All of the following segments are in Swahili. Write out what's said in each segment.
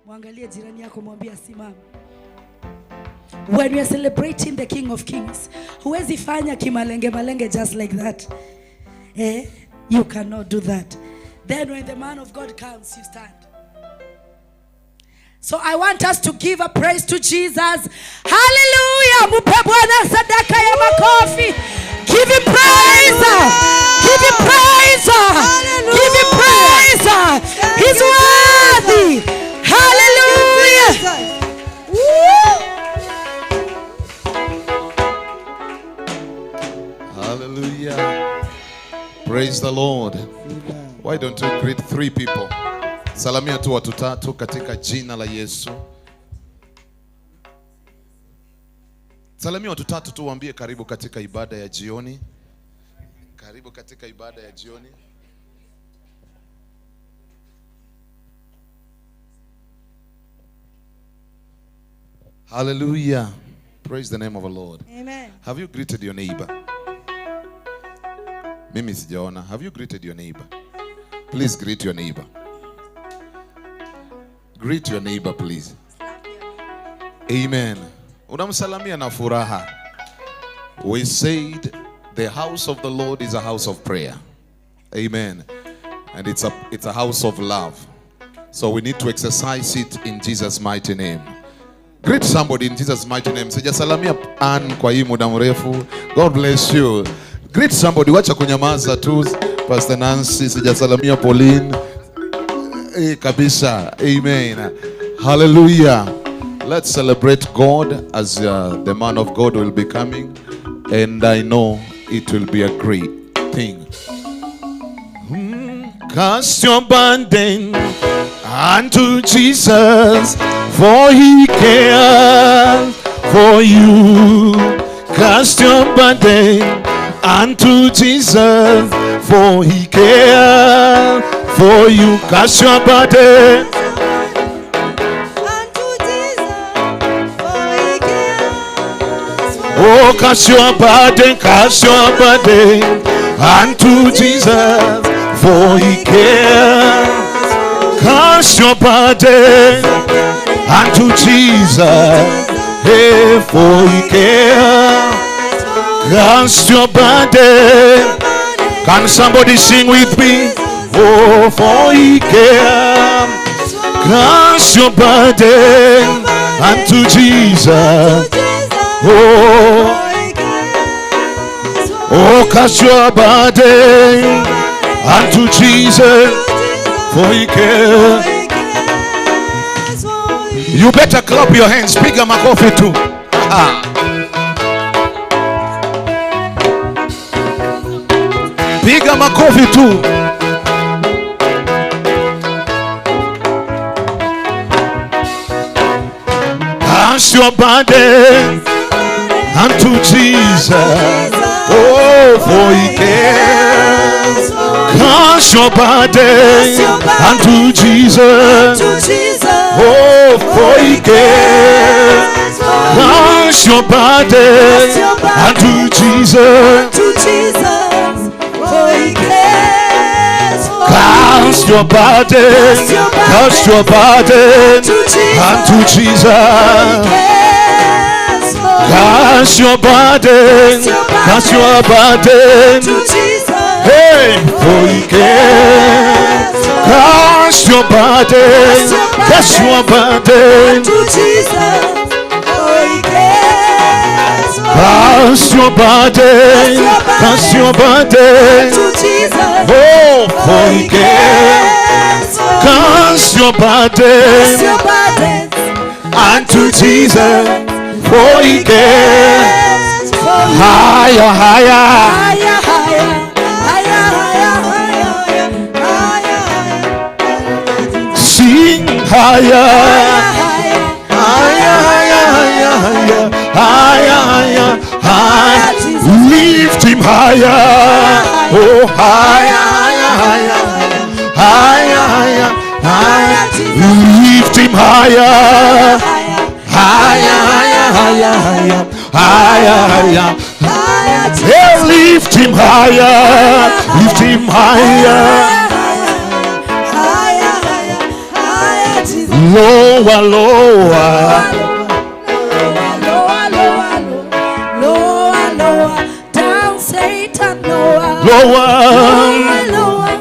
Mwangalie jirani yako, mwambie asimame. When we are celebrating the King of Kings, huwezi fanya kimalenge malenge just like that. Eh? You cannot do that. Then when the man of God comes, you stand. So I want us to give a praise to Jesus. Hallelujah. Mupe Bwana sadaka ya makofi. Give him praise. Give him praise. Give him praise. He's worthy. Hallelujah. Woo! Hallelujah. Praise the Lord. Why don't you greet three people? Salamia tu watu tatu katika jina la Yesu. Salamia watu tatu tu, waambie karibu katika ibada ya jioni. Karibu katika ibada ya jioni. Hallelujah. Praise the name of the Lord. Amen. Have you greeted your neighbor? Mimi sijaona. Have you greeted your neighbor? Please greet your neighbor. Greet your neighbor, please. Amen. Unamsalamia na furaha. We said the house of the Lord is a house of prayer. Amen. And it's a house of love. So we need to exercise it in Jesus' mighty name. Greet somebody in Jesus' mighty name. Sijasalamia Ann kwa hii muda mrefu. God bless you. Greet somebody, wacha kunyamaza tu. Pastor Nancy, sijasalamia Pauline. Eh, kabisa. Amen. Hallelujah. Let's celebrate God as the man of God will be coming. And I know it will be a great thing. Cast your burden unto Jesus, for he cares for you. Cast your burden unto Jesus, for he cares for you. Cast your burden. Unto Jesus, for he cares for Oh, cast your burden unto Jesus, for he cares. Cast your burden unto Jesus, hey, for he cares. Cast your burden. Can somebody sing with me? Oh, for he cares. Cast your burden unto Jesus. Oh, oh, cast your burden unto Jesus, for he cares. You better clap your hands. Piga makofi tu. Ah. Piga makofi tu. Cast your burden unto Jesus. Oh, for he cares. Cast your burden unto Jesus. Oh, for he cares. Cast your burden unto Jesus. Cast your burden, cast your burden unto Jesus. Cast your burden, cast your burden. Hey, for he cares. Cast your burden, cast your burden. Cast your burden, cast your burden. Oh, for he cares. Cast your burden unto Jesus, for he cares. Higher, higher. Higher, higher, higher, higher, higher, higher. Sing higher. Higher, higher, higher, higher, higher, higher, higher. Lift him higher. Oh, higher, higher, higher, higher, higher, higher. Lift him higher. Higher, higher, higher, higher, higher, higher. Hey, lift him higher. Lift him higher. Higher, higher, higher, Jesus. Lord. Lower, lower. Lower, lower, lower, lower, down, Satan, lower. Lower. Lower,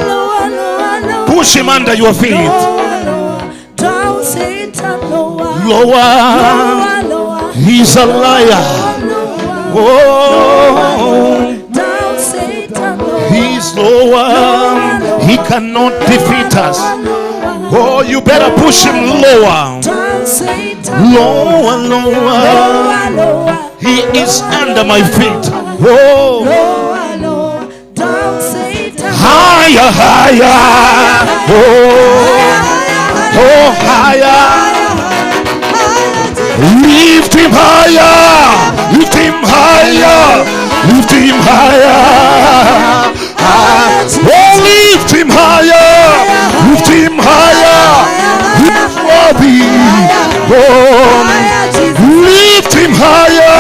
lower, lower, lower. Push him under your feet. Lower, lower, down, Satan, lower. Lower. Lower, lower. He's a liar. Lower, Oh, down, Satan, lower. he's lower. He cannot defeat us. Oh, you better push him lower. Down, Satan, Lower, lower. lower, lower. He is under my feet. Oh, Lower, lower, down, Satan. higher, higher. Oh, oh, higher. Lift him higher. Lift him higher. Lift him higher. Oh, lift him higher. Lift him higher. He's worthy. Oh, lift him higher.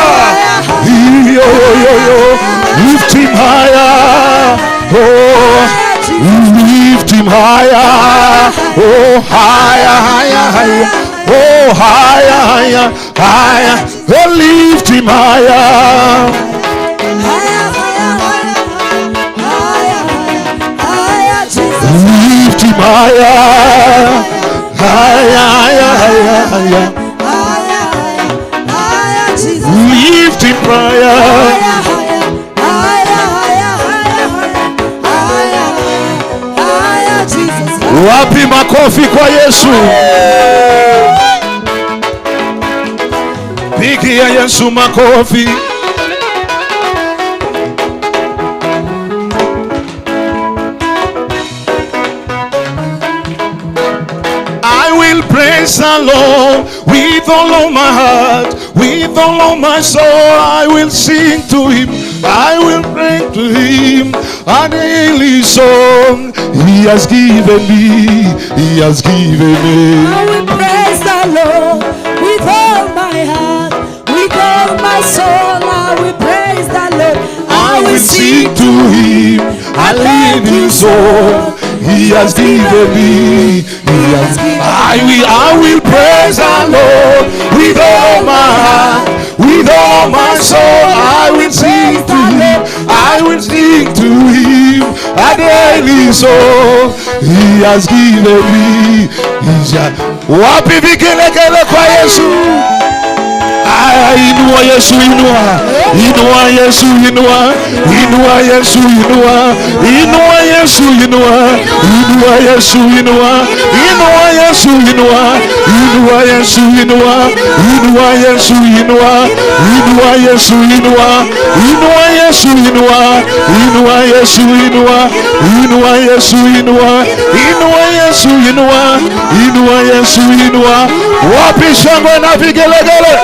Yo, yo, yo. Lift him higher. Oh, lift him higher. Oh, higher, higher, higher. Oh, higher, higher, higher. Oh, lift him higher. Higher, higher, higher, higher, higher, Jesus. Lift him higher. Higher, higher, higher, higher. Higher, higher, higher, Jesus. Lift him higher. Higher, higher, higher, higher, higher, higher, higher, Jesus. Wapi makofi kwa Yesu? Pigia Yesu makofi. I will praise the Lord with all of my heart, with all of my soul. I will sing to Him. I will pray to Him a daily song. He has given me. He has given me. I will praise the Lord with all my heart, with all my soul. I will praise the Lord. I will sing to Him a living song. He has given me. He has. I will praise the Lord with all my heart, with all my soul. I will sing to Him. I will sing to Him a daily song. He has given me. Wapi vigelegele kwa Yesu? Aya, inua Yesu, inua. Inua Yesu, inua. Inua Yesu, inua. Inua Yesu, inua. Inua Yesu, inua. Inua Yesu, inua. Inua Yesu, inua. Inua Yesu, inua. Inua Yesu, inua. Inua Yesu, inua. Inua Yesu, inua. Inua Yesu, inua. Inua Yesu, inua. Inua Yesu, inua. Wapi shangwe na vigelegele?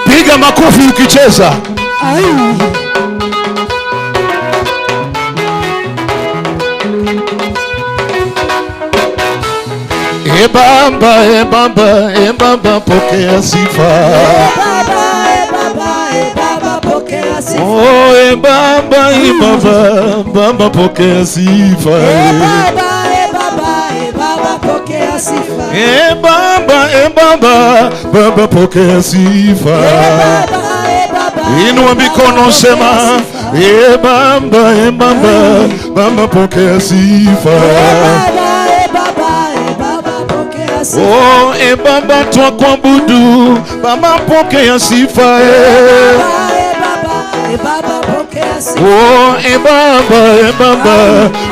Piga makofi ukicheza. E Baba, e Baba, e Baba, pokea sifa. Baba, e Baba, e Baba, pokea sifa. Oh, e Baba, e Baba, Baba, pokea sifa. E Baba, e Baba, e Baba, pokea sifa. E Baba, e Baba, Baba, pokea sifa. E Baba, e Baba, Inua mikono sema, e Baba, e Baba, Baba, pokea sifa. E Baba, e Baba, e Baba, pokea sifa. Oh, e Baba, twakuabudu, Baba, pokea sifa. E Baba, e Baba, e Baba, pokea sifa. Oh, e Baba, e Baba,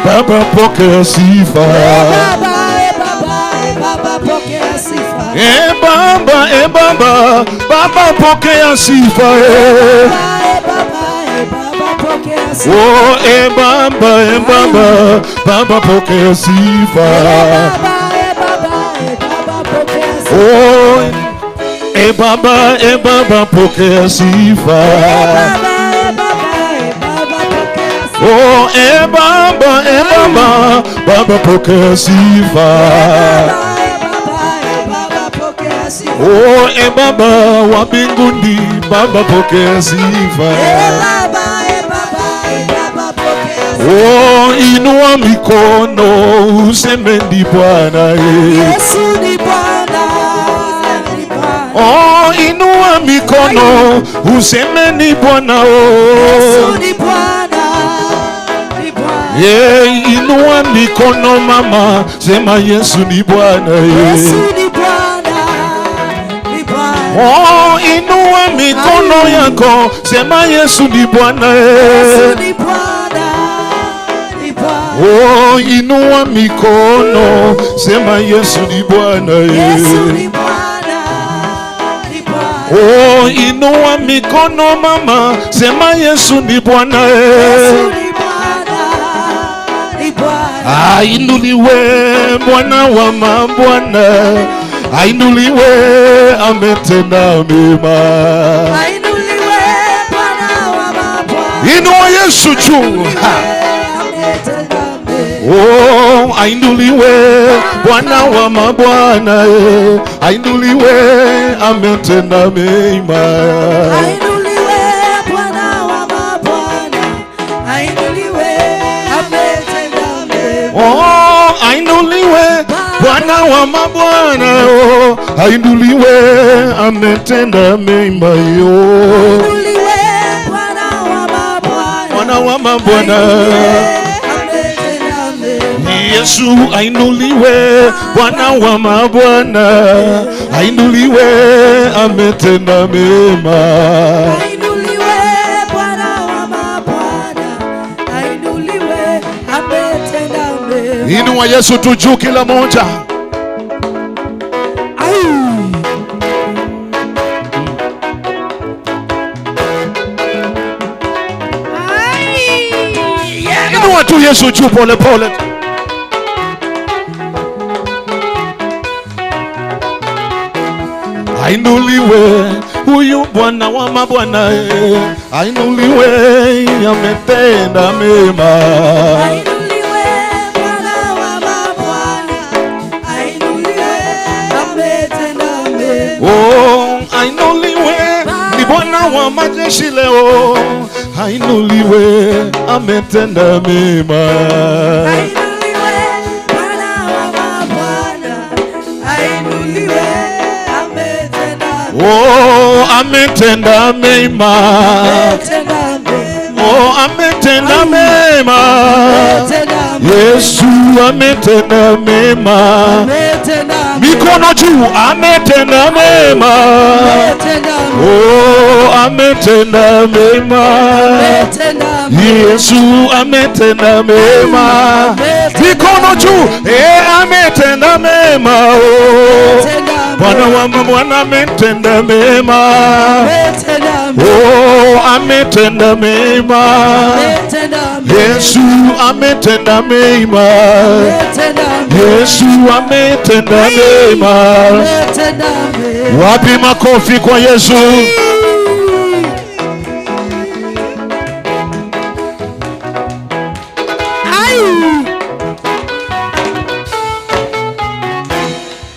Baba, pokea sifa. E Baba, e Baba, e Baba, pokea sifa. E Baba, e Baba, Baba, pokea sifa. E Baba, e Baba, pokea sifa. Oh, e Baba, e Baba, Baba, pokea sifa. E Baba, e Baba, e Baba, pokea sifa. Oh, e Baba, e Baba, pokea sifa. E Baba, e Baba, e Baba, pokea sifa. Oh, e Baba, e Baba, Baba, pokea sifa. Baba, e Baba, e Baba, pokea sifa. Oh, e Baba wa mbinguni, Baba, pokea sifa. E Baba, e Baba, e Baba, pokea sifa. Oh, inua mikono useme ni Bwana. Yesu ni Bwana, ni Bwana. Oh, inua mikono useme ni Bwana. Yesu Oh. ni Bwana, ni Bwana. Yeah, inua mikono mama, sema Yesu ni Bwana. Yesu ni Bwana, ni Bwana. Oh, inua mikono yako, sema Yesu ni Bwana. Yesu ni Bwana, ni Bwana. Oh, inua mikono, sema Yesu ni Bwana. Yesu ni Bwana, ni Bwana. Oh, inua mikono mama, sema Yesu ni Bwana. Yesu ni Bwana, ni Bwana. Ainuliwe Bwana wa mabwana, ainuliwe ametenda mema. Ainuliwe Bwana wa mabwana. Inua Yesu juu. Ha. Ametenda mema. Oh, ainuliwe Bwana wa mabwana, ainuliwe ametenda mema. Ainuliwe Bwana wa mabwana. Ainuliwe ametenda mema. Oh, ainuliwe Bwana wa mabwana, oh, ainuliwe ametenda mema yo. Ainuliwe Bwana wa mabwana. Bwana wa mabwana. Ametenda mema. Yesu ainuliwe Bwana wa mabwana, ainuliwe ametenda mema. Ainuliwe Bwana wa mabwana. Ainuliwe ametenda mema. Inua Yesu tu juu kila moja. Ai. Ai, yeah. Inua tu Yesu juu pole pole. Ainuliwe huyu Bwana wa mabwana, ainuliwe ametenda mema. Ainuliwe Bwana wa mabwana. Ainuliwe ametenda mema. Oh, ainuliwe ni Bwana wa majeshi leo, ainuliwe ametenda mema. Ainuliwe Bwana wa mabwana. Ainuliwe ametenda mema. Oh, ametenda mema. Ametenda mema. Oh, ametenda mema. Ametenda mema. Yesu ametenda mema. Ametenda mema. Mikono juu, ametenda mema. Ametenda mema. Oh, ametenda mema. Ametenda mema. Yesu ametenda mema. Mikono juu, eh, ametenda mema. Oh, Bwana wa mabwana ametenda mema. Ametenda mema. Oh, ametenda mema. Ametenda mema. Yesu ametenda mema. Ametenda mema. Yesu ametenda mema. Ametenda mema. Wapi makofi kwa Yesu? Ai.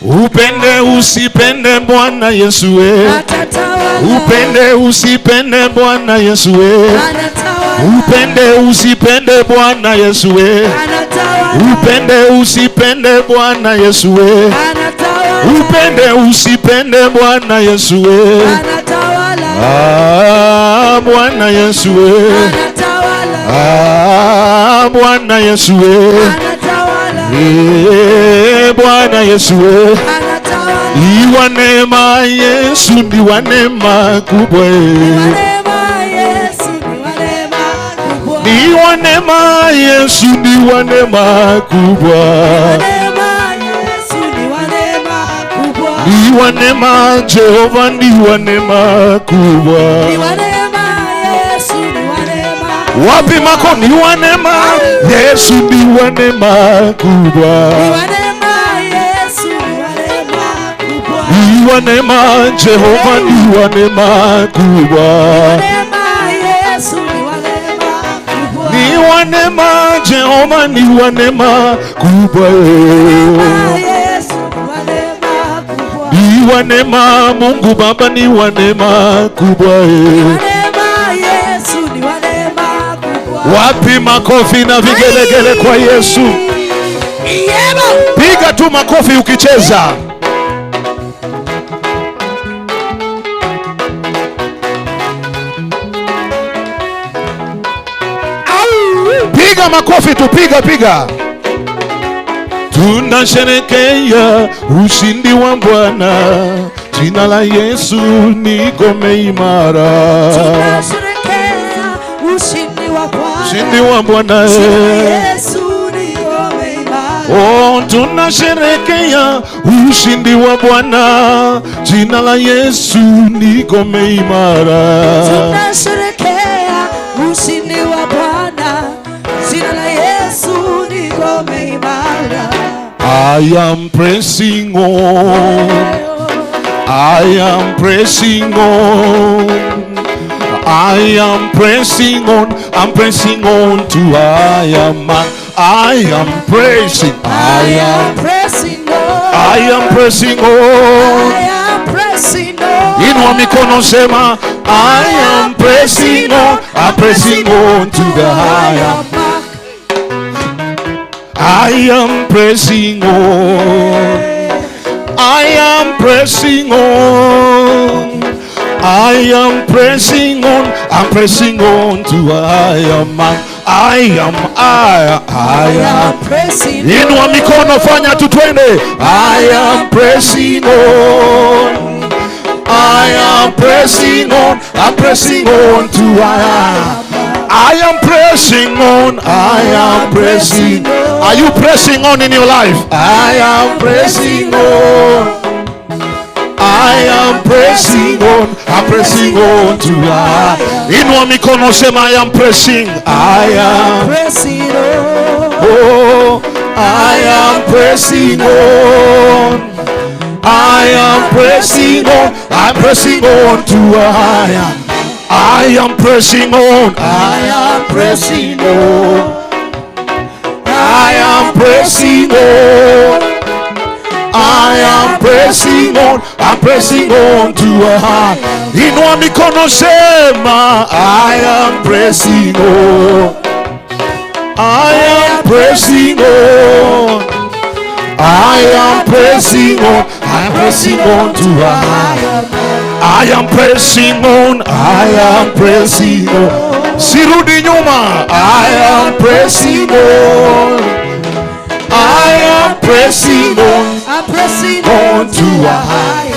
Upende usipende Bwana Yesu we. Atatawala. Upende usipende Bwana Yesu we. Anatawala. Upende usipende Bwana Yesu we. Anatawala. Upende usipende Bwana Yesu we. Anatawala. Upende usipende Bwana Yesu we. Anatawala. Ah, Bwana Yesu we. Anatawala. Ah, Bwana Yesu we. Anatawala. Eh, Bwana Yesu we. Anatawala. Ni wa neema Yesu ni wa neema kubwa. Neema Yesu ni wa neema kubwa. Ni wa neema Yesu ni wa neema kubwa. Neema Yesu ni wa neema kubwa. Ni wa neema Jehova ni wa neema kubwa. Ni wa neema Yesu ni wa neema. Wapi mako ni wa neema Yesu ni wa neema kubwa. Ni wa neema Yesu ni wa neema kubwa. Ni wa neema Jehova ni wa neema kubwa. Neema Yesu ni wa neema kubwa. Ni wa neema Jehova ni wa neema kubwa. Neema Yesu ni wa neema kubwa. Ni wa neema Mungu Baba ni wa neema kubwa. Ni wa neema Yesu ni wa neema kubwa. Wapi makofi na vigelegele kwa Yesu? Yebo. Piga tu makofi ukicheza. Piga makofi tu, piga piga. Tunasherehekea ushindi wa Bwana, jina la Yesu ni ngome imara. Tunasherehekea ushindi wa Bwana. Ushindi wa Bwana. Jina la Yesu ni ngome imara. Oh, tunasherehekea ushindi wa Bwana, jina la Yesu ni ngome imara. Tunasherehekea ushindi wa Bwana, jina la Yesu ni ngome imara. I am pressing on. I am pressing on. I am pressing on. I'm pressing on to I am. I am pressing. I am pressing on. I am pressing on. I am pressing on. Inua mikono sema, I am pressing on. I'm pressing on to the higher. Mark. I am pressing on. I am pressing on. I am pressing on. I'm pressing on to I am. I am. I I am. am pressing Inua on. mikono, fanya tu twende. I am pressing on. I am pressing on. I'm pressing on to I. I am pressing on. I am pressing. Are you pressing on in your life? I am pressing on. I am pressing on. I'm pressing on to I. Inua mikono sema, I am pressing. I am. Pressing on. Oh, I am pressing on. I am pressing on. I'm pressing on to a higher. I am pressing on. I am pressing on. I am pressing on. I am pressing on. I'm pressing on to a higher. Inua mikono sema, I am pressing on. I am pressing on. I am pressing on. I am pressing on to a higher. I am pressing on. I am pressing on. Sirudi nyuma. I am pressing on. I am pressing on. I'm pressing On to a higher.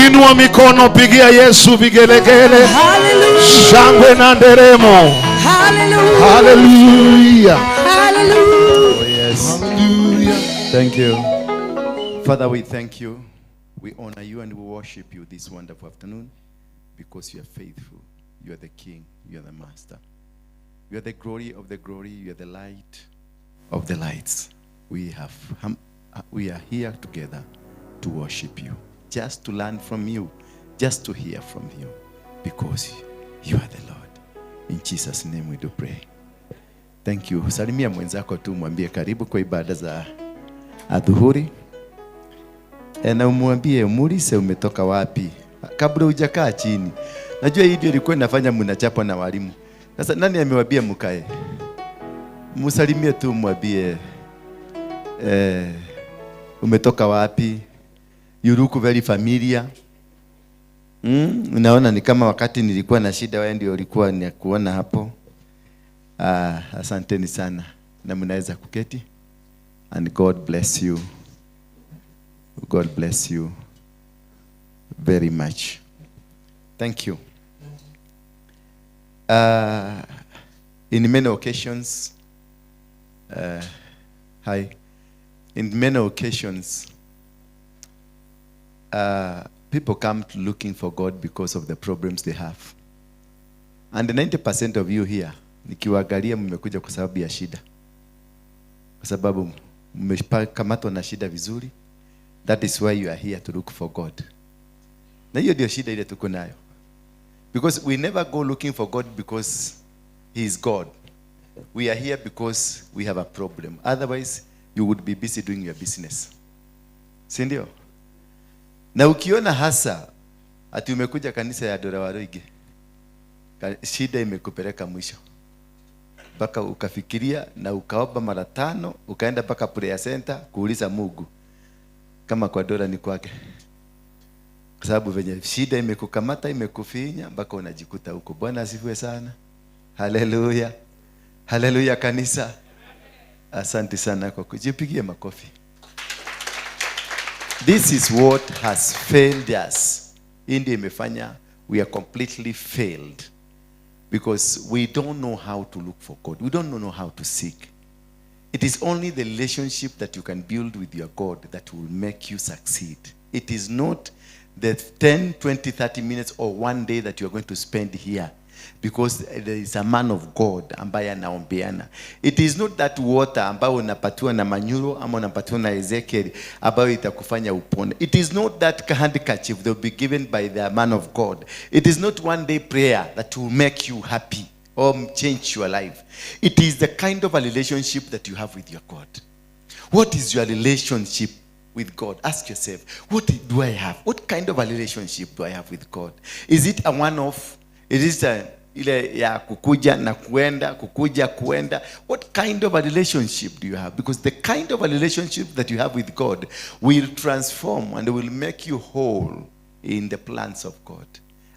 Inua mikono, pigia Yesu vigelegele, Hallelujah. Shangwe na nderemo. Hallelujah. Hallelujah. Hallelujah. Oh, yes. Hallelujah. Thank you. Father, we thank you. We honor you and we worship you this wonderful afternoon because you are faithful. You are the King. You are the Master. You are the glory of the glory. You are the light of the lights. We are here together to worship you, just to learn from you, just to hear from you, because you are the Lord. In Jesus' name we do pray. Thank you. Salimia mwenzako tu, mwambie karibu kwa ibada za adhuhuri. Na umwambie, umuulize umetoka wapi kabla hujakaa chini. Najua hii ndio ilikuwa inafanya mnachapwa na walimu. Sasa nani amewaambia mkae? Msalimie tu, mwambie umetoka wapi? You look very familiar. Unaona ni kama wakati nilikuwa na shida wewe ndio ulikuwa ni kuona hapo. Asanteni sana na mnaweza kuketi. And God bless you. God bless you very much. Thank you. In many occasions, hi. In many occasions, people come to looking for God because of the problems they have. And 90% of you here, nikiwaangalia mmekuja kwa sababu ya shida. Kwa sababu mmekamatwa na shida vizuri. That is why you are here to look for God. Na hiyo ndio shida ile tuko nayo. Because we never go looking for God because he is God. We are here because we have a problem. Otherwise, you would be busy doing your business. Si ndio? Na ukiona hasa ati umekuja kanisa ya Dora Waruinge, Shida imekupeleka mwisho mpaka ukafikiria na ukaomba mara 5, ukaenda mpaka prayer center kuuliza Mungu kama kwa dola ni kwake, kwa sababu venye shida imekukamata, imekufinya mpaka unajikuta huko. Bwana asifiwe sana. Haleluya, haleluya kanisa. Asante sana kwa kujipigia makofi. This is what has failed us. Hii ndio imefanya we are completely failed, because we don't know how to look for God. We don't know how to seek. It is only the relationship that you can build with your God that will make you succeed. It is not the 10, 20, 30 minutes or one day that you are going to spend here, because there is a man of God ambaye anaombeana. It is not that water ambayo unapatiwa na Manyuro ama unapatiwa na Ezekiel ambayo itakufanya upone. It is not that handkerchief that will be given by the man of God. It is not one day prayer that will make you happy or change your life. It is the kind of a relationship that you have with your God. What is your relationship with God? Ask yourself, what do I have? What kind of a relationship do I have with God? Is it a one-off? It is a ile ya kukuja na kuenda, kukuja kuenda. What kind of a relationship do you have? Because the kind of a relationship that you have with God will transform and will make you whole in the plans of God.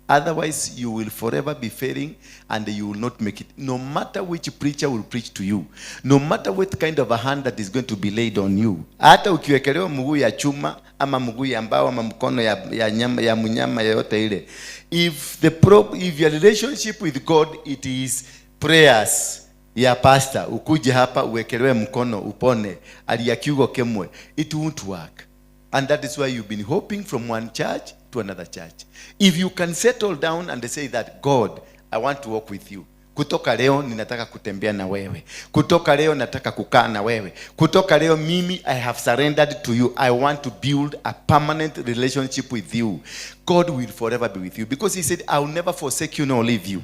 Otherwise, you will forever be failing and you will not make it. No matter which preacher will preach to you, no matter what kind of a hand that is going to be laid on you, hata ukiwekelewa mguu ya chuma ama mguu ya mbao ama mkono ya mnyama yoyote ile, if your relationship with God it is prayers ya pastor, ukuje hapa uwekelewe mkono upone, alia kiugo kemwe, it won't work. And that is why you've been hoping from one church to another church. If you can settle down and say that, God, I want to walk with you. Kutoka leo ninataka kutembea na wewe. Kutoka leo nataka kukaa na wewe. Kutoka leo mimi I have surrendered to you. I want to build a permanent relationship with you. God will forever be with you. Because he said, I will never forsake you nor leave you.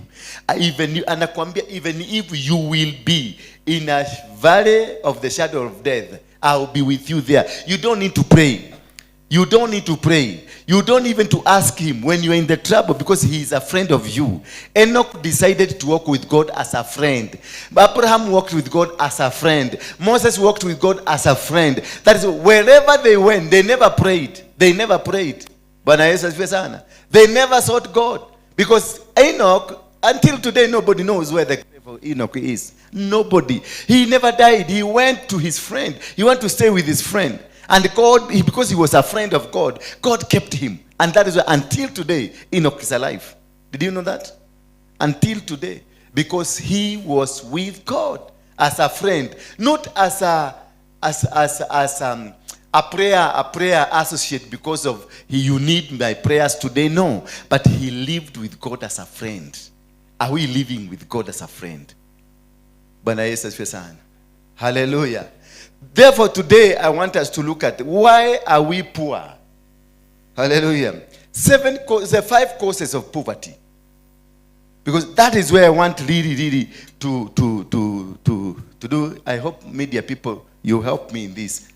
Even you, anakuambia, even if you will be in a valley of the shadow of death, I will be with you there. You don't need to pray. You don't need to pray. You don't even to ask him when you're in the trouble, because he is a friend of you. Enoch decided to walk with God as a friend. Abraham walked with God as a friend. Moses walked with God as a friend. That is, wherever they went, they never prayed. They never prayed. Bwana Yesu asifiwe sana. They never sought God. Because Enoch, until today, nobody knows where the grave of Enoch is. Nobody. He never died. He went to his friend. He went to stay with his friend. And God, because he was a friend of God, God kept him. And that is why until today, Enoch is alive. Did you know that? Until today. Because he was with God as a friend, not as a prayer associate because of you need my prayers today. No, but he lived with God as a friend. Are we living with God as a friend? Bwana Yesu asifiwe sana. Hallelujah. Therefore, today I want us to look at why are we poor? Hallelujah. The 5 causes of poverty. Because that is where I want really, really to do. I hope media people, you help me in this.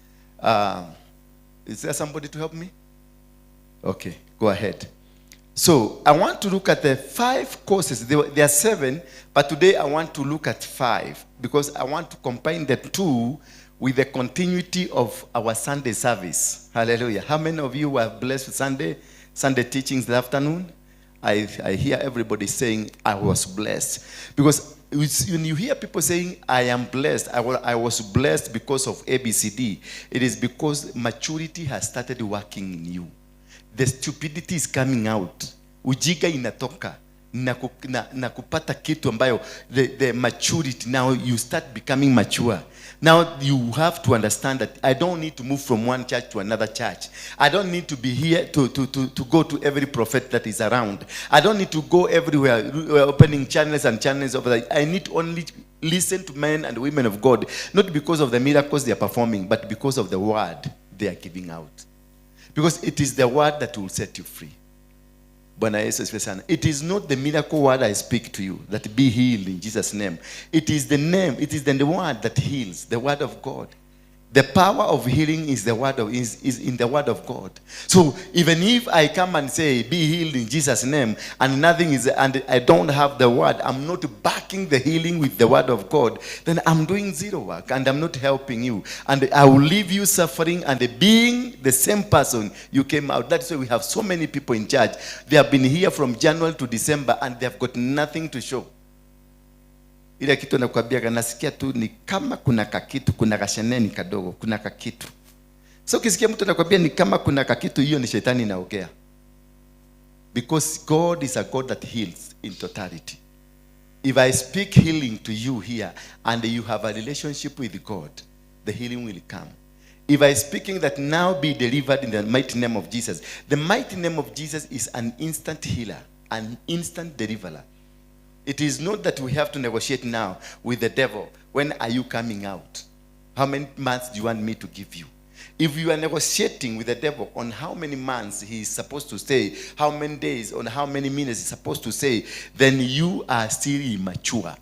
Is there somebody to help me? Okay, go ahead. So I want to look at the 5 causes. There are 7, but today I want to look at 5 because I want to combine the 2 with the continuity of our Sunday service. Hallelujah. How many of you were blessed with Sunday teachings this afternoon? I hear everybody saying, I was blessed. Because when you hear people saying, I am blessed, I was blessed because of ABCD, it is because maturity has started working in you. The stupidity is coming out. Ujiga inatoka. Na kupata kitu ambayo the maturity, now you start becoming mature. Now you have to understand that I don't need to move from one church to another church. I don't need to be here to go to every prophet that is around. I don't need to go everywhere, opening channels and channels over there. I need to only listen to men and women of God, not because of the miracles they are performing, but because of the word they are giving out. Because it is the word that will set you free. Bwana Yesu asifiwe sana. It is not the miracle word I speak to you, that be healed in Jesus' name. It is the name, it is the word that heals, the word of God. The power of healing is the word of is in the word of God. So even if I come and say, be healed in Jesus' name, and nothing is, and I don't have the word, I'm not backing the healing with the word of God, then I'm doing zero work and I'm not helping you. And I will leave you suffering and being the same person you came out. That's why we have so many people in church. They have been here from January to December and they have got nothing to show. Ile kitu nakwambia, nasikia tu ni kama kuna kakitu, kuna kasheneni kadogo, kuna kakitu. So ukisikia mtu anakwambia ni kama kuna kakitu, hiyo ni shetani inaongea. Because God is a God that heals in totality. If I speak healing to you here and you have a relationship with God, the healing will come. If I speaking that now be delivered in the mighty name of Jesus, the mighty name of Jesus is an instant healer, an instant deliverer. It is not that we have to negotiate now with the devil. When are you coming out? How many months do you want me to give you? If you are negotiating with the devil on how many months he is supposed to stay, how many days, on how many minutes he's supposed to stay, then you are still immature.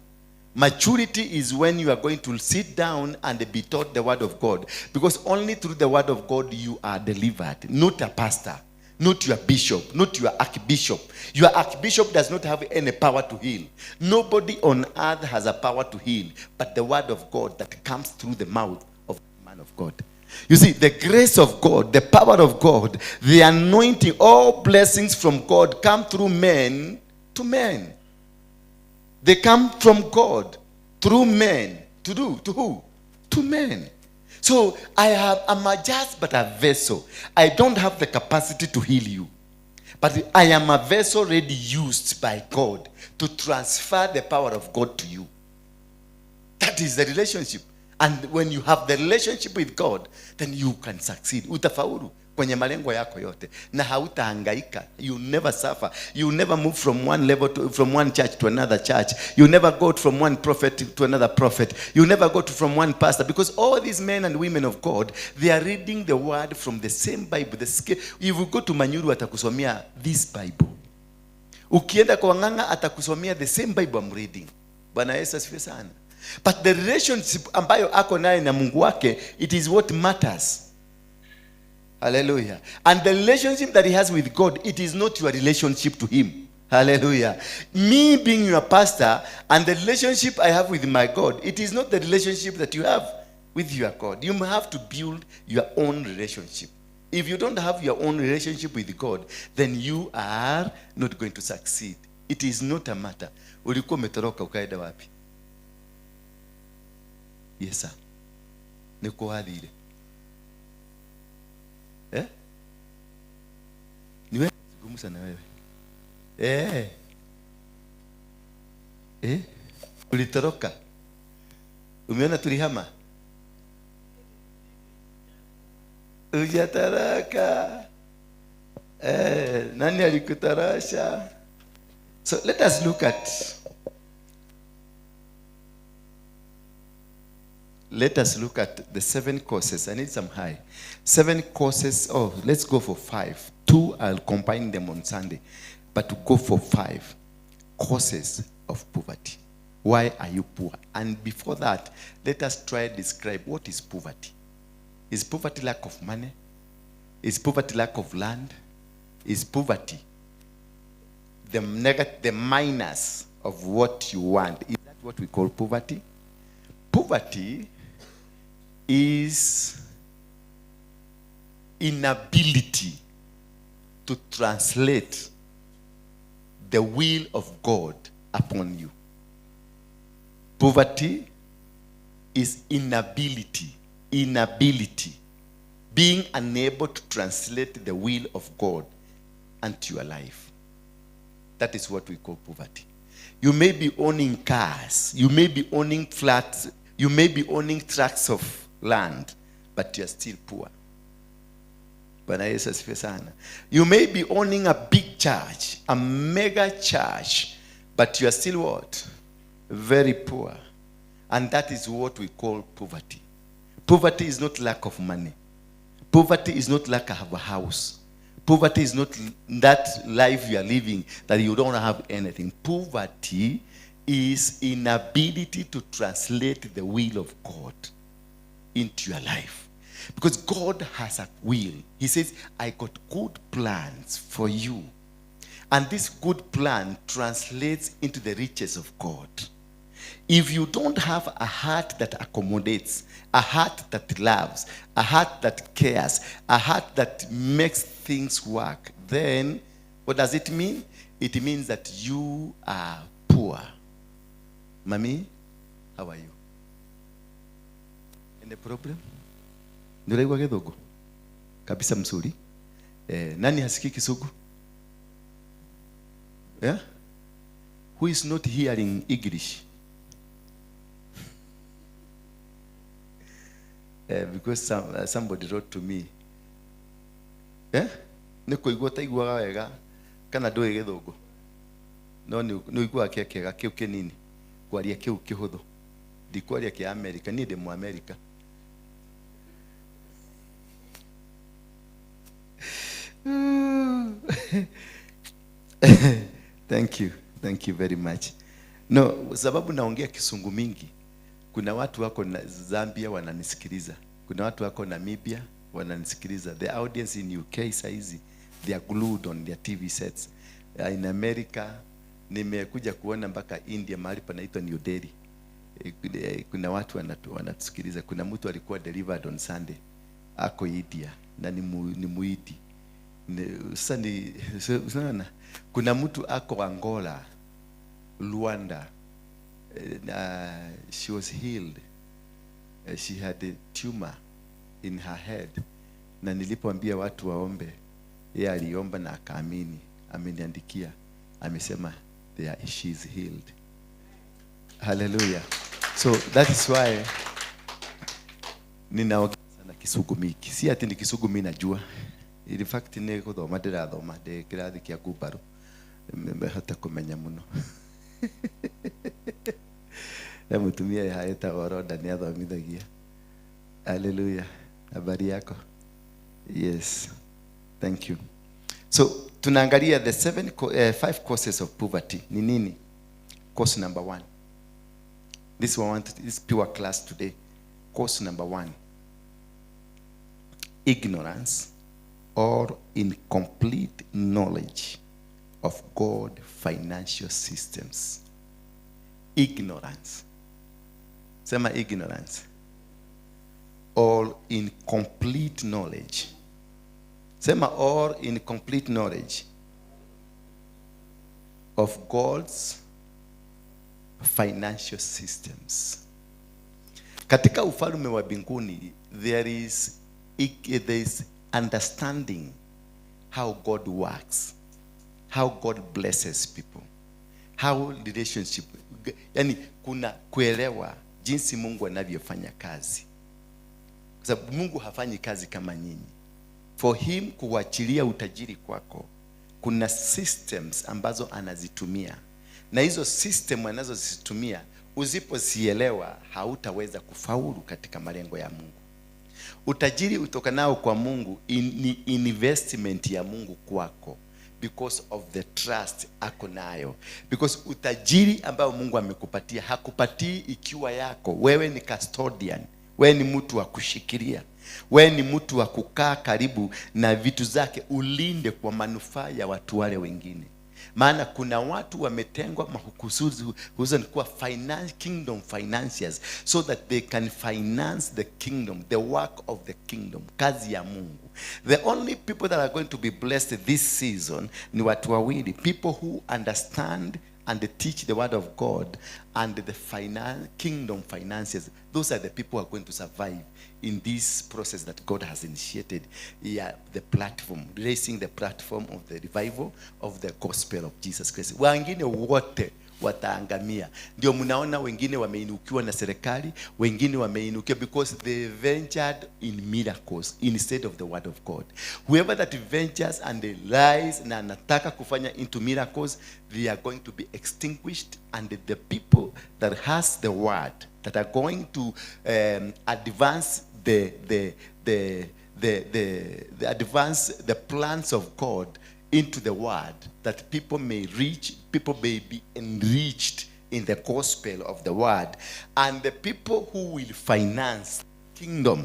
Maturity is when you are going to sit down and be taught the word of God. Because only through the word of God you are delivered, not a pastor. Not your bishop, not your archbishop. Your archbishop does not have any power to heal. Nobody on earth has a power to heal, but the word of God that comes through the mouth of the man of God. You see, the grace of God, the power of God, the anointing, all blessings from God come through men to men. They come from God through men. To do? To who? To men. So I'm just but a vessel. I don't have the capacity to heal you. But I am a vessel already used by God to transfer the power of God to you. That is the relationship. And when you have the relationship with God, then you can succeed. Utafaulu kwenye malengo yako yote. Na hautahangaika. You never suffer. You never move from one level to, from one church to another church. You never go from one prophet to another prophet. You never go to from one pastor. Because all these men and women of God, they are reading the word from the same Bible. If you go to Manyuru, atakusomea this Bible. Ukienda kwa Ng'ang'a, atakusomea the same Bible I'm reading. Bwana Yesu asifiwe sana. But the relationship ambayo ako naye na Mungu wake, it is what matters. Hallelujah. And the relationship that he has with God, it is not your relationship to him. Hallelujah. Me being your pastor and the relationship I have with my God, it is not the relationship that you have with your God. You have to build your own relationship. If you don't have your own relationship with God, then you are not going to succeed. It is not a matter. Ulikuwa umetoroka ukaenda wapi? Yes, sir. Niko wathire. Eh? Ni wewe zungumza na wewe. Eh. Eh? Ulitoroka. Umeona tulihama? Hujatoroka. Eh, nani alikutorosha? So let us look at the 7 causes. I need some high. 7 causes. Oh, let's go for 5. 2, I'll combine them on Sunday. But to go for 5 causes of poverty. Why are you poor? And before that, let us try to describe what is poverty. Is poverty lack of money? Is poverty lack of land? Is poverty the negative, the minus of what you want? Is that what we call poverty? Poverty is inability to translate the will of God upon you. Poverty is inability, being unable to translate the will of God unto your life. That is what we call poverty. You may be owning cars, you may be owning flats, you may be owning tracts of land, but you are still poor. Bwana Yesu asifiwe sana. You may be owning a big church, a mega church, but you are still what? Very poor. And that is what we call poverty. Poverty is not lack of money. Poverty is not lack of a house. Poverty is not that life you are living that you don't have anything. Poverty is inability to translate the will of God into your life. Because God has a will. He says, I got good plans for you. And this good plan translates into the riches of God. If you don't have a heart that accommodates, a heart that loves, a heart that cares, a heart that makes things work, then what does it mean? It means that you are poor. Mami, how are you? Any problem? Nduraigua githugu? Kabisa mzuri. Nani hasikii Kisugu? Yeah? Who is not hearing English? Because somebody wrote to me. Yeah? Nĩ kũigua ũtaiguaga wega kana ndũĩ gĩthũngũ. No nĩ ũiguaga kĩa kĩega kĩu kĩnini. Kwaria kĩu kĩhũthũ. Ndikwaria kĩa America, niĩ ndĩ mũ America. Thank you. Thank you very much. No, sababu naongea Kisungu mingi. Kuna watu wako na Zambia wananisikiliza. Kuna watu wako Namibia wananisikiliza. The audience in UK saizi, they are glued on their TV sets. In America, nimekuja kuona mpaka India mahali panaitwa New Delhi. Kuna watu wanatusikiliza. Kuna mtu alikuwa delivered on Sunday. Ako India na ni Muhindi. Sasa ni unaona kuna mtu ako Angola, Luanda. She was healed. She had a tumor in her head. Na nilipoambia watu waombe, yeye aliomba na akaamini. Ameniandikia, amesema she is healed. Hallelujah. So that is why ninaongea sana Kisugu mingi. Si ati ni Kisugu mimi najua. In fact ni guthoma ndirathoma ndi kirathi kia ngumbaru hata kumenya muno. Na mutumia ya etagwo Rhoda ni athomithagia. Hallelujah. Habari yako? Yes. Thank you. So tunaangalia the five causes of poverty. Ni nini? Cause number 1. This one, this pure class today. Cause number 1. Ignorance or incomplete knowledge of God's financial systems. Ignorance. Sema ignorance. Or incomplete knowledge. Sema or incomplete knowledge of God's financial systems. Katika ufalme wa mbinguni, there is understanding how God works, how God blesses people, how relationship, yani kuna kuelewa jinsi Mungu anavyofanya kazi. Kwa sababu Mungu hafanyi kazi kama nyinyi. For him kuachilia utajiri kwako, kuna systems ambazo anazitumia. Na hizo system anazozitumia, usipozielewa hautaweza kufaulu katika malengo ya Mungu. Utajiri utokanao kwa Mungu ni investment ya Mungu kwako because of the trust ako nayo. Because utajiri ambao Mungu amekupatia hakupatii ikiwa yako. Wewe ni custodian. Wewe ni mtu wa kushikilia. Wewe ni mtu wa kukaa karibu na vitu zake, ulinde kwa manufaa ya watu wale wengine. Maana kuna watu wametengwa mahususi hususan kuwa finance, kingdom financiers, so that they can finance the kingdom, the work of the kingdom, kazi ya Mungu. The only people that are going to be blessed this season ni watu wawili, people who understand and they teach the word of God and the kingdom finances. Those are the people who are going to survive in this process that God has initiated. Yeah, the platform, raising the platform of the revival of the gospel of Jesus Christ. Wengine wote wataangamia. Ndio mnaona wengine wameinukiwa na serikali, wengine wameinukiwa because they ventured in miracles instead of the word of God. Whoever that ventures and they lies na anataka kufanya into miracles, they are going to be extinguished, and the people that has the word that are going to advance the advance the plans of God into the word, that people may reach, people may be enriched in the gospel of the word, and the people who will finance kingdom.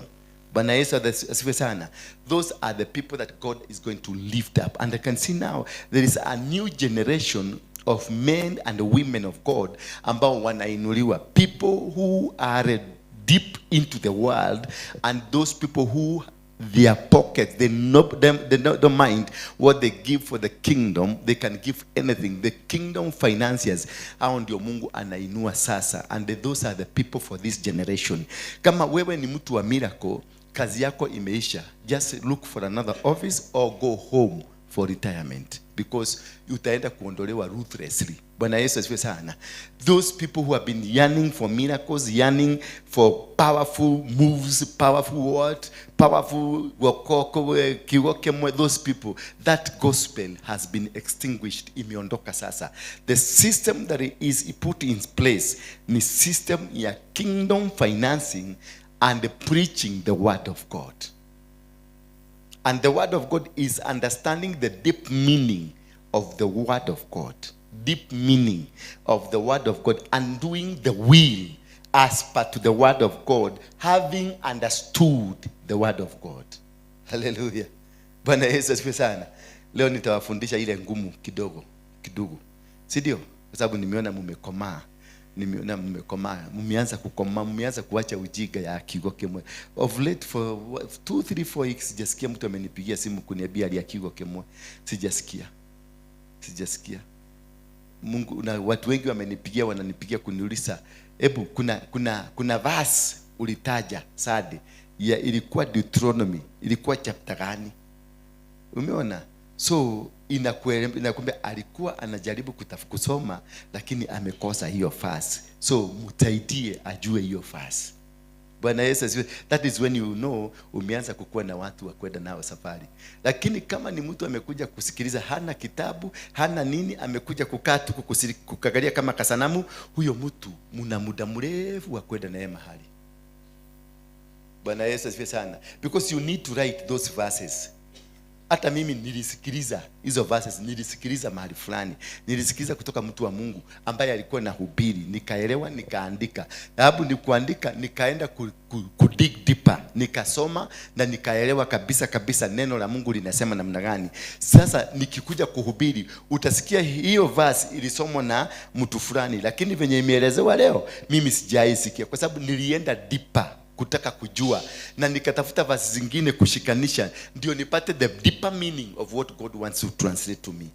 Bwana Yesu asifiwe sana. Those are the people that God is going to lift up. And I can see now there is a new generation of men and women of God ambao wanainuliwa. People who are deep into the world, and those people who their pockets, they no, them, they no, don't mind what they give for the kingdom. They can give anything. The kingdom financiers, hao ndio Mungu anainua sasa, and those are the people for this generation. Kama wewe ni mtu wa miracle, kazi yako imeisha. Just look for another office or go home for retirement, because utaenda kuondolewa ruthlessly. Bwana Yesu asifiwe sana. Those people who have been yearning for miracles, yearning for powerful moves, powerful word, powerful wokoko, kiwokemwe, those people, that gospel has been extinguished, imeondoka sasa. The system that is put in place ni system ya kingdom financing and preaching the word of God. And the word of God is understanding the deep meaning of the word of God. Deep meaning of the word of God, and doing the will as per to the word of God, having understood the word of God. Hallelujah. Bwana Yesu asifiwe sana. Leo nitawafundisha ile ngumu kidogo kidogo, si ndio? Kwa sababu nimeona mmekomaa. Nimeona mmekomaa, mmeanza kukomaa, mmeanza kuacha ujinga ya kiugo kimwe. Of late for 2 3 4 weeks sijasikia mtu amenipigia simu kuniambia hali ya kiugo kimwe. Sijasikia. Sijasikia. Mungu, na watu wengi wamenipigia, wananipigia kuniuliza, hebu kuna verse ulitaja Sadi ya ilikuwa Deuteronomy, ilikuwa chapter gani? Umeona? So inakuambia alikuwa anajaribu kusoma lakini amekosa hiyo verse. So mtaidie ajue hiyo verse. Bwana Yesu asifiwe. That is when you know umeanza kukua na watu wa kwenda nao safari. Lakini kama ni mtu amekuja kusikiliza, hana kitabu, hana nini, amekuja kukaa tu kukalia kama kasanamu, huyo mtu mna muda mrefu wa kwenda naye mahali. Bwana Yesu asifiwe sana. Because you need to write those verses. Hata mimi nilisikiliza hizo verses, nilisikiliza mahali fulani, nilisikiliza kutoka mtu wa Mungu ambaye alikuwa na hubiri, nikaelewa, nikaandika. Sababu ni kuandika, nikaenda ku dig deeper, nikasoma na nikaelewa kabisa kabisa neno la Mungu linasema namna gani. Sasa nikikuja kuhubiri, utasikia hiyo verse ilisomwa na mtu fulani, lakini venye imeelezewa leo mimi sijaisikia, kwa sababu nilienda deeper kutaka kujua na nikatafuta verse zingine kushikanisha ndio nipate the deeper meaning of what God wants to translate to me.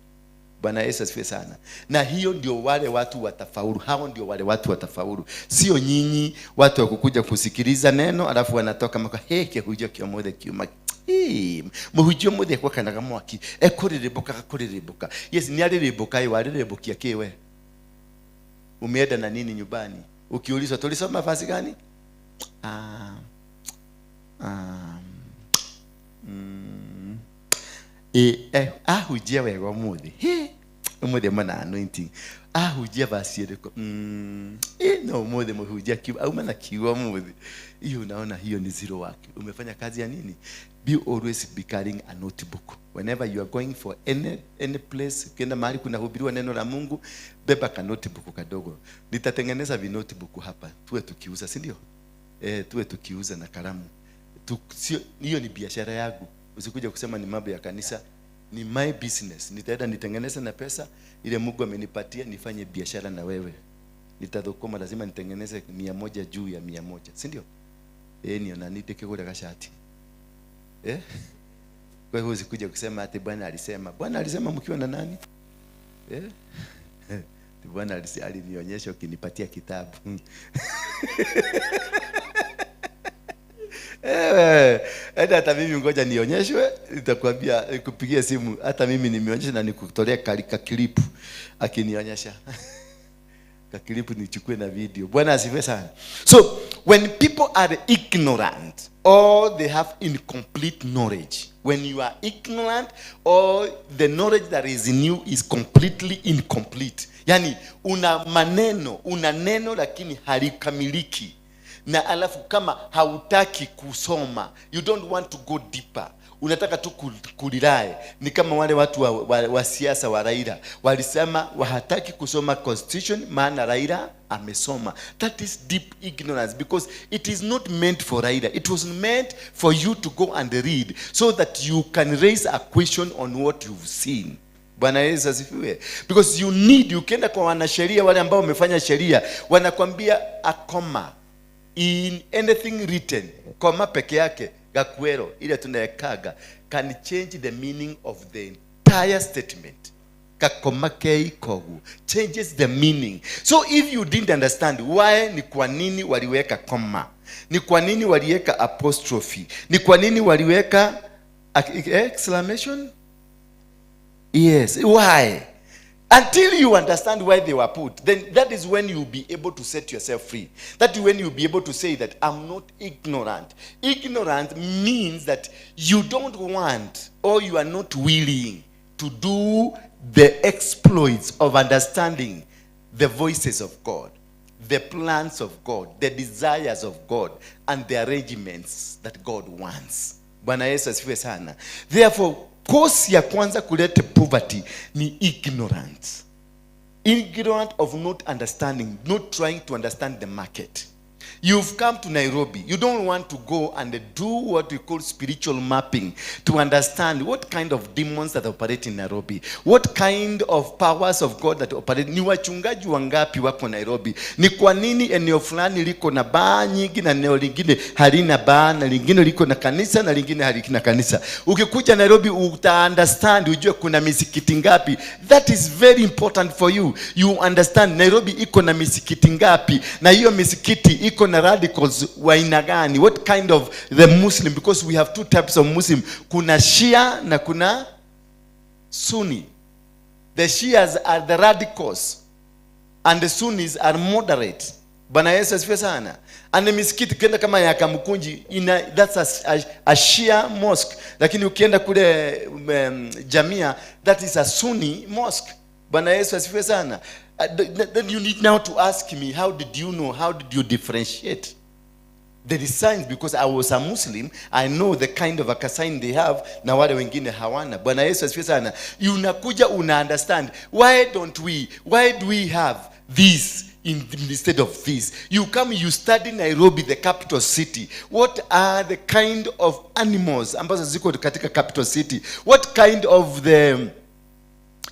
Bwana Yesu asifiwe sana. Na hiyo ndio wale watu watafaulu. Hao ndio wale watu watafaulu. Sio nyinyi watu wa kukuja kusikiliza neno alafu wanatoka maka he kihujio kiomothe kiuma. Hii, muhujio mothe kwa kana mwaki. Ekuriribuka kakuriribuka. Yes, ni aliribuka iwa aliribukia kiwe. Umeenda na nini nyumbani? Ukiulizwa tulisoma verse gani? Ahujia wega umuthi. He, umuthi mana anointing. Ahujia verse iriko. No umuthi muhujia kiu, auma na kiu umuthi. Hiyo unaona hiyo ni zero work. Umefanya kazi ya nini? Be always be carrying a notebook. Whenever you are going for any place, ukienda mahali kuna hubiriwa neno la Mungu, beba ka notebook kadogo. Nitatengeneza vi notebook hapa, tuwe tukiuza, si ndio? Tuwe tukiuza na kalamu. Hiyo ni biashara yangu. Usikuja kusema ni mambo ya kanisa, ni my business. Nitaenda nitengeneze na pesa ile Mungu amenipatia nifanye biashara na wewe. Nitadhokoma, lazima nitengeneze 100 juu ya 100, si ndio? Ni na niteke kule kashati. Kwa hiyo usikuja kusema ati Bwana alisema. Bwana alisema mkiwa na nani? Bwana alinionyesha ukinipatia kitabu. Hata mimi ngoja nionyeshwe, nitakwambia, nikupigie simu. Hata mimi nimeonyesha na nikutolea kakilipu akinionyesha. Kakilipu nichukue na video. Bwana asifiwe sana. So when people are ignorant or they have incomplete knowledge, when you are ignorant or the knowledge that is in you is completely incomplete. Yani una maneno, una neno lakini halikamiliki. Na alafu kama hautaki kusoma, you don't want to go deeper. Unataka tu kulirae. Ni kama wale watu wa siasa wa Raila walisema wahataki kusoma constitution maana Raila amesoma. That is deep ignorance, because it is not meant for Raila. It was meant for you to go and read so that you can raise a question on what you've seen. Bwana Yesu asifiwe. Because you need, ukienda kwa wanasheria wale ambao wamefanya sheria, wanakwambia a comma in anything written, comma peke yake, gakwero ile tunaekaga, can change the meaning of the entire statement. Kakoma kei kogu changes the meaning. So if you didn't understand why, ni kwa nini waliweka comma, ni kwa nini waliweka apostrophe, ni kwa nini waliweka exclamation. Yes, why? Until you understand why they were put, then that is when you'll be able to set yourself free. That is when you'll be able to say that I'm not ignorant. Ignorant means that you don't want or you are not willing to do the exploits of understanding the voices of God, the plans of God, the desires of God, and the arrangements that God wants. Bwana Yesu asifiwe sana. Therefore, cause ya kwanza kuleta poverty ni ignorance. Ignorant of not understanding, not trying to understand the market. You've come to Nairobi. You don't want to go and do what we call spiritual mapping to understand what kind of demons that operate in Nairobi, what kind of powers of God that operate. Ni wachungaji wangapi wako Nairobi? Ni kwa nini eneo fulani liko na baa nyingi na eneo lingine halina baa, na lingine liko na kanisa na lingine halina kanisa? Ukikuja Nairobi uta understand, ujue kuna misikiti ngapi. That is very important for you. You understand Nairobi iko na misikiti ngapi, na hiyo misikiti iko na radicals wa aina gani, what kind of the Muslim, because we have two types of Muslim. Kuna Shia na kuna Sunni. The Shias are the radicals and the Sunnis are moderate. Bwana Yesu asifiwe sana. And the misikiti ukienda kama ya Kamukunji ina, that's a Shia mosque, lakini ukienda kule Jamia, that is a Sunni mosque. Bwana Yesu asifiwe sana. Then you need now to ask me, how did you know? How did you differentiate? There is signs. Because I was a Muslim, I know the kind of a sign they have na wale wengine hawana. Bwana Yesu asifiwe sana. Unakuja una understand why don't we, why do we have this instead of this? You come, you study Nairobi, the capital city. What are the kind of animals ambazo ziko katika capital city? What kind of the,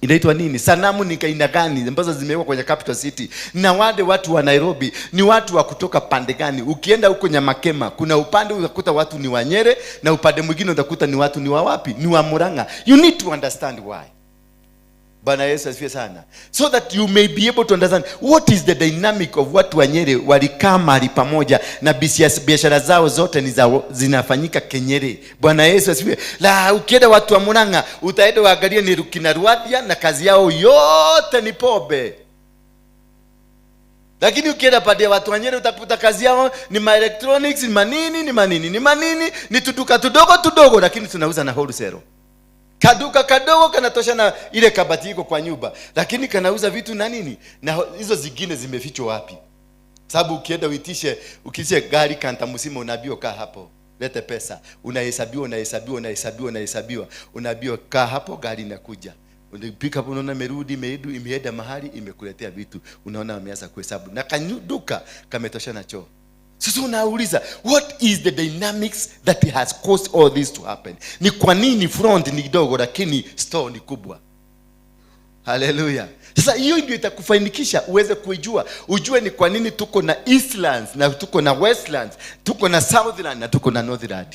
inaitwa nini, sanamu ni aina gani ambazo zimewekwa kwenye capital city? Na wale watu wa Nairobi ni watu wa kutoka pande gani? Ukienda huko Nyamakema, kuna upande utakuta watu ni Wanyere na upande mwingine utakuta ni watu ni wa wapi? Ni wa Murang'a. You need to understand why. Bwana Yesu asifiwe sana. So that you may be able to understand what is the dynamic of watu wa Nyeri walikaa mahali pamoja na biashara zao zote ni za, zinafanyika Kenyeri. Bwana Yesu asifiwe. La, ukienda watu wa Murang'a, utaenda uangalie ni kina Rwathia na kazi yao yote ni pombe. Lakini ukienda pande ya watu wa Nyeri, utakuta kazi yao ni ma electronics, ni manini, ni manini, ni manini, ni tuduka tudogo tudogo, lakini tunauza na wholesale. Kaduka kadogo kanatosha na ile kabati iko kwa nyumba, lakini kanauza vitu na nini, na hizo zingine zimefichwa wapi? Sababu ukienda uitishe gari kanta mzima, unaambiwa, "Kaa hapo, lete pesa." Unahesabiwa, unahesabiwa, unahesabiwa, unahesabiwa, unaambiwa, "Kaa hapo, gari inakuja." Pick up, unaona imerudi, imerudi, imeenda mahali, imekuletea vitu, unaona wameanza kuhesabu na kanyuduka kametosha na choo. Sasa unauliza, what is the dynamics that has caused all this to happen? Ni kwa nini front ni kidogo lakini store ni kubwa? Haleluya! Sasa hiyo ndio itakufanikisha uweze kuijua, ujue ni kwa nini tuko na Eastlands na tuko na Westlands, tuko na Southland na tuko na Northland.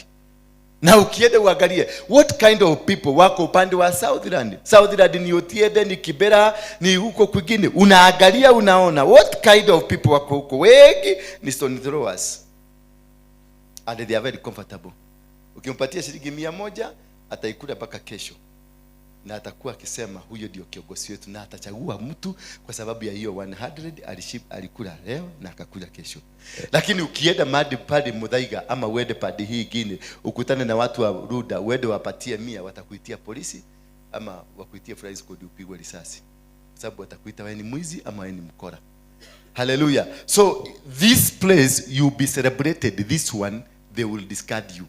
Na ukienda uangalie what kind of people wako upande wa Southland. Southland ni Otiende, ni Kibera, ni huko kwingine. Unaangalia, unaona what kind of people wako huko. Wengi ni stone throwers and they are very comfortable. Ukimpatia shilingi 100, ataikula mpaka kesho na atakuwa akisema huyo ndio kiongozi wetu, na atachagua mtu kwa sababu ya hiyo 100 alikula leo na akakula kesho. Lakini ukienda mahali pale Muthaiga ama uende pande hii ingine, ukutane na watu wa Runda, uende wapatie 100, watakuitia polisi ama wakuitie flying squad, upigwe risasi, kwa sababu watakuita wewe ni mwizi ama wewe ni mkora. Hallelujah. So this place you be celebrated, this one they will discard you.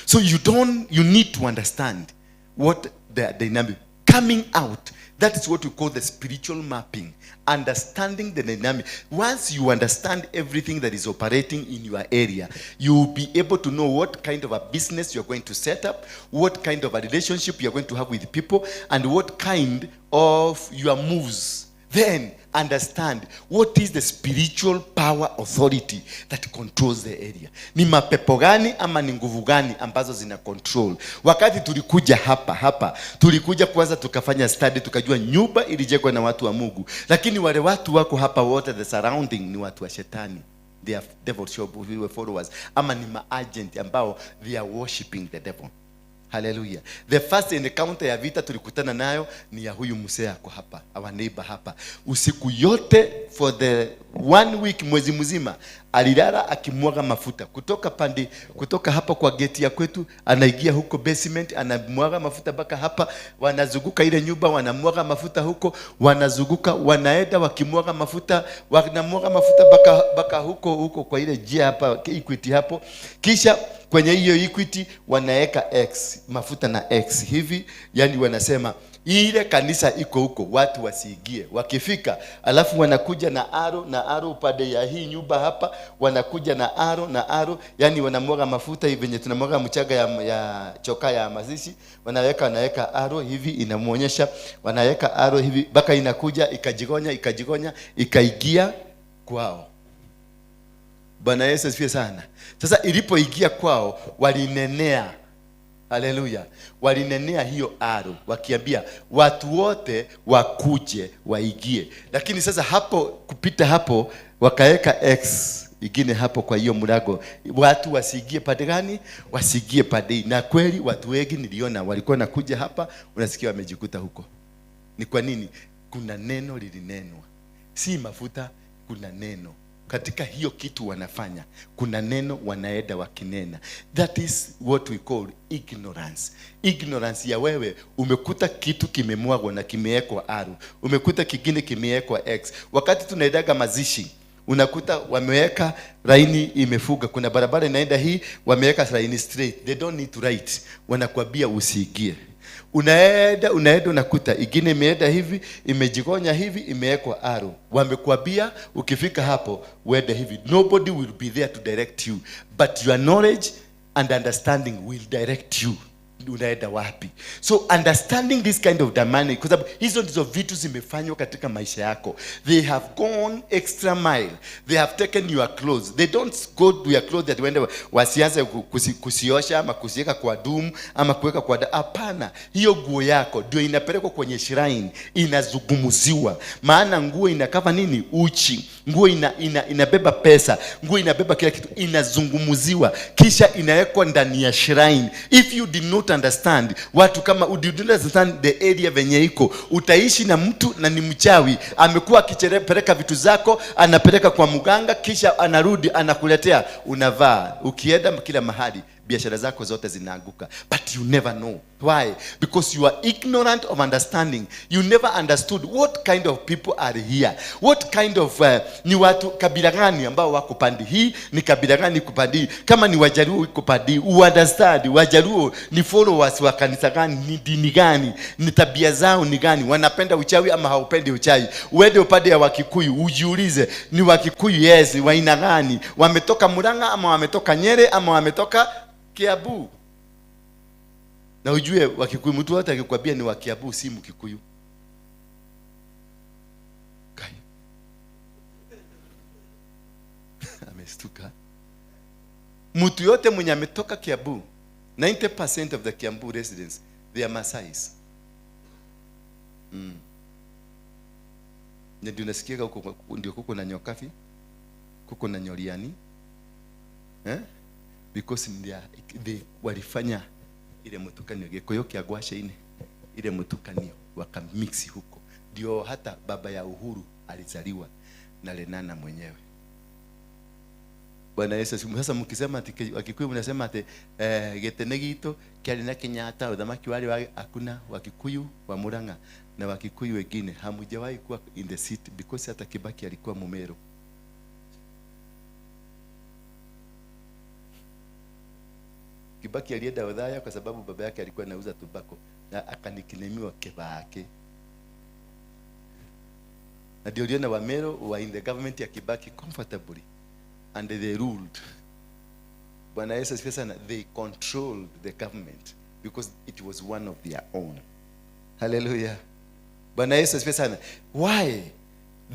So you need to understand what the dynamic coming out. That is what we call the spiritual mapping. Understanding the dynamic. Once you understand everything that is operating in your area, you will be able to know what kind of a business you're going to set up, what kind of a relationship you're going to have with people, and what kind of your moves. Then understand what is the spiritual power authority that controls the area. Ni mapepo gani ama ni nguvu gani ambazo zina control. Wakati tulikuja hapa, tulikuja kwanza tukafanya study, tukajua nyumba ilijengwa na watu wa Mungu. Lakini wale watu wako hapa wote, the surrounding ni watu wa shetani. They are devil followers. Ama ni maagent ambao they are worshiping the devil. Hallelujah. The first encounter ya vita tulikutana nayo ni ya huyu mzee ako hapa, our neighbor hapa. Usiku yote for the 1 week, mwezi mzima, alilala akimwaga mafuta kutoka hapa kwa geti ya kwetu, anaingia huko basement, anamwaga mafuta mpaka hapa, wanazunguka ile nyumba, wanamwaga mafuta huko, wanazunguka, wanaenda wakimwaga mafuta, wanamwaga mafuta mpaka huko kwa ile njia hapa Equity hapo. Kisha kwenye hiyo Equity wanaweka X, mafuta na X hivi, yani wanasema ile kanisa iko huko, watu wasiingie. Wakifika alafu wanakuja na aro na aro upande ya hii nyumba hapa, wanakuja na aro na aro, yani wanamwaga mafuta hivi venye tunamwaga mchanga ya choka ya mazishi, wanaweka aro hivi, inamuonyesha, wanaweka aro hivi mpaka inakuja ikajigonya ikaingia kwao. Bwana Yesu asifiwe sana. Sasa ilipoingia kwao walinenea. Haleluya. Walinenea hiyo aro wakiambia watu wote wakuje waingie. Lakini sasa hapo kupita hapo wakaweka X ingine hapo kwa hiyo mlango, watu wasiingie pande gani? Wasiingie pande. Na kweli watu wengi niliona walikuwa nakuja hapa, unasikia wamejikuta huko. Ni kwa nini? Kuna neno lilinenwa. Si mafuta, kuna neno. Katika hiyo kitu wanafanya, kuna neno wanaenda wakinena. That is what we call ignorance. Ignorance ya wewe, umekuta kitu kimemwagwa na kimewekwa aru, umekuta kingine kimewekwa X. Wakati tunaendaga mazishi, unakuta wameweka laini imefuga, kuna barabara inaenda hii, wameweka laini straight. They don't need to write. Wanakuambia usiingie. Unaenda unakuta ingine imeenda hivi, imejigonya hivi, imewekwa arrow. Wamekuambia ukifika hapo uende hivi. Nobody will be there to direct you, but your knowledge and understanding will direct you. Unaenda wapi? So understanding this kind of dynamic, kwa sababu hizo ndizo vitu zimefanywa katika maisha yako. They have gone extra mile. They have taken your clothes. They don't go to your clothes that wende wasianze kusiosha ama kusiweka kwa dumu ama kuweka kwa hapana. Hiyo nguo yako ndio inapelekwa kwenye shrine, inazungumziwa. Maana nguo inakava nini? Uchi. Nguo inabeba pesa. Nguo inabeba kila kitu, inazungumziwa kisha inawekwa ndani ya shrine. If you did not understand, watu kama you do not understand the area venye iko, utaishi na mtu na ni mchawi, amekuwa akipeleka vitu zako, anapeleka kwa mganga, kisha anarudi anakuletea, unavaa. Ukienda kila mahali biashara zako zote zinaanguka. But you never know. Why? Because you are ignorant of understanding. You never understood what kind of people are here. What kind of ni watu kabila gani ambao wako pande hii, ni kabila gani kupande hii. Kama ni Wajaluo iko pande hii, understand Wajaluo ni followers wa kanisa gani, ni dini gani, ni tabia zao ni gani, wanapenda uchawi ama haupendi uchawi. Uende upande ya Wakikuyu, ujiulize ni Wakikuyu yes, wa aina gani, wametoka Murang'a ama wametoka Nyeri ama wametoka Kiambu. Na ujue Wakikuyu, mtu wote akikwambia ni wa Kiambu si Mkikuyu. Kai. Amestuka. Mtu yote mwenye ametoka Kiambu, 90% of the Kiambu residents, they are Maasais. Ndio unasikia huko ndio kuko na Nyokafi, kuko na Nyoriani. Because they walifanya ile mutukanio Gikuyu kia Gwaceine, ile mutukanio wakamix huko. Ndio hata baba ya Uhuru alizaliwa na Lenana mwenyewe. Bwana Yesu asifiwe. Sasa mkisema ati Wakikuyu mnasema ati getene gitu kiari na Kenyatta uthamaki wale wa hakuna Wakikuyu wa Murang'a na Wakikuyu wengine hamujawahi kuwa in the seat, because hata Kibaki alikuwa Mumeru. Kibaki alienda Othaya kwa sababu baba yake alikuwa anauza tobacco na akanikinemiwa Kibaki. Na ndio uliona Wameru were in the government ya Kibaki comfortably and they ruled. Bwana Yesu asifiwe sana. They controlled the government because it was one of their own. Hallelujah. Bwana Yesu asifiwe sana. Why?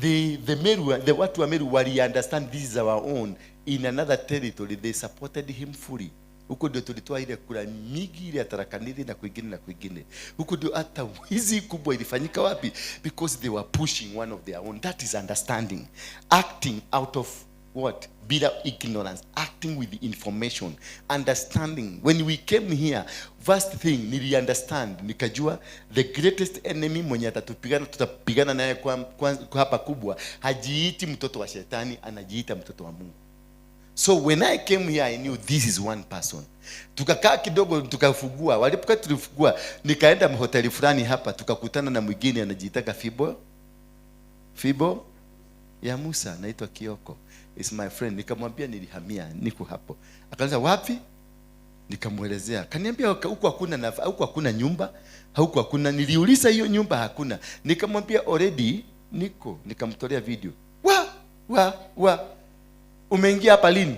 The Meru, the watu wa Meru wali understand this is our own. In another territory they supported him fully. Huko ndio tulitoa ile kura mingi ile ya Tharaka Nithi na kwingine na kwingine. Huko ndio hata wizi kubwa ilifanyika wapi? Because they were pushing one of their own. That is understanding. Acting out of what? Bila ignorance. Acting with the information. Understanding. When we came here, first thing nili understand, nikajua the greatest enemy mwenye atatupigana, tutapigana naye kwa hapa kubwa, hajiiti mtoto wa shetani, anajiita mtoto wa Mungu. So when I came here, I knew this is one person. Tukakaa kidogo, tukafugua. Walipokuwa tulifugua, nikaenda hoteli fulani hapa, tukakutana na mwingine anajiitaka Fibo. Fibo ya Musa, naitwa Kioko. Is my friend. Nikamwambia nilihamia, niko hapo. Akaanza wapi? Nikamwelezea. Kaniambia huko hakuna huko hakuna nyumba, huko hakuna. Niliuliza hiyo nyumba hakuna. Nikamwambia already niko, nikamtolea video. Wa wa wa. Umeingia hapa lini?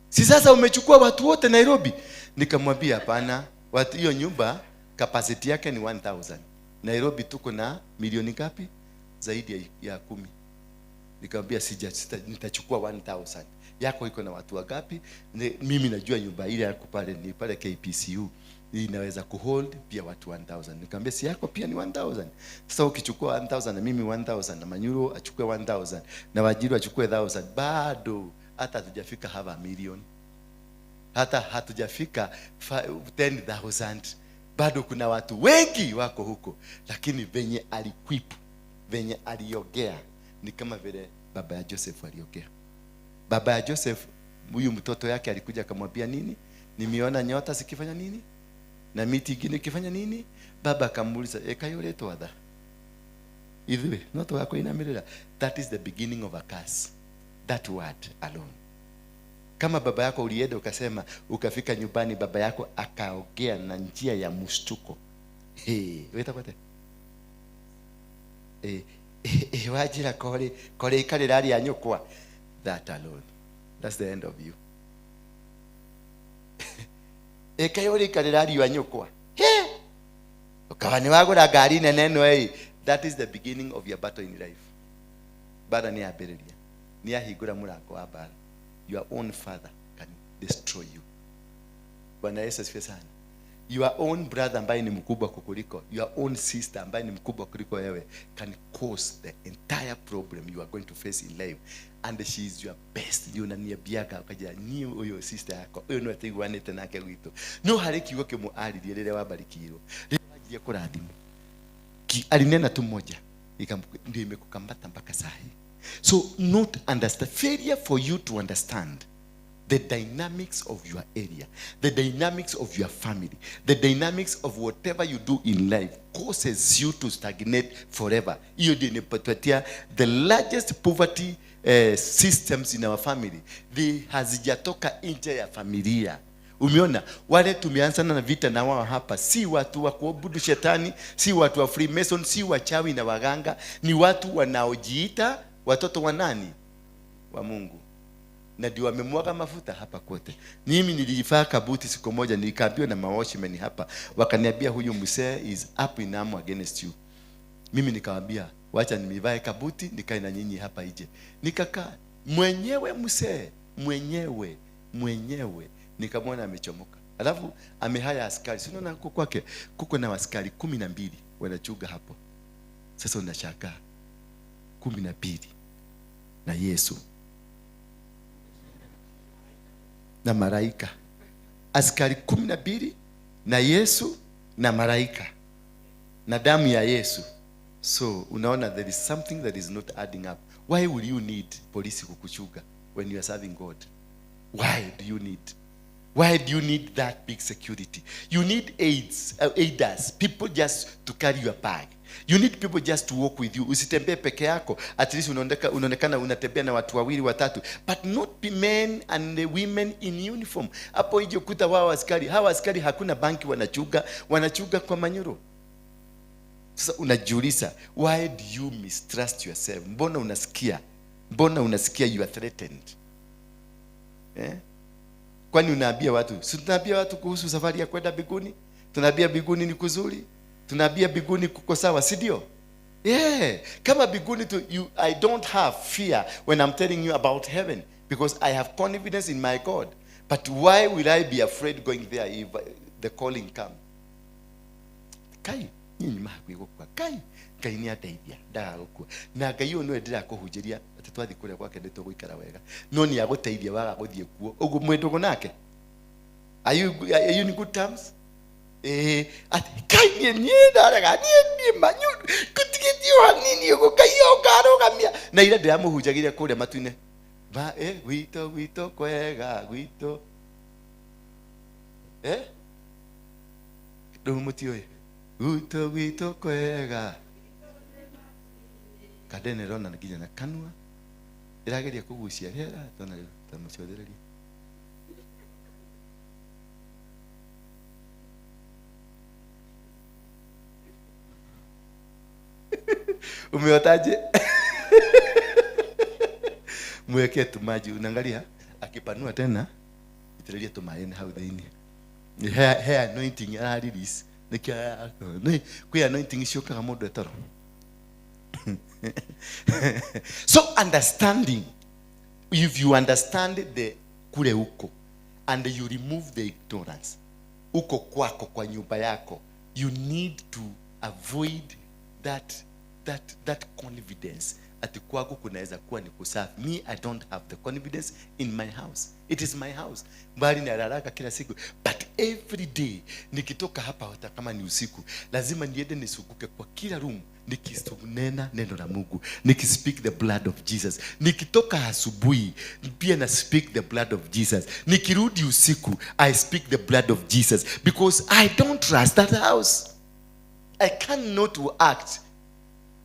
Si sasa umechukua watu wote Nairobi? Nikamwambia hapana, watu hiyo nyumba capacity yake ni 1000. Nairobi tuko na milioni ngapi? Zaidi ya 10. Nikamwambia nitachukua 1000. Yako iko na watu wangapi? Mimi najua nyumba ile yako pale ni pale KPCU. Inaweza kuhold pia watu 1000. Nikamwambia si yako pia ni 1000. Sasa ukichukua 1000 na mimi 1000 na Manyuro achukue 1000 na Wajiru achukue 1000, bado hata hatujafika half a million. Hata hatujafika 10,000. Bado kuna watu wengi wako huko. Lakini venye aliquip, venye aliogea ni kama vile baba ya Joseph aliogea. Baba ya Joseph, huyu mtoto yake alikuja akamwambia nini? Nimeona nyota zikifanya nini? Na miti ingine ikifanya nini? Baba akamuuliza, ekayoletwa atha? Ithuĩ no tũgakũinamĩrĩra. That is the beginning of a curse. That word alone. Kama baba yako ulienda ukasema, ukafika nyumbani baba yako akaongea na njia ya mshtuko. Hey, weta kwate? Wajira kore, kore ikarĩra rĩa nyũkwa. That alone. That's the end of you. Ekayo ikarĩra rĩa nyũkwa. He! Ukawa nĩ wagũra ngari nene ĩno ĩ. That is the beginning of your battle in life. Bara nĩ yambĩrĩria. Nĩ yahingũra mũrango wa bara. Your own father can destroy you. Bwana Yesu asifiwe sana. Your own brother ambaye ni mkubwa kukuliko, your own sister ambaye ni mkubwa kuliko wewe can cause the entire problem you are going to face in life. And she is your best. Ndio unaniambiaga ukaja ni huyo sister yako. Huyo ndio ataiguanĩte nake gwitũ. No harĩ kiugo kĩmwe aririe rĩrĩa wabarikirwo. Rĩrĩa wanjirie kũrathimwo. Alinena tu moja. Ndio imekukamata mpaka saa hii. So not understand, failure for you to understand the dynamics of your area, the dynamics of your family, the dynamics of whatever you do in life causes you to stagnate forever. Hiyo ndio inapatia the largest poverty systems in our family. They hazijatoka nje ya familia. Umeona wale tumeanza na vita na wao hapa, si watu wa kuabudu shetani, si watu wa Freemason, si wachawi na waganga, ni watu wanaojiita watoto wa nani? Wa Mungu. Na ndio wamemwaga mafuta hapa kote. Mimi nilivaa kabuti siku moja, nikaambiwa na mawatchmen hapa, wakaniambia huyu mzee is up in arm against you. Mimi nikamwambia wacha nimevae kabuti nikae na nyinyi hapa nje. Nikakaa mwenyewe mzee, mwenyewe nikamwona amechomoka. Alafu amehaya askari. Si unaona huko kwake kuko na askari 12 wanachunga hapo. Sasa unashangaa 12 na Yesu na malaika. Askari 12 na Yesu na malaika na damu ya Yesu. So unaona there is something that is not adding up. Why will you need polisi kukuchunga when you are serving God? Why do you need? Why do you need that big security? You need aiders, people just to carry your bag. You need people just to walk with you. Usitembee peke yako. At least unaonekana unatembea na watu wawili watatu. But not be men and the women in uniform. Hapo nje ukuta wao askari. Hawa askari hakuna banki wanachuga, wanachuga kwa manyuro. Sasa unajiuliza, why do you mistrust yourself? Mbona unasikia? Mbona unasikia you are threatened? Kwani unaambia watu? Si tunaambia watu kuhusu safari ya kwenda mbinguni? Tunaambia mbinguni ni kuzuri? Tunaambia mbinguni kuko sawa, si ndio? Yeah. Kama mbinguni tu, you, I don't have fear when I'm telling you about heaven because I have confidence in my God. But why will I be afraid going there if the calling come? Kai, nyinyi mahakuĩ gũkua. Kai, Ngai nĩ andeithia, ndagagũkua. Na Ngai ũyũ nĩwe ndĩrakũhunjĩria atĩ twathiĩ kũrĩa gwake nĩ tũgũikara wega. No nĩ agũteithia waga gũthiĩ kuo. Ũguo mwĩ ndũgũ nake? Are you in good terms? Atĩ Kai niĩ niĩ ndarega, niĩ niĩ manyu, gũtigĩtio hanini ũguo, Ngai ũngarũgamia. Na ira ndĩramũhunjagĩria kũrĩa matu-inĩ. Ba, gwitũ, gwitũ kwega, gwitũ. Rĩu mũtiũĩ. Gwitũ, gwitũ kwega. Kandene ĩrona nginya na kanua. Ĩrageria kũgucia rĩera, tona rĩu, ta mũcothererie. Umeotaje? Mweke tu maji, unaangalia akipanua tena itireria tu maji hau thĩinĩ. He anointing ara release. Nĩkĩo nĩ kwĩ anointing ciũkaga mũndũ etoro. So understanding, if you understand the kule uko and you remove the ignorance, uko kwako kwa nyumba yako, you need to avoid that confidence ati kwako kunaweza kuwa ni kusafi. Me, I don't have the confidence in my house. It is my house. Mbali ni haraka kila siku. But every day nikitoka hapa hata kama ni usiku, lazima niende nisuguke kwa kila room, nikinena neno la Mungu, nikispeak the blood of Jesus. Nikitoka asubuhi pia na speak the blood of Jesus. Nikirudi usiku I speak the blood of Jesus, because I don't trust that house. I cannot act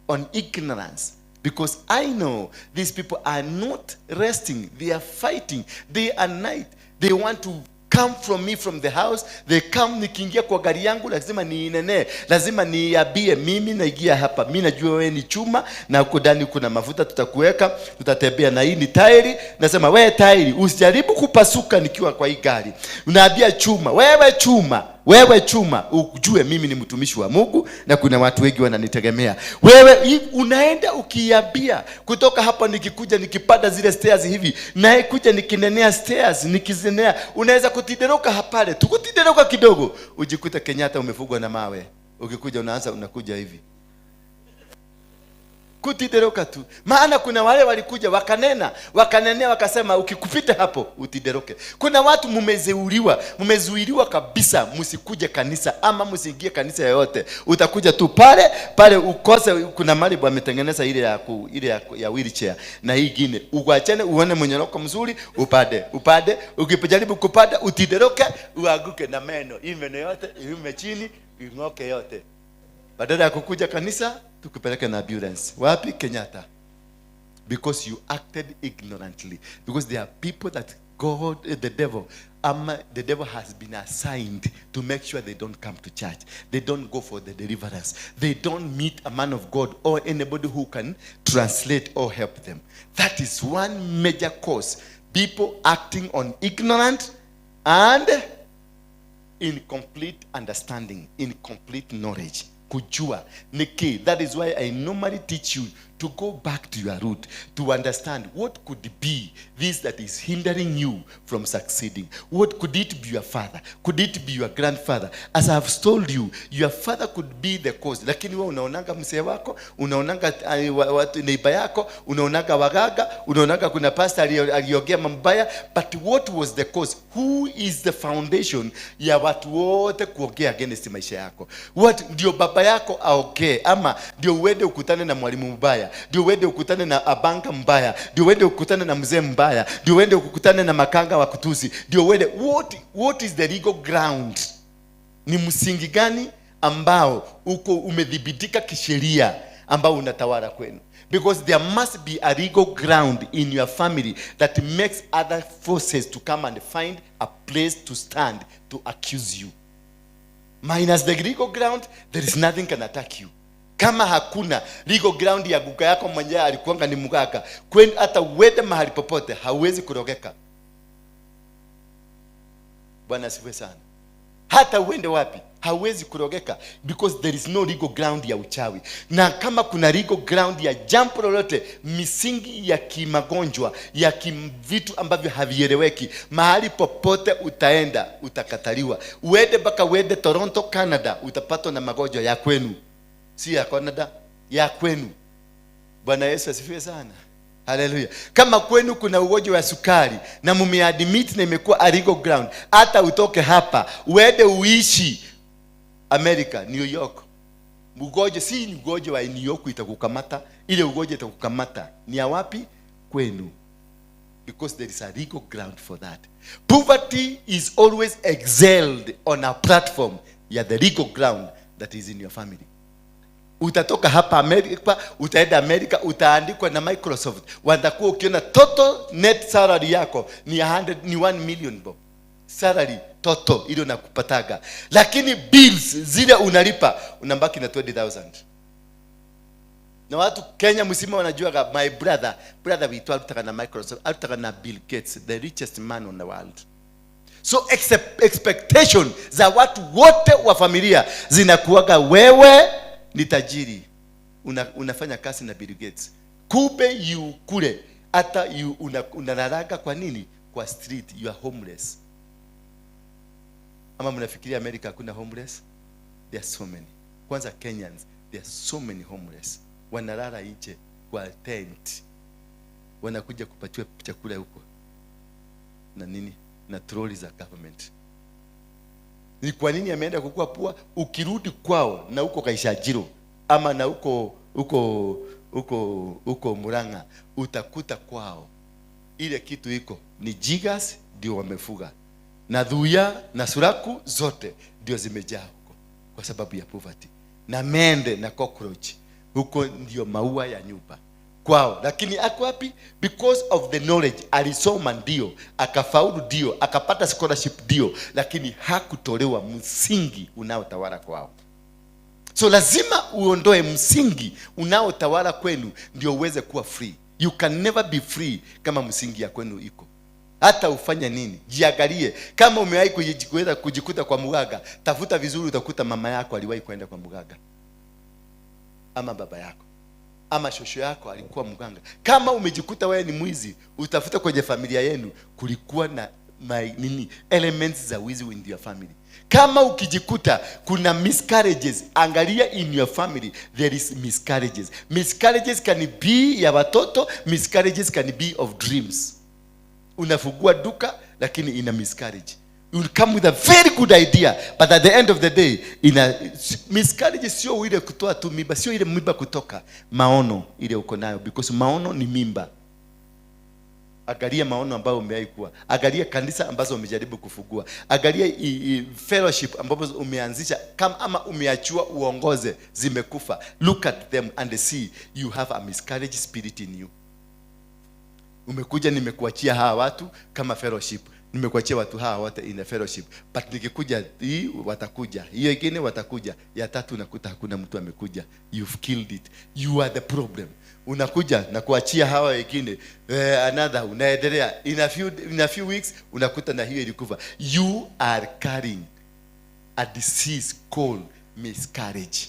on ignorance, because I know these people are not resting. They are fighting day and night. They want to come from me from the house. They come, nikiingia kwa gari yangu lazima niinene, lazima niambie mimi naingia hapa, mimi najua wewe ni chuma na huko ndani kuna mafuta, tutakuweka, tutatembea na hii ni tairi. Nasema wewe tairi usijaribu kupasuka nikiwa kwa hii gari. Unaambia chuma, wewe chuma, wewe chuma, ujue mimi ni mtumishi wa Mungu na kuna watu wengi wananitegemea. Wewe unaenda ukiambia kutoka hapa, nikikuja nikipanda zile stairs hivi, naye kuja nikinenea stairs, nikizinenea, unaweza kutideroka hapale, tukutideroka kidogo, ujikute Kenyatta umefugwa na mawe. Ukikuja unaanza unakuja hivi. Kutideroka tu. Maana kuna wale walikuja wakanena, wakanenea wakasema ukikupita hapo utideroke. Kuna watu mumezuiliwa kabisa msikuje kanisa ama msiingie kanisa yoyote. Utakuja tu pale pale ukose. Kuna mali wametengeneza ile ya ile ya wheelchair na hii nyingine. Uachane uone mwenyoroko mzuri, upande, upande, ukijaribu kupanda utideroke, uanguke na meno. Hii meno yote iume chini, ing'oke yote. Badala ya kukuja kanisa tukupeleke na ambulance. Wapi? Kenyatta. Because you acted ignorantly. Because there are people that God, the devil, the devil has been assigned to make sure they don't come to church. They don't go for the deliverance. They don't meet a man of God or anybody who can translate or help them. That is one major cause. People acting on ignorant and incomplete understanding, incomplete knowledge. Kujua ni key. That is why I normally teach you to go back to your root, to understand what could be this that is hindering you from succeeding. What could it be? Your father? Could it be your grandfather? As I have told you, your father could be the cause. Lakini wewe unaonanga mzee wako, unaonanga watu neighbor yako, unaonanga wagaga, unaonanga kuna pastor aliongea mambaya, but what was the cause? Who is the foundation ya watu wote kuongea against maisha yako? What ndio baba yako aongee ama ndio uende ukutane na mwalimu mbaya? mbaya, ndio uende ukutane na abanka mbaya, ndio uende ukutane na mzee mbaya, ndio uende ukutane na makanga wa kutusi, ndio uende. What is the legal ground? Ni msingi gani ambao uko umedhibitika kisheria ambao unatawala kwenu? Because there must be a legal ground in your family that makes other forces to come and find a place to stand to accuse you. Minus the legal ground, there is nothing can attack you. Kama hakuna legal ground ya guka yako mwenyewe alikuanga ni mganga kwenu, hata uende mahali popote hauwezi kurogeka. Bwana asifiwe sana. Hata uende wapi hauwezi kurogeka, because there is no legal ground ya uchawi. Na kama kuna legal ground ya jambo lolote, misingi ya kimagonjwa, ya vitu ambavyo havieleweki, mahali popote utaenda utakataliwa. Uende mpaka uende Toronto, Canada, utapatwa na magonjwa ya kwenu, si ya Canada, ya kwenu. Bwana Yesu asifiwe sana. Haleluya. Kama kwenu kuna ugonjwa wa sukari na mumeadmit na imekuwa a legal ground, hata utoke hapa uende uishi America, New York, ugonjwa si ugonjwa wa New York itakukamata, ile ugonjwa itakukamata ni ya wapi? Kwenu. Because there is a legal ground for that. Poverty is always excelled on a platform ya the legal ground that is in your family. Utatoka hapa Amerika, utaenda Amerika, utaandikwa na Microsoft, watakuwa ukiona total net salary yako ni 100, ni 1 million bob, salary total ile unakupataga, lakini bills zile unalipa unabaki na 20,000. Na watu Kenya mzima wanajuaga my brother, brother witu arutaga na Microsoft, arutaga na Bill Gates, the richest man on the world. So expectation za watu wote wa familia zinakuwaga wewe ni tajiri, unafanya kazi na Bill Gates, kumbe you kule hata you unalalaga kwa nini? Kwa street, you are homeless. Ama mnafikiria America hakuna homeless? There are so many. Kwanza Kenyans, there are so many homeless, wanalala nje kwa tent, wanakuja kupatiwa chakula huko na nini na troli za government. Ni kwa nini ameenda kukua poor? Ukirudi kwao na huko Kaishajiro ama na huko huko huko huko Murang'a, utakuta kwao ile kitu iko ni jiggers ndio wamefuga, na dhuya na suraku zote ndio zimejaa huko kwa sababu ya poverty, na mende na cockroach huko ndio maua ya nyumba kwao. Lakini ako wapi? Because of the knowledge. Alisoma ndio, akafaulu ndio, akapata scholarship ndio, lakini hakutolewa msingi unaotawala kwao. So lazima uondoe msingi unaotawala kwenu ndio uweze kuwa free. You can never be free kama msingi ya kwenu iko. Hata ufanye nini, jiangalie. Kama umewahi kujikuta kwa mganga, tafuta vizuri, utakuta mama yako aliwahi kwenda kwa mganga, ama baba yako, ama shosho yako alikuwa mganga. Kama umejikuta wewe ni mwizi, utafuta kwenye familia yenu kulikuwa na nini, elements za wizi in your family. Kama ukijikuta kuna miscarriages, angalia in your family there is miscarriages. Miscarriages can be ya watoto, miscarriages can be of dreams. Unafungua duka lakini ina miscarriage. You will come with a very good idea, but at the end of the day ina miscarriage. Sio ile kutoa tu mimba, sio ile mimba kutoka, maono ile uko nayo, because maono ni mimba. Angalia maono ambayo umewahi kuwa, angalia kanisa ambazo umejaribu kufungua, angalia fellowship ambazo umeanzisha kama ama umeachua uongoze, zimekufa. Look at them and see you have a miscarriage spirit in you. Umekuja, nimekuachia hawa watu kama fellowship, nimekuachia watu hawa wote in a fellowship, but nikikuja hii watakuja, hiyo ingine watakuja, ya tatu unakuta hakuna mtu amekuja. You've killed it. You are the problem. Unakuja na kuachia hawa wengine, another, unaendelea, in a few weeks unakuta na hiyo ilikufa. You are carrying a disease called miscarriage.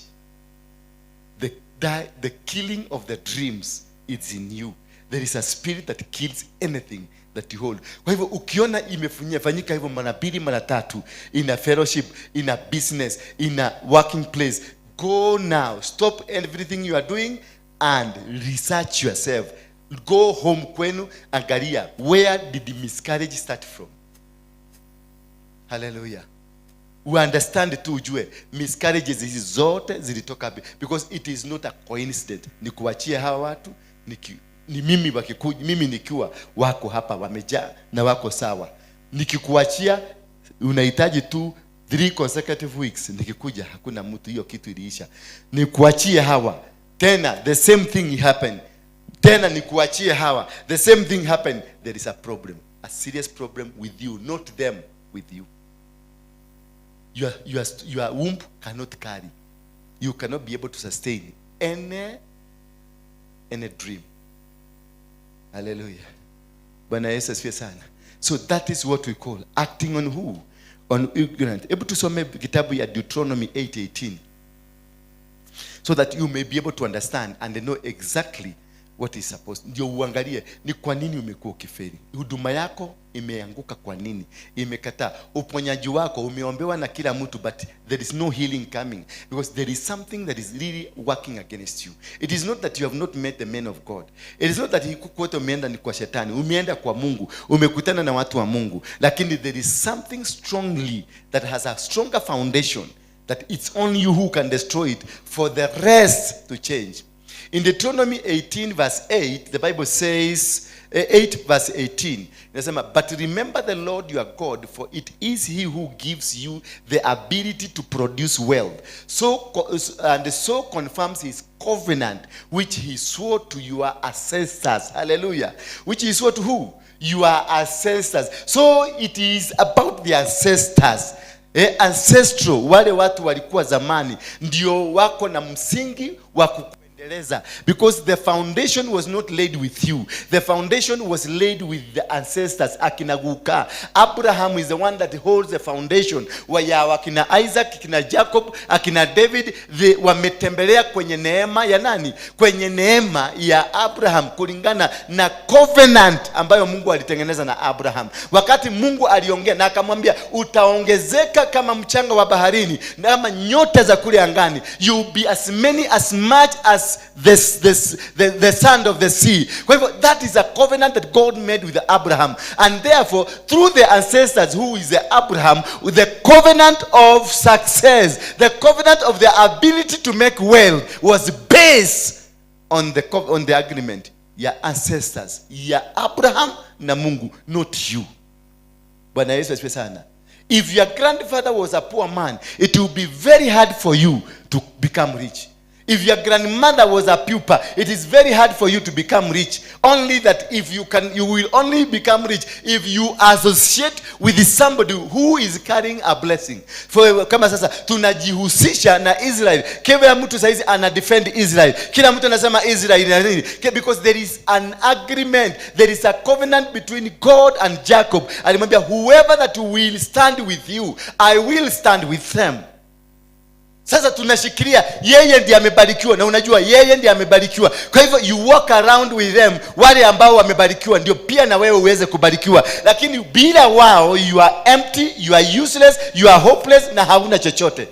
The killing of the dreams is in you. There is a spirit that kills anything that you hold. Kwa hivyo ukiona imefanyika hivyo mara mbili, mara tatu, in a fellowship, in a business, in a working place, go now, stop everything you are doing and research yourself. Go home kwenu, angalia where did the miscarriage start from. Hallelujah. Uunderstand tu, ujue miscarriages hizi zote zilitoka wapi, because it is not a coincidence. Ni kuachia hawa watu ni mimi mimi nikiwa wako hapa wamejaa na wako sawa. Nikikuachia unahitaji tu 3 consecutive weeks, nikikuja hakuna mtu, hiyo kitu iliisha. Nikuachie hawa tena, the same thing happened. Tena nikuachie hawa, the same thing happened. There is a problem, a serious problem with you, not them, with you. Your womb cannot carry. You cannot be able to sustain any dream. Hallelujah. Bwana Yesu asifiwe sana. So that is what we call acting on who? On ignorant. Hebu tusome kitabu ya Deuteronomy 8:18 so that you may be able to understand and know exactly what is supposed. Ndio uangalie ni kwa nini umekuwa ukifeli. Huduma yako imeanguka kwa nini? Imekataa. Uponyaji wako umeombewa na kila mtu, but there is no healing coming because there is something that is really working against you. It is not that you have not met the men of God. It is not that kote umeenda ni kwa shetani. Umeenda kwa Mungu, umekutana na watu wa Mungu, lakini there is something strongly that has a stronger foundation that it's only you who can destroy it for the rest to change. In Deuteronomy 18 verse 8, the Bible says, 8 verse 18, inasema, "But remember the Lord your God, for it is he who gives you the ability to produce wealth, and so confirms his covenant which he swore to your ancestors." Hallelujah. Which he swore to who? Your ancestors. So it is about the ancestors. Ancestral, wale watu walikuwa zamani ndio wako na msingi wa kukuendeleza, because the foundation was not laid with you. The foundation was laid with the ancestors, akina guka. Abraham is the one that holds the foundation wa wakina Isaac, akina Jacob, akina David. Wametembelea kwenye neema ya nani? Kwenye neema ya Abraham, kulingana na covenant ambayo Mungu alitengeneza na Abraham wakati Mungu aliongea na akamwambia, "Utaongezeka kama mchanga wa baharini na kama nyota za kule angani. You will be as many, as much as the sand of the sea." Kwa hivyo that is a covenant that God made with Abraham, and therefore through the ancestors, who is the Abraham, the covenant of success, the covenant of the ability to make wealth, was based on the agreement ya ancestors ya Abraham na Mungu, not you. Bwana Yesu asifiwe sana. If your grandfather was a poor man, it will be very hard for you to become rich. If your grandmother was a pauper, it is very hard for you to become rich. Only that if you can, you will only become rich if you associate with somebody who is carrying a blessing. For kama sasa tunajihusisha na Israel. Kila mtu saizi ana defend Israel. Kila mtu anasema Israel na nini? Because there is an agreement, there is a covenant between God and Jacob. Alimwambia, "Whoever that will stand with you, I will stand with them." Sasa tunashikilia yeye ndiye amebarikiwa, na unajua yeye ndiye amebarikiwa. Kwa hivyo you walk around with them, wale ambao wamebarikiwa, ndio pia na wewe uweze kubarikiwa. Lakini bila wao you are empty, you are useless, you are hopeless na hauna chochote.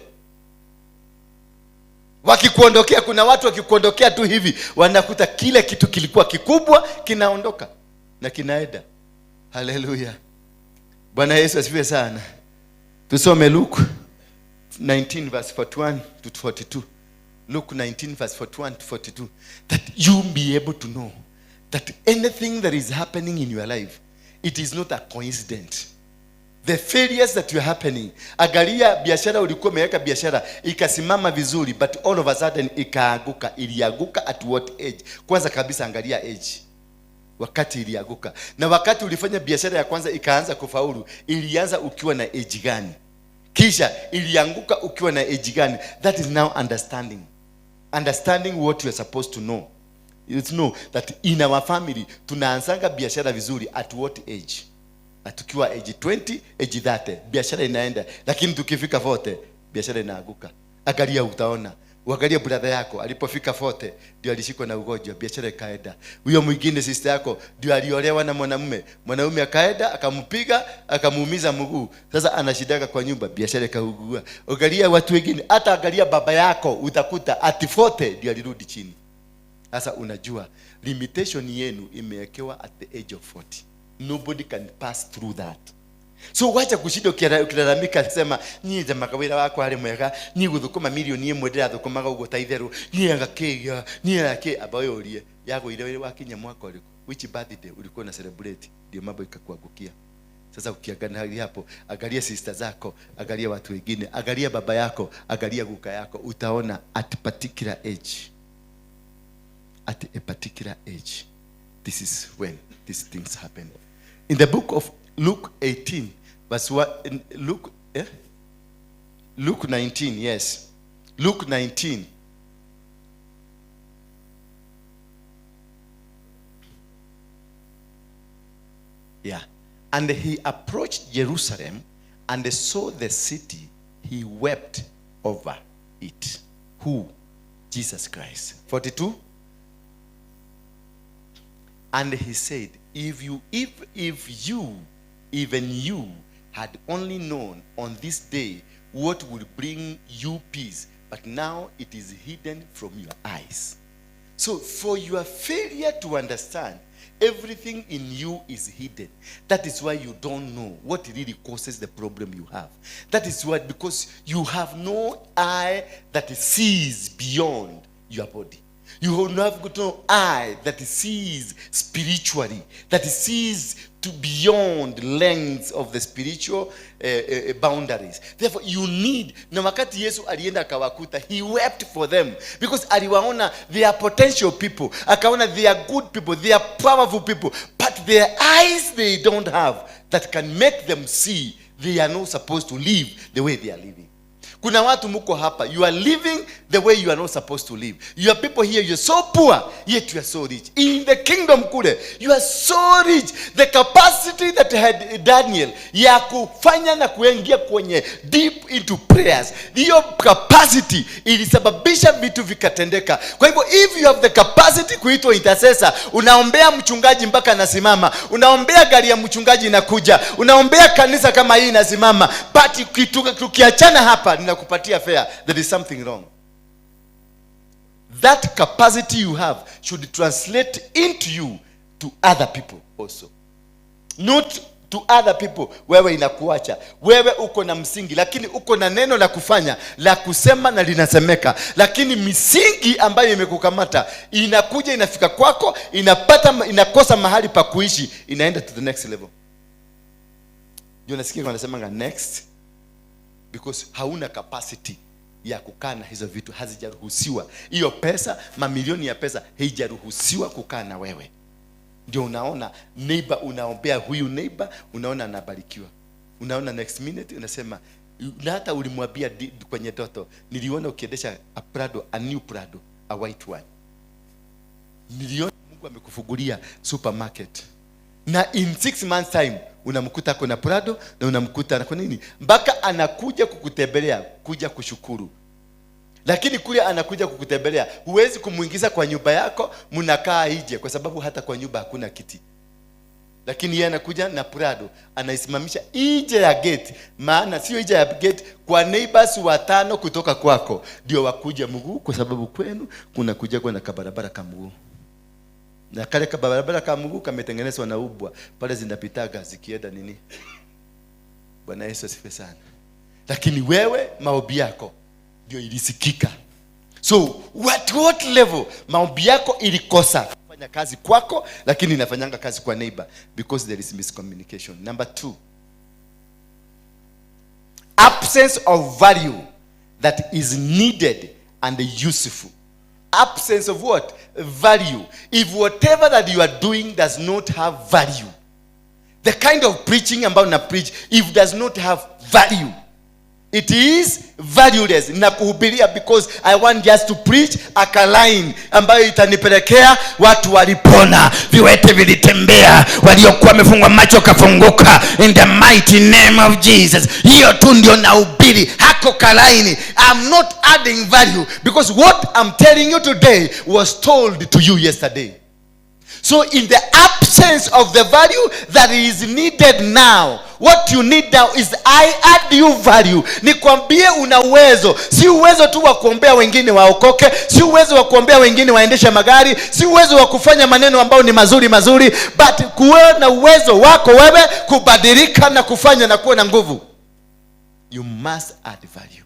Wakikuondokea, kuna watu wakikuondokea tu hivi, wanakuta kile kitu kilikuwa kikubwa kinaondoka na kinaenda. Haleluya! Bwana Yesu asifiwe sana. Tusome Luke 19 verse 41 to 42. Luke 19 verse 41 to 42. That you be able to know that anything that is happening in your life, it is not a coincidence. The failures that you are happening. Angalia biashara, ulikuwa umeweka biashara ikasimama vizuri, but all of a sudden ikaanguka. Ilianguka at what age? Kwanza kabisa angalia age wakati ilianguka, na wakati ulifanya biashara ya kwanza ikaanza kufaulu, ilianza ukiwa na age gani? Kisha ilianguka ukiwa na age gani? That is now understanding, understanding what you are supposed to know. You know that in our family tunaanzanga biashara vizuri at what age? Tukiwa age 20, age 30, biashara inaenda, lakini tukifika 40 biashara inaanguka. Angalia, utaona, uangalie brother yako alipofika 40 ndio alishikwa na ugonjwa, biashara ikaenda. Huyo mwingine, sister yako, ndio aliolewa na mwanamume, mwanamume akaenda akampiga, akamuumiza mguu, sasa anashidaka kwa nyumba, biashara ikaugua. Angalia watu wengine, hata angalia baba yako, utakuta at 40 ndio alirudi chini. Sasa unajua limitation yenu imewekewa at the age of 40. Nobody can pass through that. So wacha kushinda ukilalamika sema niĩ njamaga wĩra wakwa arĩ mwega, niĩ gũthũkũma milioni ĩmwe ndĩrathũkũmaga ũguo ta itherũ, niĩ anga kĩ, niĩ anga kĩ. Amba ũyũrie yagũire wĩra wakinya mwaka ũrĩkũ, which birthday ulikuwa una celebrate ndio mambo ikakuangukia. Sasa ukiangalia hapo, angalia sister zako, angalia watu wengine, angalia baba yako, angalia guka yako, utaona at particular age, at a particular age, this is when these things happen. In the book of Luke 18, verse 1, Luke, Luke 19, yes. Luke 19. Yeah. And he approached Jerusalem and saw the city. He wept over it. Who? Jesus Christ. 42. And he said, if you, even you, had only known on this day what would bring you peace, but now it is hidden from your eyes. So for your failure to understand, everything in you is hidden. That is why you don't know what really causes the problem you have. That is why, because you have no eye that sees beyond your body. You have got no eye that sees spiritually, that sees to beyond lengths of the spiritual boundaries. Therefore, you need. Na wakati Yesu alienda akawakuta, he wept for them because aliwaona they are potential people. Akaona they are good people, they are powerful people, but their eyes they don't have that can make them see they are not supposed to live the way they are living. Kuna watu muko hapa, you are living the way you are not supposed to live. You are people here, you are so poor, yet you are so rich. In the kingdom kule, you are so rich. The capacity that had Daniel ya kufanya na kuingia kwenye deep into prayers, hiyo capacity ilisababisha vitu vikatendeka. Kwa hivyo if you have the capacity kuitwa intercessor, unaombea mchungaji mpaka anasimama, unaombea gari ya mchungaji inakuja, unaombea kanisa kama hii inasimama, but tukiachana hapa ninakupatia fair, there is something wrong. That capacity you have should translate into you to other people also. Not to other people. Wewe inakuacha. Wewe uko na msingi, lakini uko na neno la kufanya, la kusema na linasemeka. Lakini misingi ambayo imekukamata inakuja, inafika kwako, inapata, inakosa mahali pa kuishi, inaenda to the next level. Ndio nasikia wanasema next, because hauna capacity ya kukaa na hizo vitu, hazijaruhusiwa. Hiyo pesa, mamilioni ya pesa haijaruhusiwa kukaa na wewe. Ndio unaona neighbor, unaombea huyu neighbor, unaona anabarikiwa. Unaona next minute unasema, na hata ulimwambia kwenye ndoto, niliona ukiendesha a Prado, a new Prado, a white one. Niliona Mungu amekufungulia supermarket. Na in 6 months time unamkuta kuna Prado na unamkuta kwa nini? Mpaka anakuja kukutembelea, kuja kushukuru. Lakini kule anakuja kukutembelea, huwezi kumuingiza kwa nyumba yako, mnakaa nje kwa sababu hata kwa nyumba hakuna kiti. Lakini yeye anakuja na Prado, anaisimamisha nje ya gate, maana sio nje ya gate, kwa neighbors watano kutoka kwako ndio wakuja mguu, kwa sababu kwenu kuna kuja kwa na kabarabara ka mguu. Na kale kabarabara ka mguu kametengenezwa na ubwa, pale zinapitaga zikienda nini. Bwana Yesu asifiwe sana. Lakini wewe maombi yako ndio ilisikika. So what level maombi yako ilikosa kufanya kazi kwako, lakini inafanyanga kazi kwa neighbor because there is miscommunication. Number 2, absence of value that is needed and useful. Absence of what? Value. If whatever that you are doing does not have value, the kind of preaching I'm about to preach, if does not have value, it is valueless. Na kuhubiria because I want just to preach a line ambayo itanipelekea watu walipona, viwete vilitembea, waliokuwa wamefungwa macho kafunguka, in the mighty name of Jesus. Hiyo tu ndio nahubiri, hako kalaini. I'm not adding value because what I'm telling you today was told to you yesterday. So in the absence of the value that is needed now, What you need now is I add you value. Nikwambie una uwezo. Si uwezo tu wa kuombea wengine waokoke, si uwezo wa kuombea wengine waendeshe magari, si uwezo wa kufanya maneno ambayo ni mazuri mazuri, but kuwa na uwezo wako wewe kubadilika na kufanya na kuwa na nguvu. You must add value.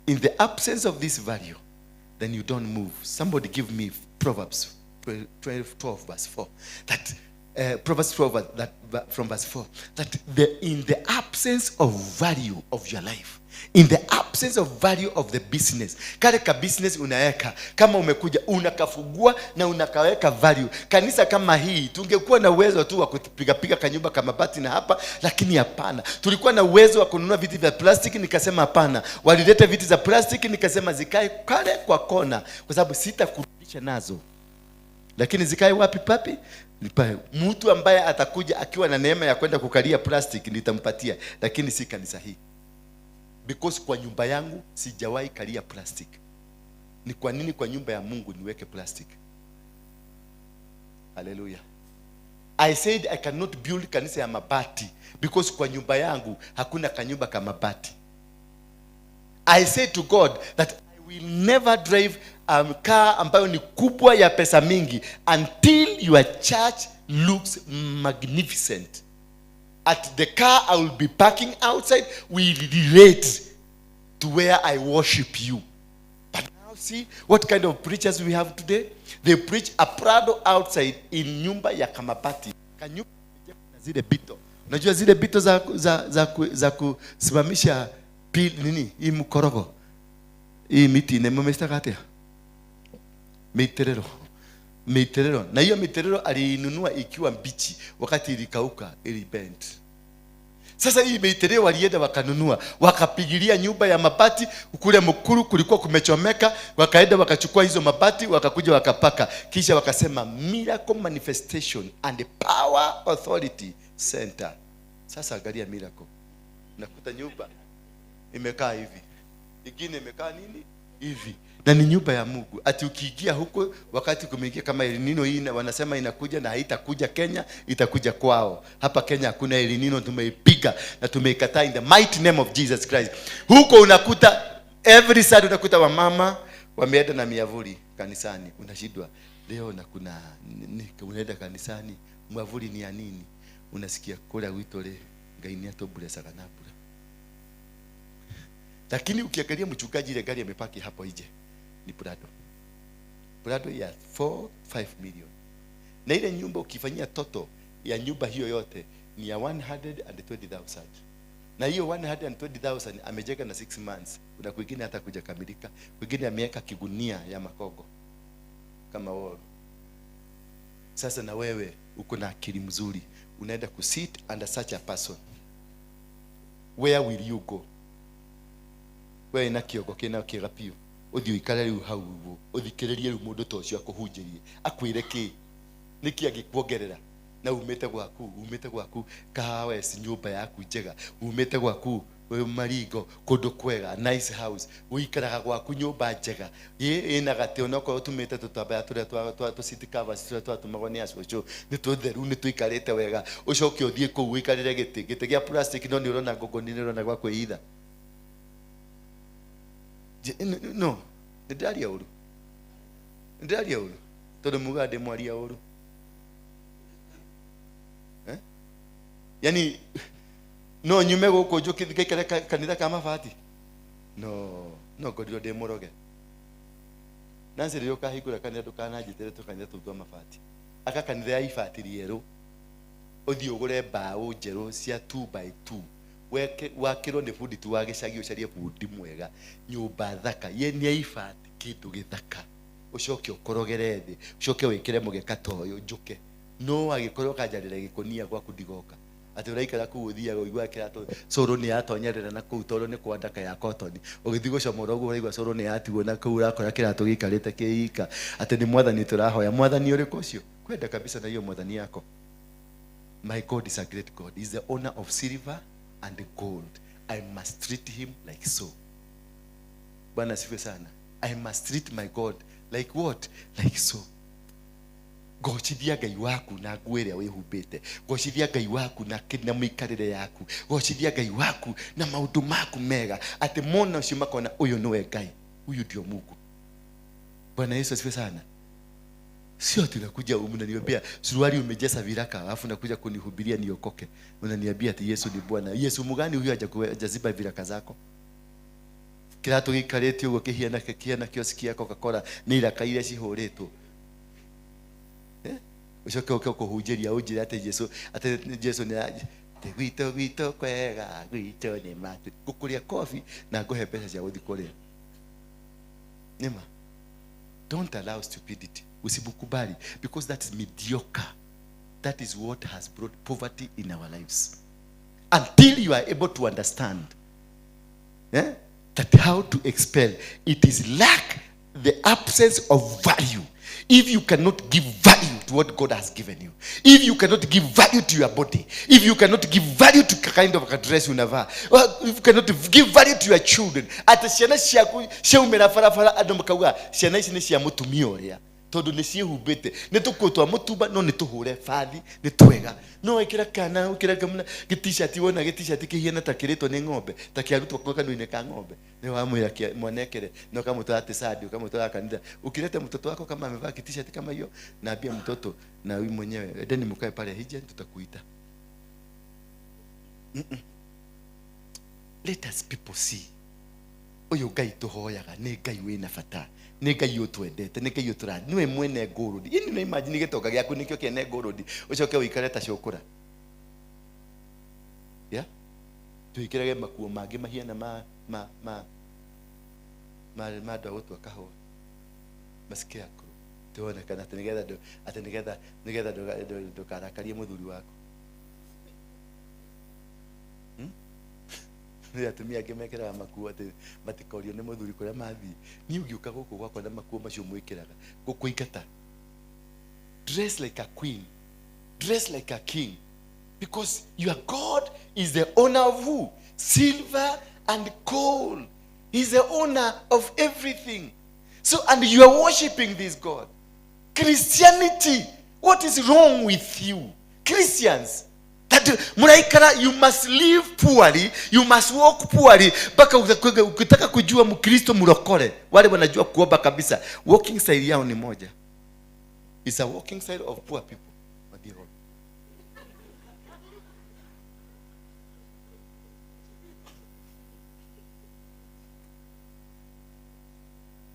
In the absence of this value, then you don't move. Somebody give me Proverbs 12 verse 4. That Proverbs 12 that, from verse 4. That in the absence of value of your life, in the absence of value of the business, kale ka business unaweka, kama umekuja unakafungua na unakaweka value. Kanisa kama hii tungekuwa na uwezo tu wa kupiga piga kanyumba kama bati na hapa, lakini hapana. Tulikuwa na uwezo wa kununua viti vya plastiki, nikasema hapana. Walileta viti za plastiki, nikasema zikae kale kwa kona, kwa sababu sitakurudisha nazo. Lakini zikae wapi papi? Mtu ambaye atakuja akiwa na neema ya kwenda kukalia plastic nitampatia, lakini si kanisa hii. Because kwa nyumba yangu sijawahi kalia plastic. Ni kwa nini kwa nyumba ya Mungu niweke plastic? Hallelujah. I said I cannot build kanisa ya mabati because kwa nyumba yangu hakuna kanyumba kama mabati. I said to God that I will never drive a car ambayo ni kubwa ya pesa mingi until your church looks magnificent. At the car I will be parking outside will relate to where I worship you. But now see what kind of preachers we have today. They preach a Prado outside in nyumba ya kamabati. Kanyumba na zile bito. Unajua zile bito za kusimamisha nini hii mkorogo. Hii miti ne mmestakatia. Miterero. Miterero. Na hiyo miterero aliinunua ikiwa mbichi, wakati ilikauka ilibend. Sasa hii miterero walienda wakanunua, wakapigilia nyumba ya mabati kule Mukuru kulikuwa kumechomeka, wakaenda wakachukua hizo mabati wakakuja wakapaka, kisha wakasema Miracle Manifestation and Power Authority Center. Sasa angalia miracle. Nakuta nyumba imekaa hivi, ingine imekaa nini hivi, na ni nyumba ya Mungu. Ati ukiingia huko wakati kumeingia kama El Nino hii, wanasema inakuja na haitakuja Kenya, itakuja kwao. Hapa Kenya hakuna El Nino, tumeipiga na tumeikataa in the mighty name of Jesus Christ. Huko unakuta every Saturday unakuta wamama wameenda na miavuli kanisani. Unashindwa leo na kuna unaenda kanisani, mwavuli ni ya nini? Unasikia kula wito le Ngai ni atobulesa kanabura. Lakini ukiangalia mchungaji ile gari amepaki hapo nje ni Prado. Prado ya 4-5 million. Na ile nyumba ukifanyia toto ya nyumba hiyo yote ni ya 120,000. Na hiyo 120,000 amejenga na 6 months. Kuna kwingine hata kujakamilika, kwingine ameweka kigunia ya makogo kama wall. Sasa na wewe uko na akili mzuri, unaenda kusit under such a person. Where will you go? Wewe na kiogo kina kigapio uthi uikare riu hau uguo uthikiririe riu mundu ta ucio akuhunjirie akwire ki niki angikuongerera na umite gwaku kahawa eci nyumba yaku njega umite gwaku Maringo kundu kwega nice house uikaraga gwaku nyumba njega ina gati onokorwo tumite tutambaya turia twa city covers turia twatumagwo ni acucu ni tutheru ni tuikarite wega ucoke uthie kuu uikarire giti gia plastic no ni urona ngongoni ni urona gwa kwihitha. No, ndiraria uru. Ndiraria uru. Tondu muga ndi mwaria uru. Eh? Yani no nyume guku njuki ngaikare kanitha ka mabati. No, no ngorirwo ndi muroge. Nancy rĩrĩa ũkahingũra kanitha ndũkananjĩtĩre tũkanitha tũu twa mabati. Aka kanitha ya ibati rĩerũ. Ũthiĩ ũgũre mbaũ njerũ cia 2x2. Weke wakirwo ni fundi tu wa gĩcagi ũcarie fundi mwega nyũmba thaka ye nĩ ibati kĩndũ gĩthaka ũcoke ũkorogere thĩ ũcoke wĩkĩre mũgeka ta ũyũ njũke no agĩkorwo kanjarĩra gĩkũnia gwaku ndigoka atĩ ũraikara kũu ũthiaga ũigua kĩratũ cũrũ nĩ yatonyerera na kũu tondũ nĩ kwa ndaka ya cotton ũgĩthiĩ gũcomora ũguo ũraigua cũrũ nĩ yatigwo na kũu ũrakora kĩratũ gĩikarĩte kĩika atĩ nĩ mwathani tũrahoya mwathani ũrĩkũ ũcio kwenda kabisa na hiyo mwathani yako. My God is a great God. He is the owner of silver and gold. I must treat him like so. Bwana asifiwe sana. I must treat my God like what? Like so. Gocithia Ngai waku na nguo ĩrĩa wĩhumbĩte. Gocithia Ngai waku na mĩikarĩre yaku. Gocithia Ngai waku na maũndũ maku mega. Atĩ mona ũcio makona ũyũ nĩwe Ngai. Huyu ndio Mungu. Bwana Yesu asifiwe sana. Sio tunakuja unaniambia suruali umejaza viraka alafu nakuja kunihubiria niokoke. Unaniambia ati Yesu ni Bwana. Yesu mgani huyu hajaziba viraka zako? Kĩratũ gĩikarĩte ũguo kĩhiana kĩhiana kioski ya Coca-Cola nĩ iraka iria cihũrĩtwo. Ucoke ũke kũhunjĩria ũnjĩre atĩ Jesu nĩ atĩ gwitũ gwitũ kwega gwitũ nĩ matu. Ngũkũrĩa kobi na ngũhe mbeca cia gũthiĩ kũrĩa. Nĩma. Don't allow stupidity. Usimkubali, because that is mediocre. That is what has brought poverty in our lives. Until you are able to understand that how to expel, it is lack, the absence of value. If you cannot give value to what God has given you, if you cannot give value to your body, if you cannot give value to kind of a dress unavaa, if you cannot give value to your children, ata ciana ciaku ciaumĩra barabara andũ makauga ciana ici nĩ cia mũtumia ũrĩa tondũ nĩ ciĩhumbĩte nĩ tũkuo twa mũtumba no nĩ tũhũre bathi nĩ twega no ĩkĩra kana ũkĩra kamuna gĩtishati wona gĩtishati kĩhiana ta kĩrĩtwo nĩ ng'ombe ta kĩarutwo kanua-inĩ ka ng'ombe nĩ wamwĩra mwanekere na ũkamũtwara atĩ sadi ũkamũtwara kanitha ukileta mtoto wako kama amevaa kitishati kama hiyo naambia mtoto na wewe mwenyewe endeni mkae pale hija tutakuita. Let us people see uyu Ngai tuhoyaga nĩ Ngai wĩna bata nĩ Ngai ũtwendete nĩ Ngai ũtũra nĩwe mwene ngũrũndi. Ini no imagine gĩtonga gĩaku nĩkĩo kĩene ngũrũndi ũcoke ũikare ta cũkũra. Yeah? Twĩkĩrage makuo mangĩ mahiana ma ma ma ma ma andũ a gũtua kahũa mascarecrow tuonekana atĩ nĩgetha atĩ nĩgetha nĩgetha ndũkarakarie mũthuri waku. Nĩ atumia angĩ mekĩraga makuo atĩ matikorio nĩ mũthuri kũrĩa mathiĩ. Niĩ ũngĩũka gũkũ gwakwa na makuo macio mwĩkĩraga ngũkũingata. Dress like a queen. Dress like a king. Because your God is the owner of who? Silver and gold. He's the owner of everything. So, and you are worshiping this God. Christianity, what is wrong with you? Christians. That muraikara, you must live poorly, you must walk poorly. Mpaka ukitaka kujua Mkristo murokore, wale wanajua kuomba kabisa. Walking style yao ni moja. It's a walking style of poor people.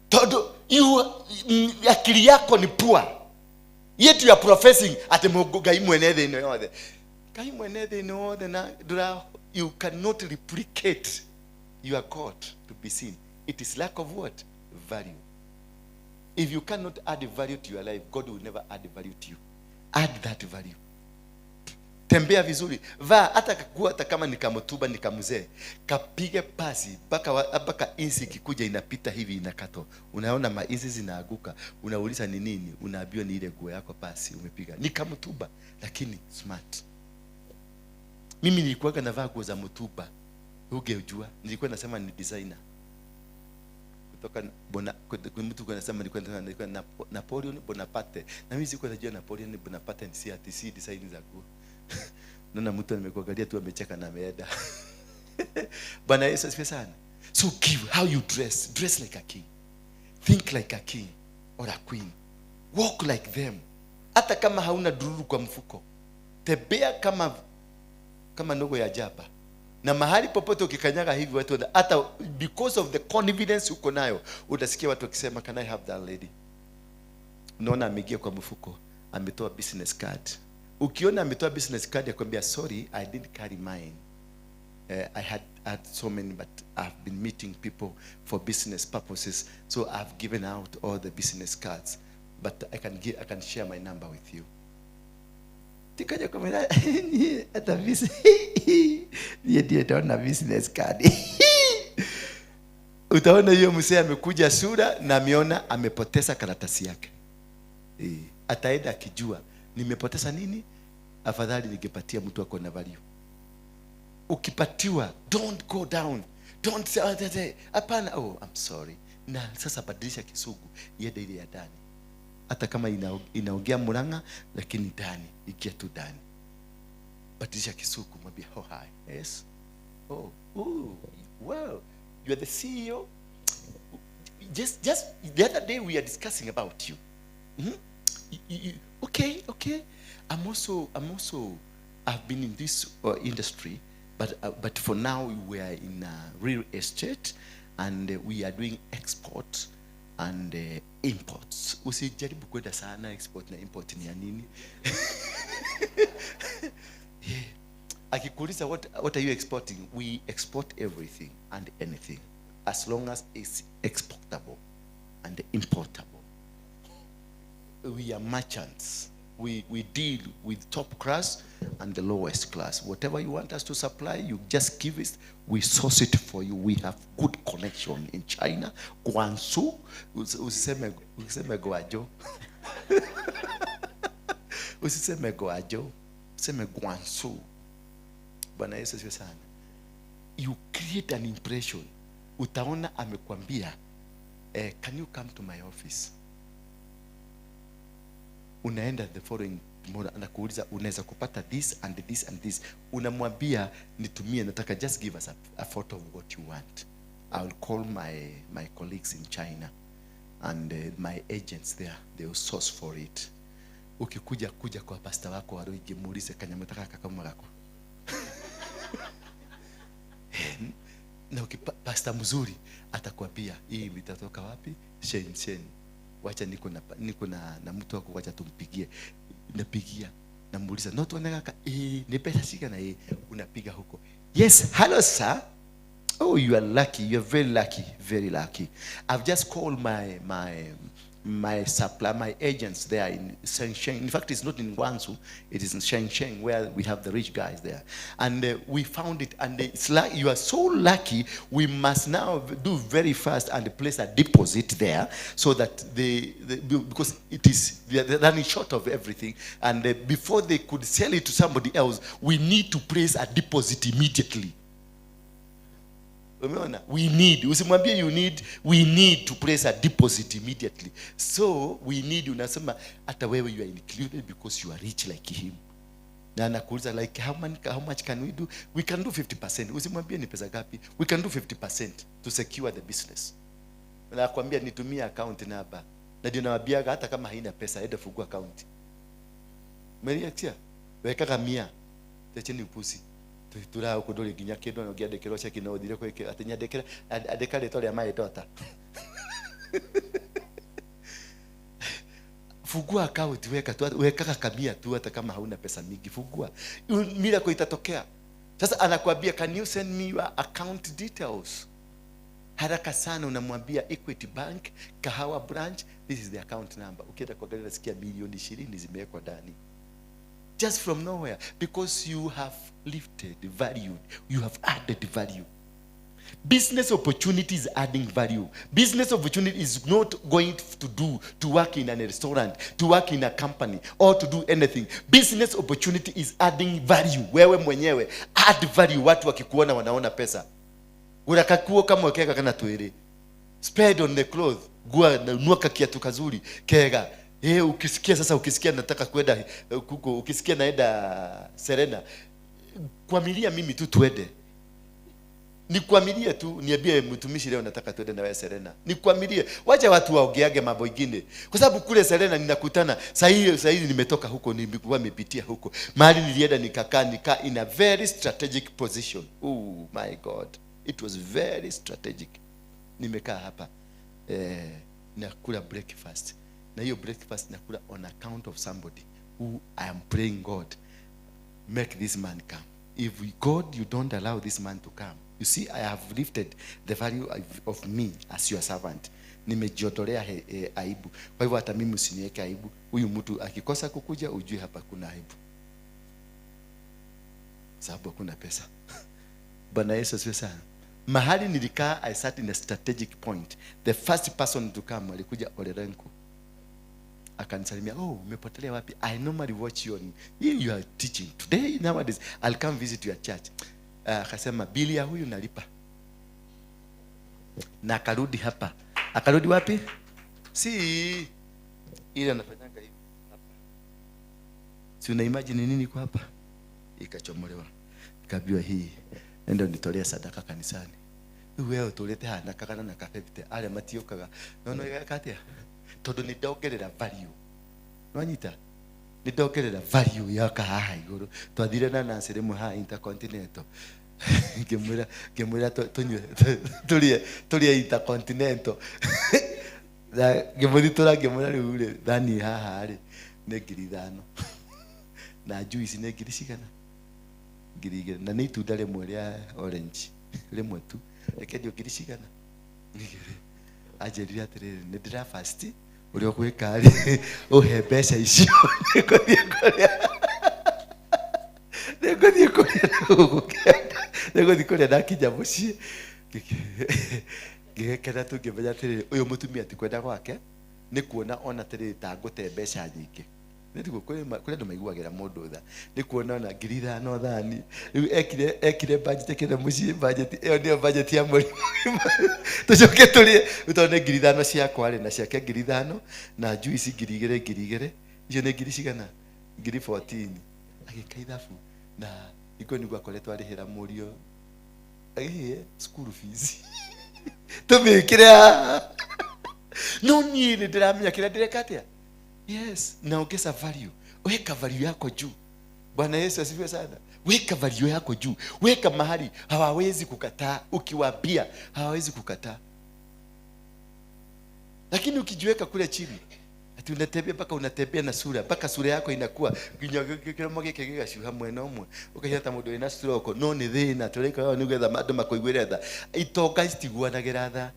Todo you akili yako ni poor. Yet you are professing at Ngai mwene thĩ ĩno yothe. Ngai mwene thĩ ĩno yothe na ndũra, you cannot replicate your God to be seen. It is lack of what? Value. If you cannot add value to your life, God will never add value to you. Add that value. Tembea vizuri. Vaa hata kakua hata kama ni kamutuba ni kamuzee. Kapige pasi mpaka insi ikikuja inapita hivi inakato. Unaona mainsi zinaaguka. Unauliza ni nini? Unaambiwa ni ile nguo yako pasi umepiga. Ni kamutuba lakini smart. Mimi nilikuwa navaa nguo za mutuba. Ungejua nilikuwa nasema ni designer. Kutoka bona mtu anasema nilikuwa Napoleon Bonaparte. Na mimi sikuwa najua Napoleon Bonaparte ni si ati si design za nguo. Naona mtu amekuangalia tu amecheka na ameenda. Bwana Yesu asifiwe sana. So give how you dress. Dress like a king. Think like a king or a queen. Walk like them. Hata kama hauna dururu kwa mfuko, tembea kama ndogo ya jaba. Na mahali popote ukikanyaga hivi watu hata because of the confidence uko nayo utasikia watu wakisema can I have that lady? Unaona ameingia kwa mfuko, ametoa business card. Ukiona ametoa business card akwambia sorry I didn't carry mine. I had so many, but I've been meeting people for business purposes, so I've given out all the business cards, but I can share my number with you. Tikaja kumwambia hata business ndiye ndio business card. Utaona hiyo mzee amekuja sura na ameona amepoteza karatasi yake. Ataenda akijua nimepoteza nini? Afadhali ningepatia mtu ako na value. Ukipatiwa, don't go down. Don't say hapana, oh I'm sorry. Na sasa badilisha kisugu iende ile ya ndani. Hata kama inaongea Murang'a, lakini ndani, ingia tu ndani. Badilisha Kisuku, mwambie, oh hi, yes. Oh, oh, well, you are the CEO. Just the other day we are discussing about you. Mm-hmm. Okay. I'm also, I've been in this industry, but for now we are in real estate, and we are doing export and imports. Usijaribu kwenda sana export na import ni ya nini? Yeah. Akikuuliza what are you exporting? We export everything and anything, as long as it's exportable and importable. We are merchants. We deal with top class and the lowest class. Whatever you want us to supply, you just give it. We source it for you. We have good connection in China. Guangzhou. Usiseme Guangzhou. Usiseme Guangzhou. Usiseme Guangzhou. Bwana Yesu asifiwe sana. You create an impression. Utaona amekwambia, can you come to my office? Unaenda the following tomorrow, anakuuliza unaweza kupata this and this and this. Unamwambia nitumie, nataka just give us a photo of what you want. I will call my colleagues in China and my agents there, they will source for it. Ukikuja kuja kwa pastor wako waruige, muulize kanyamutaka kakama gako. Na pastor mzuri atakwambia hii itatoka wapi? Shenzhen. Wacha niko na mtu wako, wacha tumpigie. Napigia, namuuliza, not wanaka ni pesa shika na unapiga huko. Yes, hello sir. Oh, you are lucky. You are very lucky, very lucky. I've just called my supply, my agents there in Shenzhen. In fact, it's not in Guangzhou. It is in Shenzhen where we have the rich guys there. And we found it. And it's like you are so lucky. We must now do very fast and place a deposit there so that they because it is they're running short of everything. And before they could sell it to somebody else, we need to place a deposit immediately. We need, usimwambie you need, we need to place a deposit immediately. So we need, unasema hata wewe you are included because you are rich like him. Na anakuuliza like how much can we do? We can do 50%. Usimwambie ni pesa gapi? We can do 50% to secure the business. Nakwambia nitumie account number. Na ndio nawaambiaga hata kama haina pesa enda fungua account. Umeniatia? Weka 100. Techeni upusi. Tura huko nduri nginya kindu no ngiandikirwo cheki no thire kwike ati nyandikira andika ritwa ria my daughter. Fungua account, weka tu, weka kamia tu hata kama hauna pesa mingi, fungua. Miracle itatokea. Sasa anakuambia can you send me your account details? Haraka sana unamwambia Equity Bank, Kahawa branch, this is the account number. Ukienda kuangalia nasikia milioni 20 zimewekwa ndani. Just from nowhere, because you have lifted value, you have added value. Business opportunity is adding value. Business opportunity is not going to work in a restaurant, to work in a company, or to do anything. Business opportunity is adding value. Wewe mwenyewe add value. Watu wakikuona wanaona pesa. Unakakuo kama kega kana tuere. Spread on the cloth. Gua nunua kiatu kazuri kega. Ukisikia sasa, ukisikia nataka kwenda kuko, ukisikia naenda Serena, kuamilia mimi tu tuende. Nikuamilie tu, niambie mtumishi leo nataka tuende na wewe Serena. Nikuamilie. Wacha watu waongeage mambo mengine. Kwa sababu kule Serena ninakutana, saa hii nimetoka huko, nimekuwa nimepitia huko. Mahali nilienda nikakaa in a very strategic position. Oh my God. It was very strategic. Nimekaa hapa nakula breakfast. Na hiyo breakfast nakula on account of somebody who I am praying God, make this man come. If God, you don't allow this man to come. You see, I have lifted the value of me as your servant. Nimejiondolea aibu. Kwa hivyo hata mimi usiniweke aibu. Huyu mtu akikosa kukuja, ujue hapa kuna aibu. Sababu hakuna pesa. Bwana Yesu asifiwe sana. Mahali nilikaa, I sat in a strategic point. The first person to come alikuja Olerenko. Akanisalimia, oh, umepotelea wapi? I normally watch you on, you are teaching. Today, nowadays, I'll come visit your church. Akasema, bili ya huyu nalipa. Na akarudi hapa. Akarudi wapi? Si, Ile anafanyanga hivi hapa. Si una imagine nini kwa hapa? Ikachomolewa. Nikaambiwa hii nenda nitolea sadaka kanisani. Wewe utulete hana kakana na kafefte ale matiukaga. No no ikatia. Tondu ni ndongerera value. Nwanyita? Ni ndongerera value yaka haha iguru. Twathire na Nancy rimwe haha Intercontinental. Ngimwira tunywe turie Intercontinental. Na ngimũthitũra ngĩmwĩra rĩu rĩ thani haha rĩ nĩ 5,000. Na juice nĩ ngiri cigana? 2,000. Na nĩ itunda rĩmwe rĩa orange rĩmwe tu. Rĩkendio ngiri cigana? 2,000. Anjĩrire atĩrĩrĩ nĩ ndĩra fast ũrĩa ũgwĩka rĩ ũhe mbeca icio nĩngũthiĩ kũrĩa nĩngũthiĩ kũrĩa nĩngũthiĩ kũrĩa ndakinya mũciĩ ngĩgĩkena tu ngĩmenya atĩrĩrĩ ũyũ mũtumia ti kwenda gwake nĩ kuona ona atĩrĩrĩ ta ngũte mbeca nyingĩ. Nĩ kũrĩ andũ maiguagĩra mũndũ tha nĩ kuona ona 5,000 thani rĩu ekire budget ekire mũciĩ budget ĩyo nĩyo budget ya mweri tũcoke tũrĩe rĩu tondũ nĩ 5,000 ciakwa rĩ na ciake 5,000 na juice 2,000 2,000 icio nĩ ngiri cigana? 14,000. Agĩka ithabu na iko nĩguo akoretwo arĩhĩra mũriũ agĩhĩe school fees tumikire haha no niĩ nĩ ndĩramenya kĩrĩa ndĩreka atĩa. Yes, naongeza value. Weka value yako juu. Bwana Yesu asifiwe sana. Weka value yako juu. Weka mahali hawawezi kukataa, ukiwaambia hawawezi kukataa. Lakini ukijiweka kule chini, ati unatembea mpaka unatembea na sura, mpaka sura yako inakuwa kiromo gĩkĩ gĩgacuha mwena ũmwe, ũkahiana ta mũndũ wĩna stroke, no nĩ thĩna tũreka ũũ nĩgetha andũ makũiguĩre tha. Itonga citiguanagĩra tha.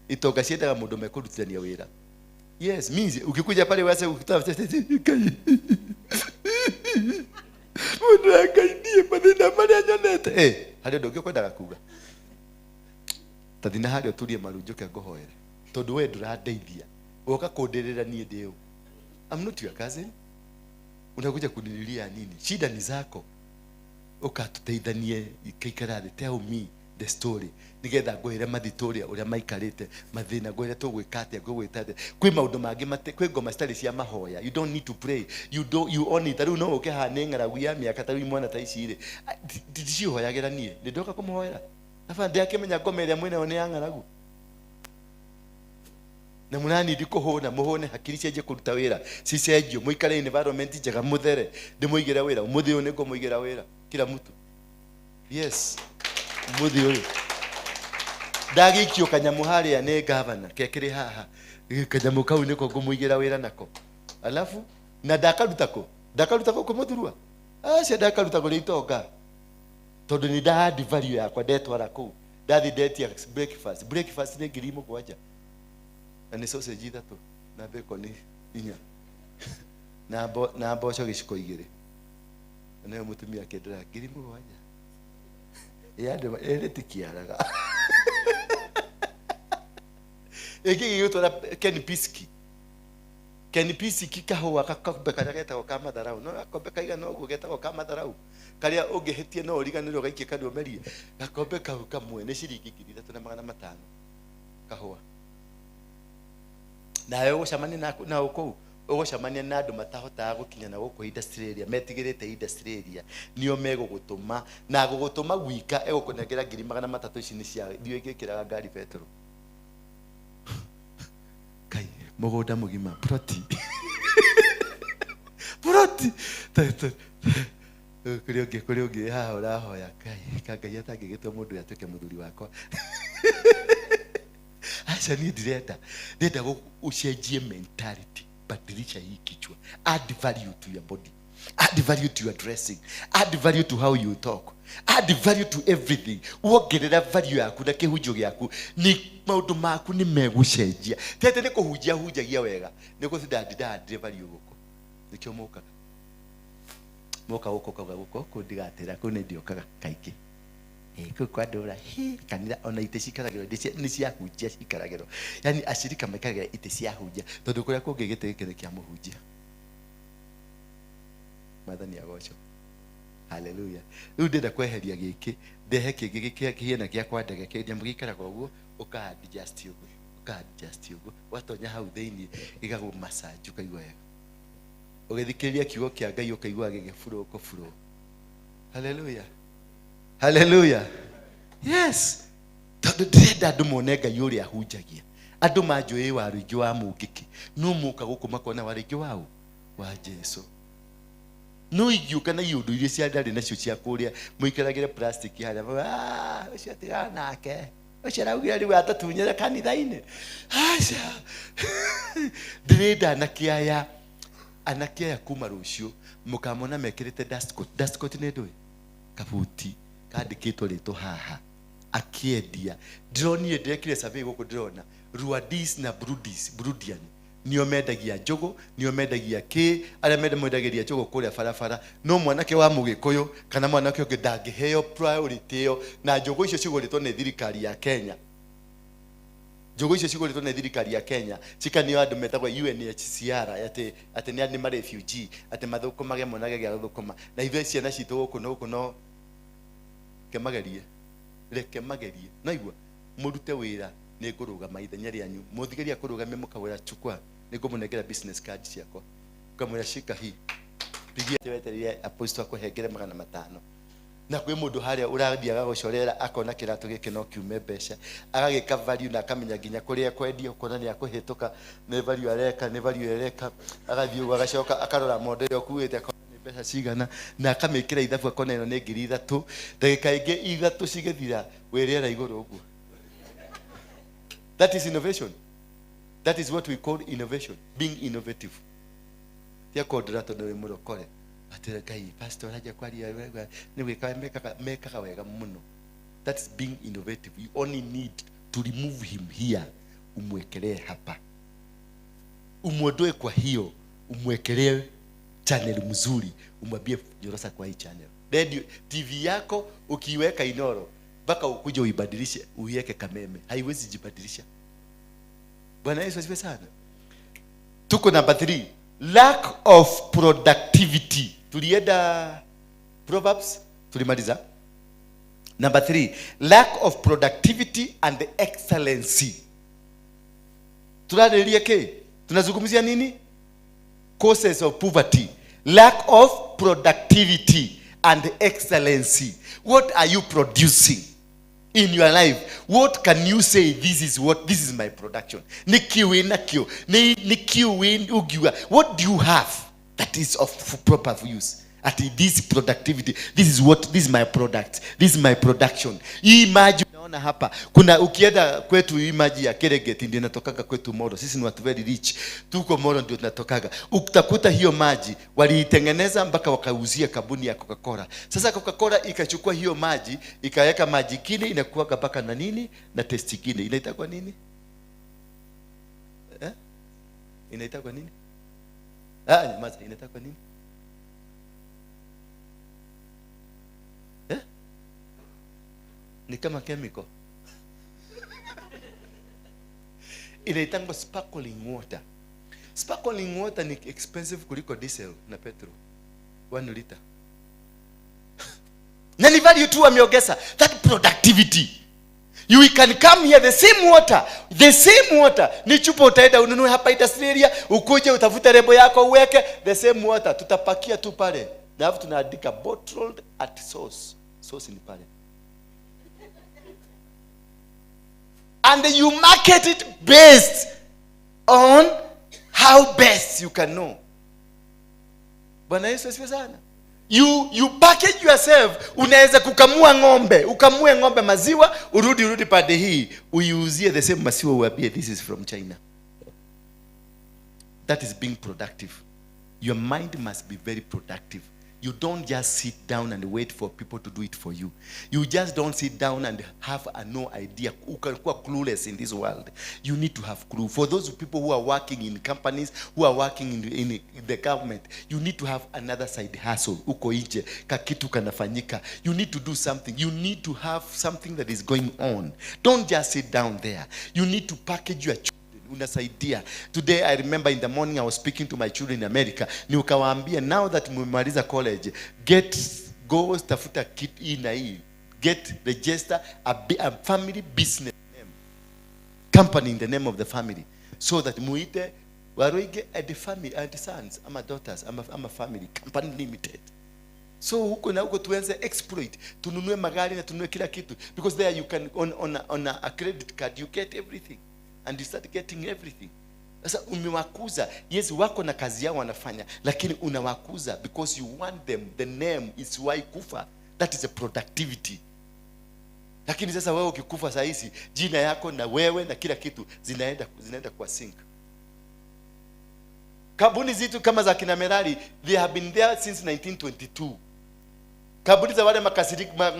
Itonga ciendaga mũndũ mekũrutithania wĩra. Yes, means ukikuja pale wase ukitoa mundu angaidie mathina maria nyonete. Hari undu ungi ukwendaga kuga tathi na haria uturie maru njuke nguhoere tondu we ndurandeithia ugoka kundirira nie ndi u. I'm not your cousin. Unakuja kunililia nini? Shida ni zako. Ukatuteithanie ikaikara thi. Tell me the story nigetha ngwire mathitoria uria maikarite mathina ngwire tugwika atia ngwigwita atia kwi maundu mangi kwi ngoma citari cia mahoya. You don't need to pray, you don't, you only ta riu no uke haha ni ng'aragu ya miaka ta riu imwana ta ici ri ndicihoyagĩra niĩ nĩ ndoka kũmũhoera aba ndiakĩmenya ngoma ĩrĩa mwĩnayo nĩ ya ng'aragu na mũranindi kũhũna mũhũne hakiri cianjie kũruta wĩra cicenjio mũikare environment njega mũthere ndĩmũigĩre wĩra ũmũthĩ ũyũ nĩngũmũigĩra wĩra kila mtu. Yes, mũthĩ ũyũ ndagĩikio kanyamũ harĩa nĩ gavana kekĩrĩ haha kanyamũ kau nĩko ngũmũigĩra wĩra nako alafu na ndakaruta kũ ndakaruta kũ kũmũthurua acia ndakaruta kũrĩ itonga tondũ nĩ ndahandi value yakwa ndetwara kũu ndathi ndetia breakfast breakfast nĩ 7,000 na nĩ sausage 3 na bacon 4 na mboco gĩciko 2 na nĩyo mũtumia akĩndora 7,000 ya andũ ĩrĩ tikiaraga ĩngĩ gĩgũtwara Ken Piski kahũa gakombe karĩa getagwo ka matharau no gakombe kaigana ũguo getagwo ka matharau karĩa ũngĩhĩtia no ũriganĩrwo gaikie kanua ũmerie gakombe kau kamwe nĩ ciringi 3,500 kahũa nawe ũgũcemania nao kũu ũgũcemania na andũ matahotaga gũkinya na gũkũ industry area metigĩrĩte industry area nĩo megũgũtũma na gũgũtũma gwika egũkũnengera 300,000 ici nĩ cia ndiũĩ ngĩkĩraga ngari betũrũ kai mũgũnda mũgima ploti ploti kũrĩ ũngĩ haha ũrahoya kai ka Ngai atangĩgĩtua mũndũ ũyũ atuĩke mũthuri wakwa. Aca niĩ ndirenda ndĩrenda ũcenjie mentality. Badilisha hii kichwa. Add value to your body. Add value to your dressing. Add value to how you talk. Add value to everything. Wongerera value yaku na kĩhunjio gĩaku nĩ maũndũ maku nĩ megũcenjia. Tete nĩ kũhunjia hunjagia wega nĩ gũtinda ndindandire value gũkũ nĩkĩo mũkaga moka gũkũ kauga gũkũ kũ ndigatĩra kũu nĩ ndiokaga kaingĩ kũu kwa ndũra kanitha ona itĩ cikaragĩrwo nĩ cia hunjia cikaragĩrwo yani acirika maikaragĩra itĩ cia hunjia tondũ kũrĩa kũngĩ gĩtĩ gĩkĩ nĩ kĩa mũhunjia. Mwathani agocwo. Haleluya. Rĩu ndĩrenda kweheria gĩkĩ ndehe kĩngĩ gĩkĩ kĩhiana gĩa kwa ndege kĩrĩa mũgĩikaraga ũguo ũka adjust ũguo Ũka-adjust ũguo, watonya hau thĩinĩ gĩgagũ massage ũkaigua wega. Ũgĩthikĩrĩria kiugo kĩa Ngai ũkaigua gĩgĩburo kũburo. Hallelujah. Hallelujah. Yes. Tondũ ndĩrenda andũ mone Ngai ũrĩa ahunjagia. Andũ manjũĩ wa rũingĩ wa mũngĩkĩ. No moka gũkũ makona wa rũingĩ waũ? Wa Jesu. No ingiũka na iũndũ iria cia ndarĩ nacio cia kũrĩa mũikaragĩre plastic harĩa mauga, "Ah, ũcio tigana nake ũcio araugire rĩu atatunyĩre kanitha-inĩ." Aca, ndĩrenda anake aya, anake aya kuma rũciũ mũkamona mekĩrĩte dust coat. Dust coat nĩ ndũĩ kabuti kandĩkĩtwo rĩtwa haha akĩendia. Ndĩronire ndĩrekire survey gũkũ, ndĩrona Rwandese na Burundis, Burundian nĩo mendagia njũgũ, nĩo mendagia kĩ, arĩa mendagĩria njũgũ kũrĩa barabara. No mwanake wa mũgĩkũyũ kana mwanake ũngĩ ndangĩheo priority ĩyo, na njũgũ icio cigũrĩtwo nĩ thirikari ya Kenya. Njũgũ icio cigũrĩtwo nĩ thirikari ya Kenya cikanio andũ metagwo UNHCR atĩ nĩ ma refugee, atĩ mathũkũmage monage gĩa gũthũkũma. Na ithuĩ ciana citũ gũkũ no gũkũ no reke magerie, reke magerie. No igua mũrute wĩra, nĩ ngũrũgama ithenya rĩanyu. Mũthigeria kũrũgamia mũkawĩra chukua, nĩ ngũmũnengera business card ciakwa, ngamwĩra shika hii, pigia wetereire apostle akũhengere 500. Na kwĩ mũndũ harĩa ũrathiaga gũcorera akona kĩratũ gĩkĩ no kiume mbeca, agagĩka value na akamenya nginya kũrĩa ekwendia, ũkona nĩ akũhĩtũka, nĩ value areka, nĩ value areka. Agathiĩ ũguo agacoka akarora mondo ĩrĩa ũkuĩte, akona nĩ mbeca cigana, na akamĩkĩra ithabu, akona ĩno nĩ 3,000. Ndagĩka ingĩ 3 cigĩthira wĩ rĩera igũrũ ũguo. That is innovation. That is what we call innovation, being innovative. Tia kondora tondũ wĩ mũrokore atĩ Ngai pastor aranjia kwaria wega nĩ gwĩka mekaga, mekaga wega mũno. That is being innovative. You only need to remove him here, umwekelee hapa, umwondoe kwa hiyo, umwekelee channel mzuri, umwambie nyorosa kwa hii channel. Radio TV yako ukiiweka Inoro mpaka ukuje uibadilishe uiweke Kameme, haiwezi jibadilisha. Bwana Yesu asifiwe sana. Tuko number 3, lack of productivity. Tulienda Proverbs, tulimaliza number 3, lack of productivity and excellency. Tunarĩrĩria kĩ? Tunazungumzia nini? Causes of poverty: lack of productivity and excellency. What are you producing in your life? What can you say, this is what, this is my production? Nĩ kĩ wĩ nakĩo? Nĩ kĩ wĩ ũngiuga? What do you have that is of proper use at this productivity? This is what, this is my product, this is my production. Hii maji unaona hapa, kuna ukienda kwetu, hii maji ya Keregeti ndio inatokaga kwetu Molo. Sisi ni watu very rich, tuko Molo ndio tunatokaga. Utakuta hiyo maji waliitengeneza mpaka wakauzia kampuni ya Coca-Cola. Sasa Coca-Cola ikachukua hiyo maji ikaweka maji kile inakuwaga mpaka na nini na test ingine inaitagwa nini, eh? Inaitagwa nini? Ah, nyamaza. Inaitagwa nini, eh? Ni kama chemical inaitangwa sparkling water. Sparkling water ni expensive kuliko diesel na petrol 1 liter, na ni value tu wameongeza. That productivity. You can come here, the same water, the same water ni chupa utaenda ununue hapa industrial area, ukuje utafute lebo yako uweke. The same water tutapakia tu pale na alafu tunaandika bottled at source. Source ni pale, and you market it based on how best you can know. Bwana Yesu asifiwe sana. You package yourself. Unaweza kukamua ng'ombe, ukamue ng'ombe maziwa, urudi pande hii uiuzie the same maziwa, uambie this is from China. That is being productive. Your mind must be very productive. You don't just sit down and wait for people to do it for you. You just don't sit down and have a no idea. Ukakuwa clueless in this world. You need to have clue. For those people who are working in companies, who are working in the government, you need to have another side hustle. Uko nje, kakitu kanafanyika. You need to do something. You need to have something that is going on. Don't just sit down there. You need to package your children. Unasaidia. Today I remember in the morning I was speaking to my children in America. Nikawaambia, now that mmemaliza college, get go tafuta kit hii na hii. Get register a family business name. company in the name of the family so that muite Waruinge and family and sons ama daughters ama family company limited. So huko na huko tuanze exploit, tununue magari na tununue kila kitu, because there you can on a credit card you get everything and you start getting everything. Sasa umewakuza, yes, wako na kazi yao wanafanya, lakini unawakuza because you want them, the name isiwahi kufa. That is a productivity. Lakini sasa wewe ukikufa saa hizi, jina yako na wewe na kila kitu zinaenda kwa sink. Kampuni zetu kama za kina Merari, they have been there since 1922. Kampuni za wale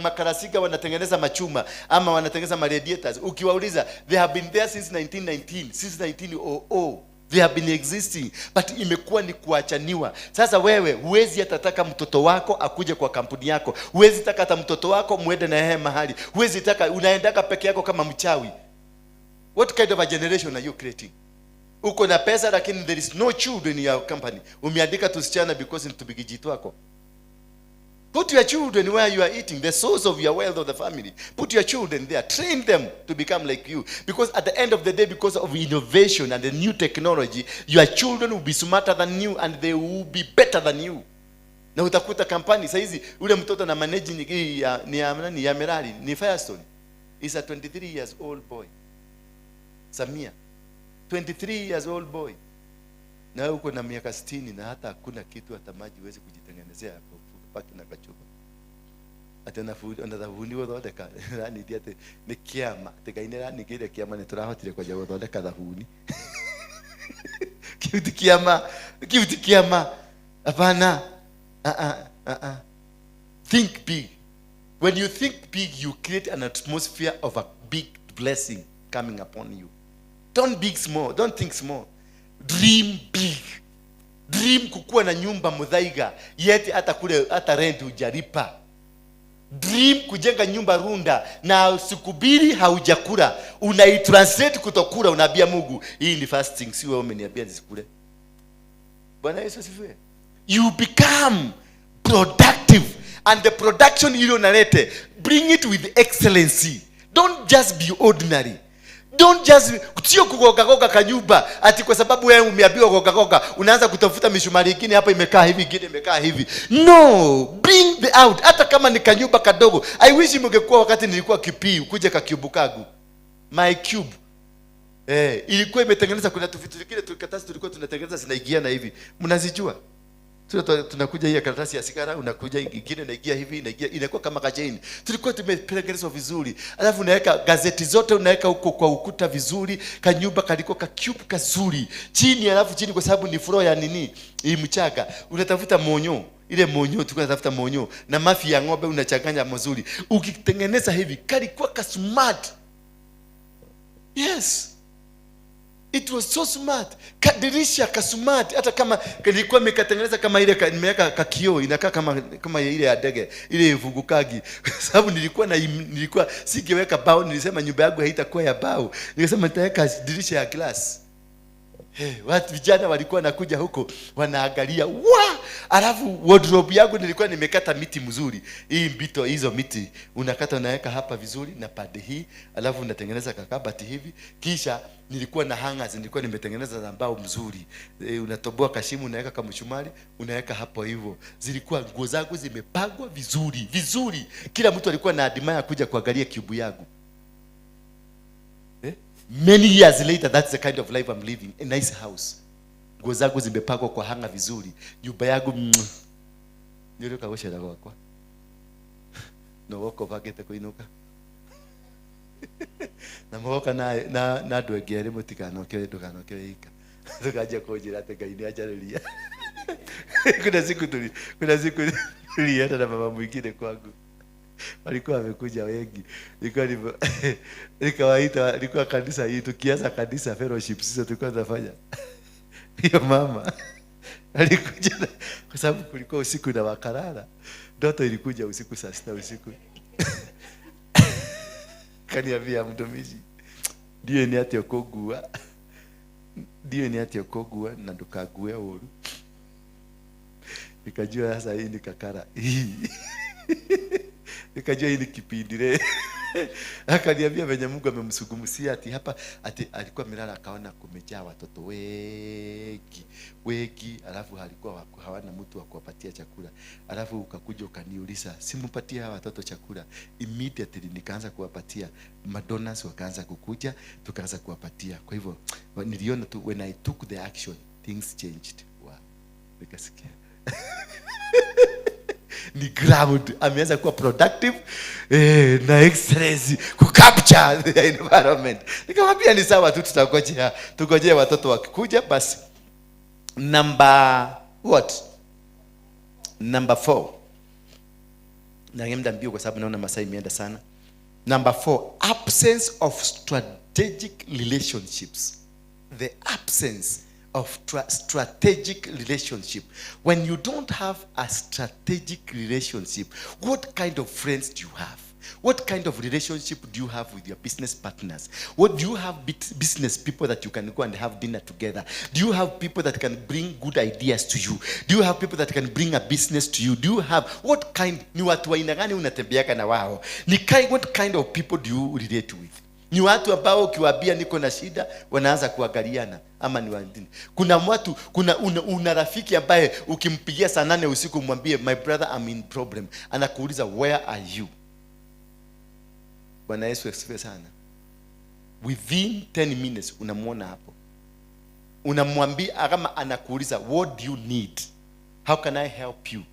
makarasiga wanatengeneza machuma ama wanatengeneza maradiators, ukiwauliza, they have been there since 1919, since 1900 they have been existing, but imekuwa ni kuachaniwa. Sasa wewe huwezi hata taka mtoto wako akuje kwa kampuni yako, huwezi taka hata mtoto wako muende na yeye mahali, huwezi taka, unaendaka peke yako kama mchawi. What kind of a generation are you creating? Uko na pesa lakini there is no children in your company. Umeandika tusichana because ni tubigiji twako. Put your children where you are eating, the source of your wealth of the family. Put your children there. Train them to become like you. Because at the end of the day, because of innovation and the new technology, your children will be smarter than you and they will be better than you. Na utakuta kampani saizi ule mtoto na managing hii ya, ni ya nani, ya Merari, ni Firestone. Is a 23 years old boy. Samia. 23 years old boy. Na wewe uko na miaka 60 na hata hakuna kitu, hata maji huwezi kujitengenezea, paki na kachupa ati ona thabuni gũthondeka ranithia atĩ nĩ kĩama atĩ Ngai nĩ araningĩire kĩama nĩ tũrahotire kwanjia gũthondeka thabuni. Kĩu ti kĩama, kĩu ti kĩama, hapana. Ah, ah, ah, ah. Think big. When you think big, you create an atmosphere of a big blessing coming upon you. Don't big small, don't think small, dream big. Dream kukuwa na nyumba Muthaiga, yet hata kule hata rent hujalipa. Dream kujenga nyumba Runda na siku mbili haujakula, unaitranslate kutokula, unaambia Mungu, "Hii ni fasting, si wewe umeniambia nisikule." Bwana Yesu asifiwe. You become productive, and the production ile unalete, bring it with excellency. Don't just be ordinary. Don't just, sio kugogagoga kanyumba ati kwa sababu wewe umeambiwa gogagoga, unaanza kutafuta mishumari, ingine hapa imekaa hivi, ingine imekaa hivi. No, bring the out, hata kama ni kanyumba kadogo. I wish mungekuwa wakati nilikuwa kipi kuja ka-cube kangu, my cube. Ilikuwa imetengeneza, kuna tuvitu vingine tulikatasi tulikuwa tunatengeneza zinaingiana hivi, mnazijua? Tunakuja hii ya karatasi ya sigara, unakuja ingine inaingia hivi, inaingia, inakuwa kama kachain. Tulikuwa tumetengenezwa vizuri, alafu unaweka gazeti zote, unaweka huko kwa ukuta vizuri. Kanyumba kalikuwa ka cube kazuri chini, alafu chini, kwa sababu ni floor ya nini hii mchanga, unatafuta monyo, ile monyo, tulikuwa tunatafuta monyo na mafi ya ng'ombe, unachanganya mazuri, ukitengeneza hivi, kalikuwa ka smart. Yes, it was so smart. Kadirisha kasmart, hata kama nilikuwa nimekatengeneza kama ile nimeweka kakioo inakaa kama ile ya ndege ile ivungukagi, kwa sababu nilikuwa singeweka bao. Nilisema nyumba yangu haitakuwa ya bao, nikasema nitaweka dirisha ya glass. Hey, watu vijana walikuwa nakuja huko wanaangalia wa. Alafu wardrobe yangu nilikuwa nimekata miti mzuri, hii mbito, hizo miti unakata, unaweka hapa vizuri na pade hii, alafu unatengeneza kakabati hivi. Kisha nilikuwa na hangers, nilikuwa nimetengeneza za mbao mzuri. Unatoboa kashimu, unaweka kamshumari, unaweka hapo hivyo. Zilikuwa nguo zangu zimepangwa vizuri vizuri, kila mtu alikuwa na admire kuja kuangalia cube yangu. Eh? Many years later, that's the kind of life I'm living. A nice house. Nguo zangu zimepangwa kwa hanger vizuri. Nyumba yangu, nĩ ũrĩũka gũcera gwakwa no woka ũbangĩte kũinũka na mũgoka na andũ angĩ erĩ, mũtikanoke, ndũkanoke wĩika, ndũkanjia kũnjĩra atĩ Ngai nĩ anjarĩria. Kuna siku tulienda na mama mwingine kwangu, walikuwa wamekuja wengi, nikawaita, ilikuwa kanisa hii, tukianza kanisa fellowship, sisi tulikuwa tunafanya hiyo. Mama alikuja kwa sababu kulikuwa usiku na wakalala, ndoto ilikuja usiku saa 6 usiku, kaniambia, "Mtumishi, ndiũĩ nĩ atĩa ũkũngua, ndiũĩ nĩ atĩa ũkũngua na ndũkangue ũru." Nikajua sasa hii ni kakara hii, nikajua hii ni kipindi re. Akaniambia venye Mungu amemsugumsia ati hapa, ati alikuwa amelala akaona kumejaa watoto wengi wengi, alafu alikuwa hawana mtu wa kuwapatia chakula. Alafu ukakuja ukaniuliza, simpatie hawa watoto chakula. Immediately nikaanza kuwapatia, madonors wakaanza kukuja, tukaanza kuwapatia. Kwa hivyo niliona tu when I took the action things changed. Wow. Nikasikia ni ground ameanza kuwa productive na excellence kucapture the environment. Nikamwambia ni sawa tu, tutangojea tungojee watoto wakikuja basi. Number what? Number 4. Naenda mbio kwa sababu naona masaa imeenda sana. Number 4, absence of strategic relationships. The absence of strategic relationship. When you don't have a strategic relationship, what kind of friends do you have? What kind of relationship do you have with your business partners? What do you have business people that you can go and have dinner together? Do you have people that can bring good ideas to you? Do you have people that can bring a business to you? Do you have what kind? Ni watu wa aina gani unatembeaka na wao? Ni kind, what kind of people do you relate with? Ni watu ambao ukiwaambia niko na shida wanaanza kuangaliana, ama ni wandini? Kuna watu, kuna una rafiki ambaye ukimpigia saa 8 usiku mwambie my brother I'm in problem, anakuuliza where are you? Bwana Yesu asifiwe sana. Within 10 minutes unamuona hapo. Unamwambia kama anakuuliza what do you need? How can I help you?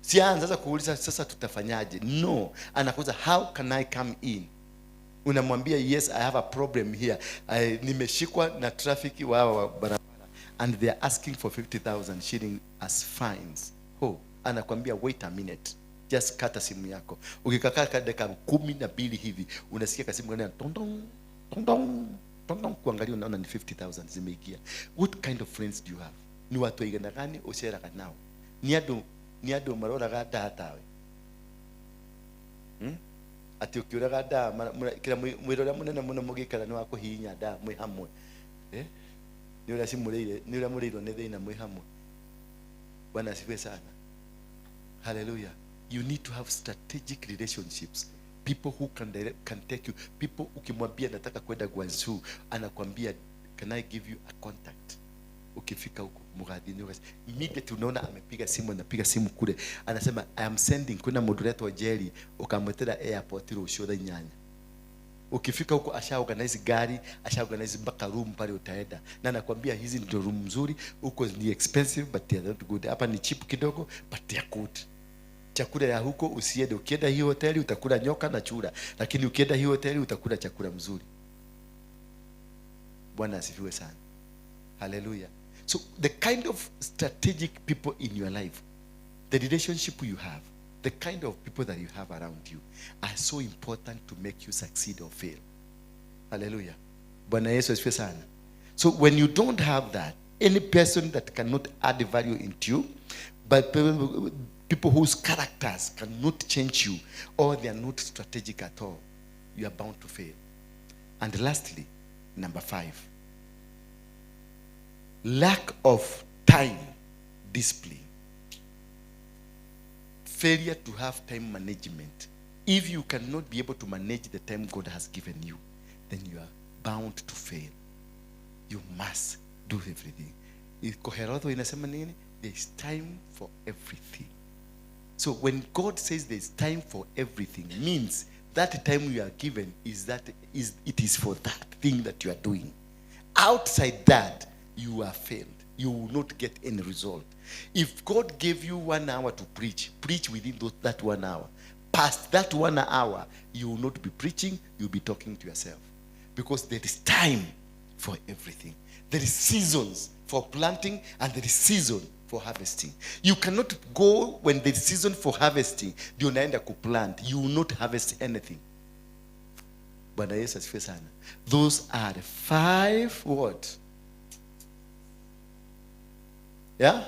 Si anza kuuliza sasa tutafanyaje? No, anakuuliza how can I come in? Unamwambia yes I have a problem here. Nimeshikwa na traffic wa barabara and they are asking for 50,000 shilling as fines. Oh, anakuambia wait a minute. Just kata simu yako. Ukikaa dakika 12 hivi unasikia kasimu gani tong tong tong tong tong, kuangalia unaona ni 50,000 zimeingia. What kind of friends do you have? Ni watu aigana gani uceraga nao? Ni andu maroraga ndaa tawe? Ati ukiuraga ndaa kila mwira uria munene muno mugikara ni wa kuhihinya ndaa mwi hamwe. Ni uria cimureire, ni uria mureirwo ni thina mwi hamwe. Bwana asifiwe sana. Hallelujah. You need to have strategic relationships. People who can direct, can take you. People ukimwambia nataka kwenda Guangzhou, anakuambia can I give you a contact? Ukifika huko Mugathini, immediately unaona amepiga simu, anapiga simu kule. Anasema I am sending kuna moderator Jerry ukamwetera airport rucio thaa 8. Ukifika huko asha organize gari, asha organize mpaka room pale utaenda. Na anakuambia hizi ndio room nzuri, huko ni expensive but they are not good. Hapa ni cheap kidogo but they are good. Chakula ya huko usiende, ukienda hiyo hoteli utakula nyoka na chura, lakini ukienda hiyo hoteli utakula chakula mzuri. Bwana asifiwe sana. Hallelujah. So the kind of strategic people in your life, the relationship you have, the kind of people that you have around you are so important to make you succeed or fail. Hallelujah. Bwana Yesu asifiwe sana. So when you don't have that, any person that cannot add value into you, but people whose characters cannot change you, or they are not strategic at all, you are bound to fail. And lastly, number 5, lack of time discipline. Failure to have time management. If you cannot be able to manage the time God has given you, then you are bound to fail. You must do everything. Koherotho inasema nini? There is time for everything. So when God says there is time for everything, means that time you are given is that is it is for that thing that you are doing. Outside that, you are failed. You will not get any result. If God gave you 1 hour to preach, preach within that 1 hour. Past that 1 hour, you will not be preaching, you'll be talking to yourself. Because there is time for everything. There is seasons for planting and there is season for harvesting. You cannot go when there is season for harvesting, ndio unaenda kuplant. You will not harvest anything. Bwana Yesu asifiwe sana. Those are the 5 what? Yeah?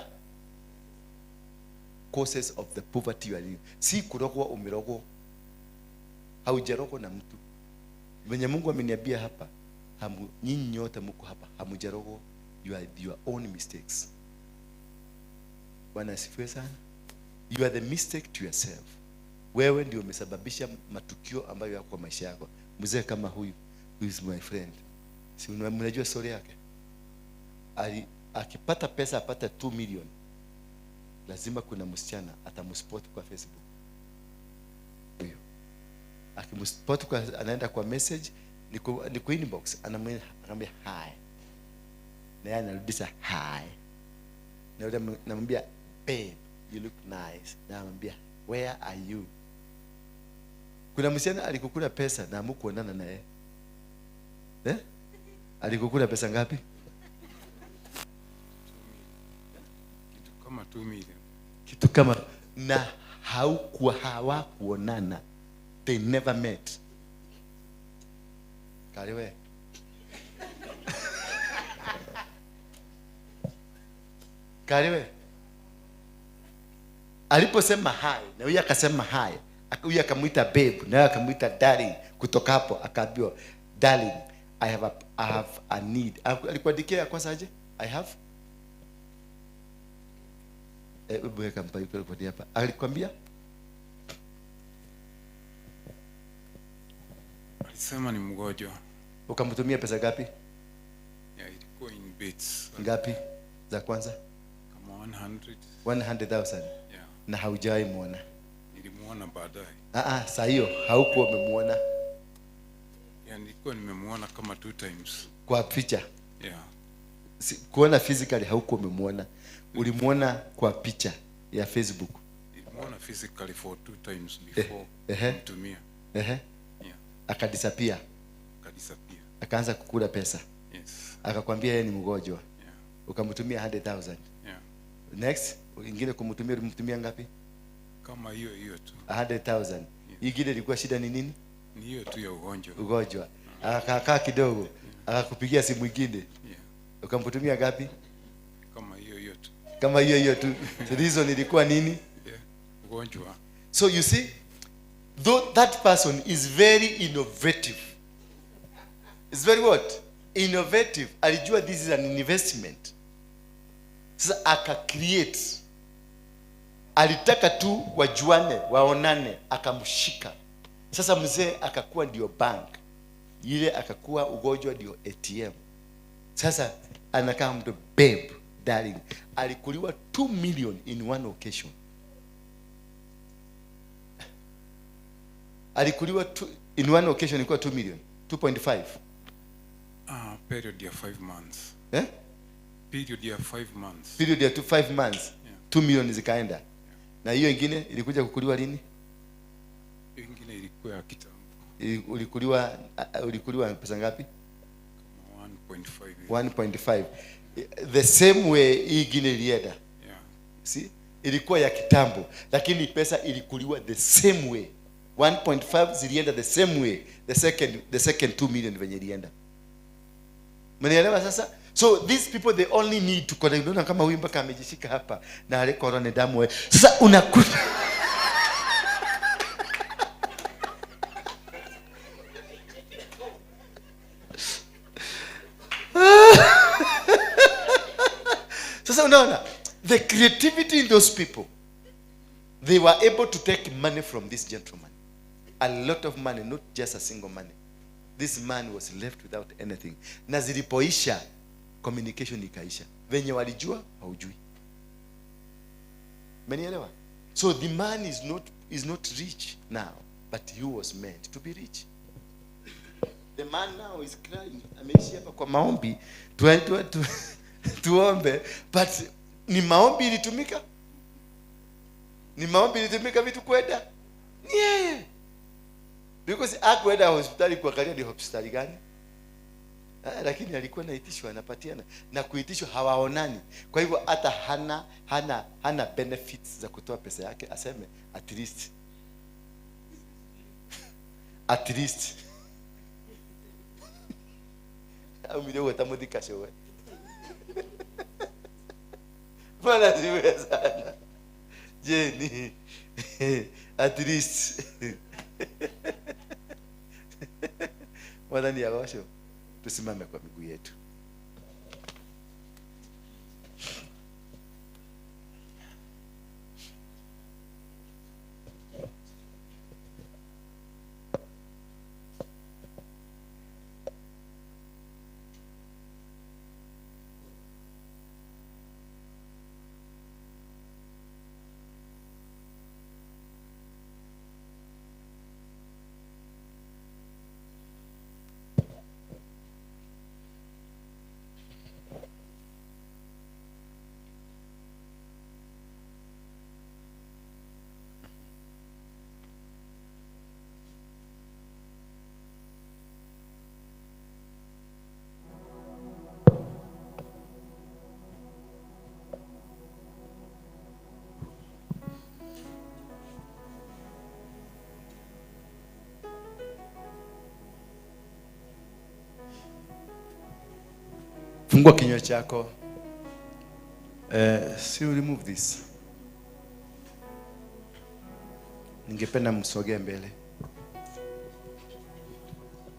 Causes of the poverty you are in. Si kurogwa umerogwa. Haujarogwa na mtu. Mwenye Mungu ameniambia hapa, nyinyi nyote mko hapa, hamujarogwa. You are your own mistakes. Bwana asifiwe sana. You are the mistake to yourself. Wewe ndio umesababisha matukio ambayo yako kwa maisha yako. Mzee kama huyu, who is my friend, si mnajua story yake? Akipata pesa, apata 2 million, lazima kuna msichana atamspot kwa Facebook. Huyo akimspot kwa, anaenda kwa message, ni kwa inbox, anamwambia hi, na yeye anarudisha hi, na yule anamwambia babe you look nice, na anamwambia where are you. Kuna msichana alikukula pesa na hamkuonana naye. Eh? Alikukula pesa ngapi? Kitu kama 2 million. Kitu kama, na hawakuonana. They never met. Kariwe. Kariwe. Aliposema hi, na huyu akasema hi. Huyu akamuita babe, na huyu akamuita darling. Kutoka hapo akaambiwa darling, I have a need. Alikuandikia ya kwanza aje? I have. Hebu weka mpaka kwa hapa. Alikwambia? Alisema ni mgonjwa. Ukamtumia pesa ngapi? Yeah, ilikuwa in bits. Ngapi za kwanza? Kama 100. 100,000. Yeah. Na haujawahi muona? Nilimuona baadaye. Saa hiyo haukuwa umemuona? Yeah, nilikuwa nimemuona kama 2 times. Kwa picha? Yeah. Kuona physically haukuwa umemuona. Ulimuona kwa picha ya Facebook. Nilimuona physically for 2 times before kumtumia. Yeah. Akadisappear. Akadisappear. Akaanza kukula pesa. Yes. Akakwambia yeye ni mgonjwa. Yeah. Ukamtumia 100,000. Yeah. Next, ingine kumtumia, ulimtumia ngapi? Kama hiyo hiyo tu. 100,000. Yeah. Ingine ilikuwa shida ni nini? Ni hiyo tu ya ugonjwa. Ugonjwa. Akakaa kidogo, akakupigia simu nyingine. Yeah. Ukamtumia ngapi? Kama hiyo hiyo tu. Kama hiyo hiyo tu. The reason ilikuwa nini? Yeah. Ugonjwa. So you see, though that person is very innovative. It's very what? Innovative. Alijua this is an investment. Sasa aka create. Alitaka tu wajuane, waonane, akamshika. Sasa mzee akakuwa ndio bank. Ile akakuwa ugonjwa ndio ATM. Sasa anakaa mtu babe, darling. Alikuliwa 2 million in one occasion. Alikuliwa in one occasion ilikuwa 2 million, 2.5. Period ya 5 months. Eh? Period ya 5 months. Period ya 5 months. Yeah. 2 million zikaenda. Yeah. Na hiyo ingine ilikuja kukuliwa lini? Hiyo ingine ilikuwa ya kitambo. Ulikuliwa pesa ngapi? Kama 1.5. 1.5. The same way hii ingine ilienda. Yeah. See? Ilikuwa ya kitambo, lakini pesa ilikuliwa the same way. 1.5 zilienda the same way. The second 2 million venye ilienda. Mnaelewa sasa? So these people, they only need to connect. Unaona kama huyu mpaka amejishika hapa na alikora ni damu wewe. Sasa unakuta sasa unaona the creativity in those people. They were able to take money from this gentleman. A lot of money, not just a single money. This man was left without anything. Na zilipoisha, communication ikaisha. Venye walijua, haujui. Mmenielewa? So the man is not rich now, but he was meant to be rich. The man now is crying. Ameishi hapa kwa maombi. Tuombe, but ni maombi ilitumika? Ni maombi ilitumika vitu kwenda? Ni yeye. Because hakwenda hospitali kuangalia ni hospitali gani. Lakini alikuwa anaitishwa, anapatiana. Na kuitishwa hawaonani. Kwa hivyo hata hana benefits za kutoa pesa yake, aseme at least. At least. Au milioni utamudika showe. Bwana siwe sana. Jenny. At least. Mwadhani ya washo. Tusimame kwa miguu yetu. Fungua kinywa chako. Si remove this. Ningependa msogee mbele.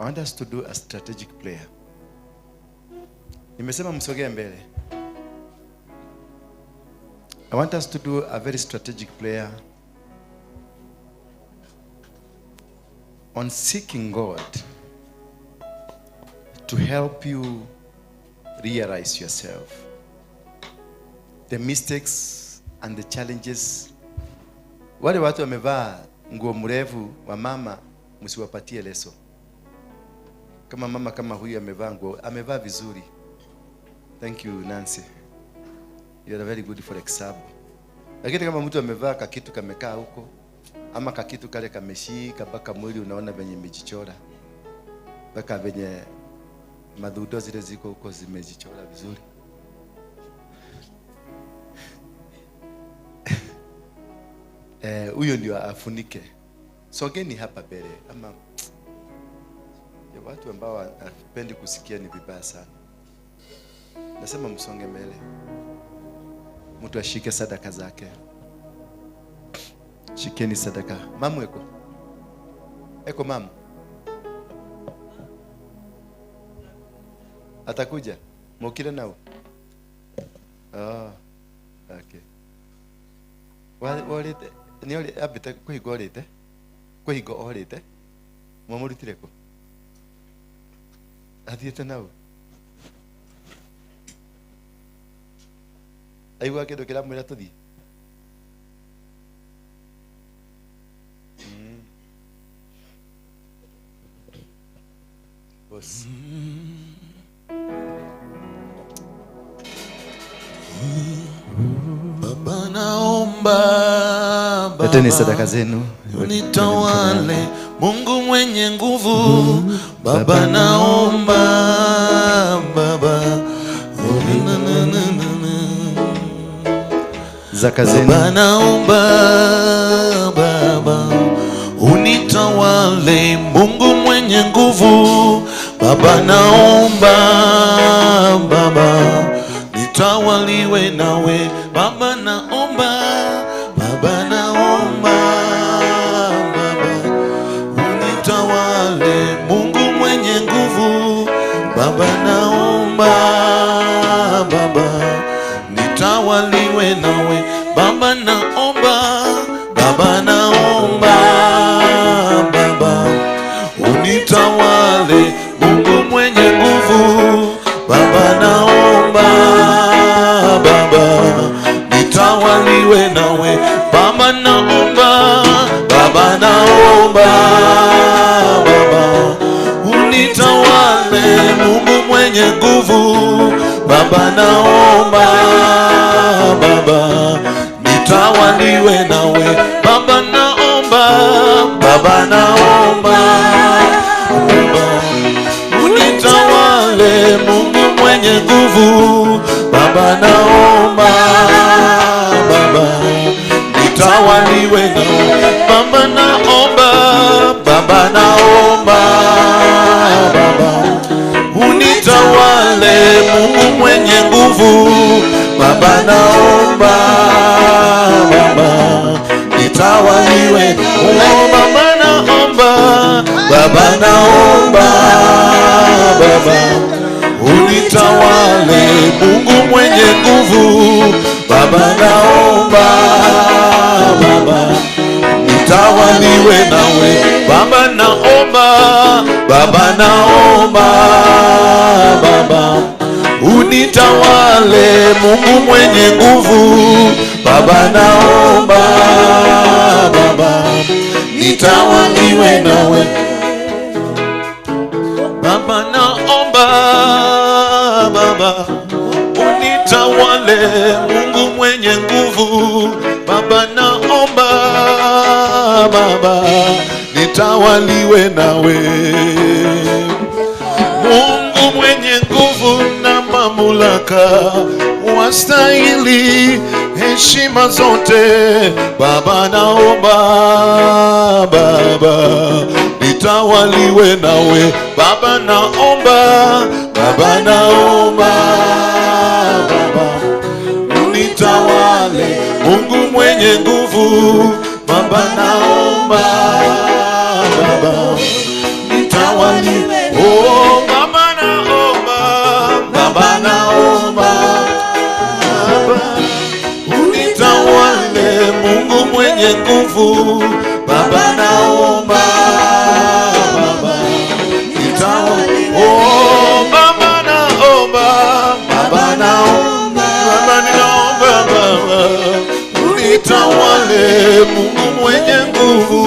I want us to do a strategic prayer. Nimesema msogee mbele. I want us to do a very strategic prayer on seeking God to help you realize yourself, the mistakes and the challenges. Wale watu wamevaa nguo mrefu wa mama, msiwapatie leso. Kama mama kama huyu amevaa nguo, amevaa vizuri. Thank you, Nancy. You are very good for example. Lakini kama mtu amevaa kakitu kamekaa huko, ama kakitu kale kameshika mpaka mwili unaona venye imejichora, mpaka venye madhudo zile ziko huko zimejichora vizuri. Huyo ndio afunike. Sogeni hapa mbele, ama ya watu ambao hawapendi kusikia ni vibaya sana. Nasema msonge mbele. Mtu ashike sadaka zake. Shikeni sadaka. Mamu eko. Eko mamu. Atakuja. Mokire nao. Ah. Okay. Walete ni ole abita kuhigo orite. Kuhigo orite. Mwamurutire ko. Athiete nao. Aigua kindu kiramwira tuthie. Boss. Baba naomba, Baba Leteni sadaka zenu. Unitawale, Mungu mwenye nguvu. Baba naomba, Baba Zaka zenu. Baba naomba, Baba unitawale, Mungu mwenye nguvu. Baba naomba, Baba nitawaliwe nawe. Baba naomba, Baba naomba, Baba unitawale, Mungu mwenye nguvu. Baba naomba, Baba nitawaliwe nawe. Baba naomba, Baba naomba, Baba unitawale, Mungu mwenye nguvu. Baba naomba, Baba nitawaliwe nawe. Baba naomba, Baba naomba, Baba unitawale, Mungu mwenye nguvu. Baba naomba, Baba nitawaliwe nawe. Baba naomba, Baba naomba, Baba unitawale, Mungu mwenye nguvu. Baba naomba, Baba nitawaliwe nawe. Baba naomba, Baba naomba, Baba unitawale, Mungu mwenye nguvu. Baba naomba, Baba nitawaliwe. Oh, Baba naomba, Baba naomba, Baba unitawale, Mungu mwenye nguvu. Baba naomba, Baba nitawaliwe nawe. Baba naomba, Baba naomba, Baba unitawale, Mungu mwenye nguvu. Baba naomba, Baba nitawaliwe nawe. Baba naomba, Baba unitawale, Mungu mwenye nguvu. Baba naomba, Baba nitawaliwe nawe. Mungu mwenye nguvu na mamlaka, wastahili heshima zote. Baba naomba, Baba nitawaliwe nawe. Baba naomba, Baba naomba, Baba unitawale, Mungu mwenye nguvu. Baba naomba, Baba nitawale. Oh, Baba naomba, Baba naomba, Baba unitawale, Mungu mwenye nguvu. Baba naomba, Baba nitawale. Oh, Baba naomba, Baba naomba, Baba naomba, Baba unitawale, Mungu mwenye nguvu.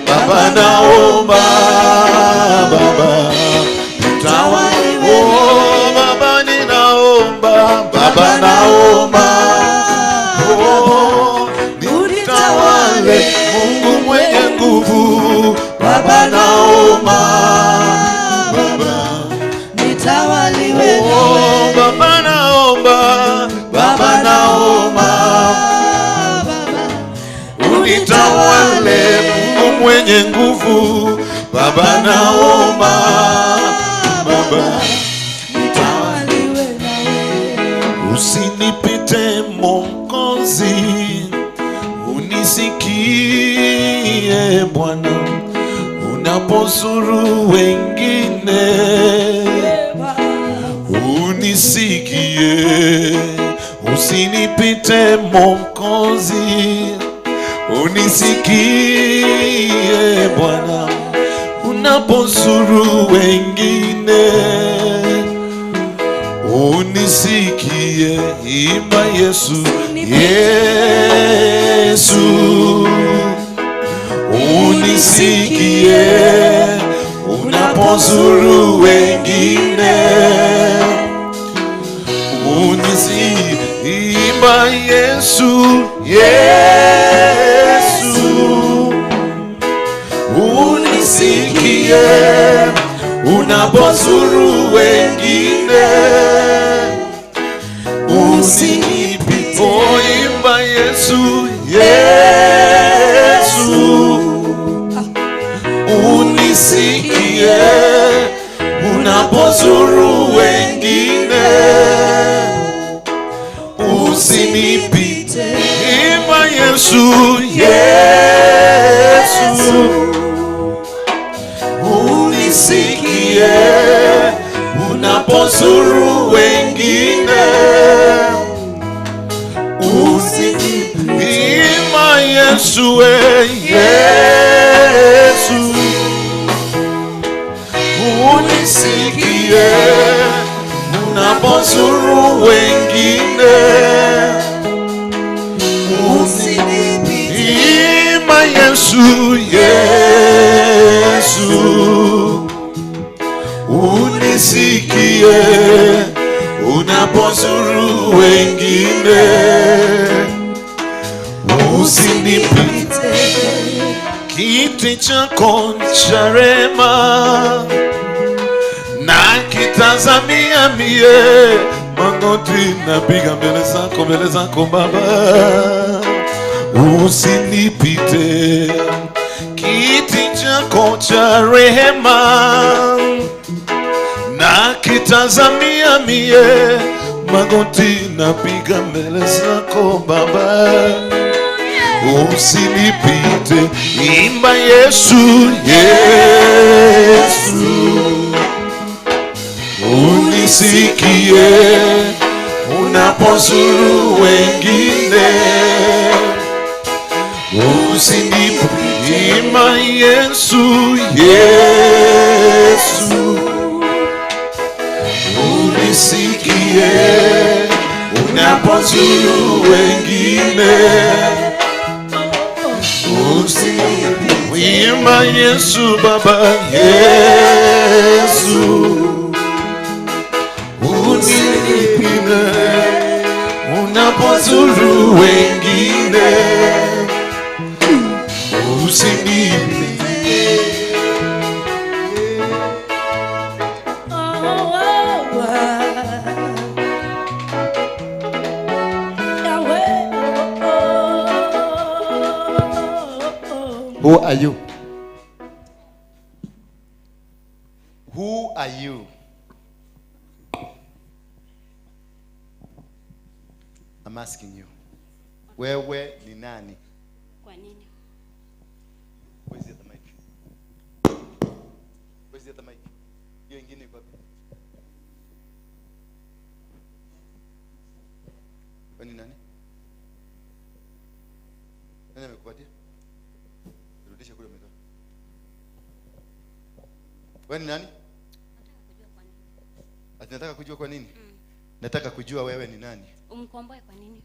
Baba naomba, Baba nitawale. Oh, Baba ninaomba, Baba naomba, oh, nitawale, Mungu mwenye nguvu. Baba naomba, Baba nitawaliwe. Oh, Baba naomba, Baba naomba, unitawale, Mungu mwenye nguvu. Baba naomba, Baba nitawaliwe nawe. Usinipite Mwokozi, unisikie Bwana, unapozuru wengine, unisikie. Usinipite Mwokozi, unisikie Bwana, unapozuru wengine, unisikie. Imba Yesu, Yesu, unisikie unapozuru wengine, unisikie. Imba Yesu, Yesu, unisikie unapozuru wengine, usinipite. Oh, imba Yesu, Yesu, unisikie unapozuru wengine, usinipite. Imba Yesu, Yesu, unisikie unapozuru wengine, usinipite. Imba Yesu, Yesu, unisikie unapozuru wengine, Usinipite. Imba Yesu, Yesu, unisikie unapozuru wengine, usinipite. Kiti chako cha rehema na kitazamia mie, magoti napiga mbele zako Baba, usinipite. Kiti chako cha rehema na kitazamia mie, magoti napiga mbele zako Baba, usinipite. Imba Yesu, Yesu, unisikie unapozuru wengine, usinipite. Imba Yesu, Yesu, unisikie unapozuru wengine, usinipite. Imba Yesu Baba, Yesu, unipime unapozuru wengine, usinipite. Who are you? Who are you? I'm asking you. Wewe ni nani? Kwa nini? Where's the other mic? Where's the other mic? Hiyo ingine iko wapi? Wewe ni nani? Nani amekupatia? Rudisha kule umetoka. Wewe ni nani? Ati nataka kujua kwa nini? Nataka kujua wewe ni nani? Umkomboe kwa nini?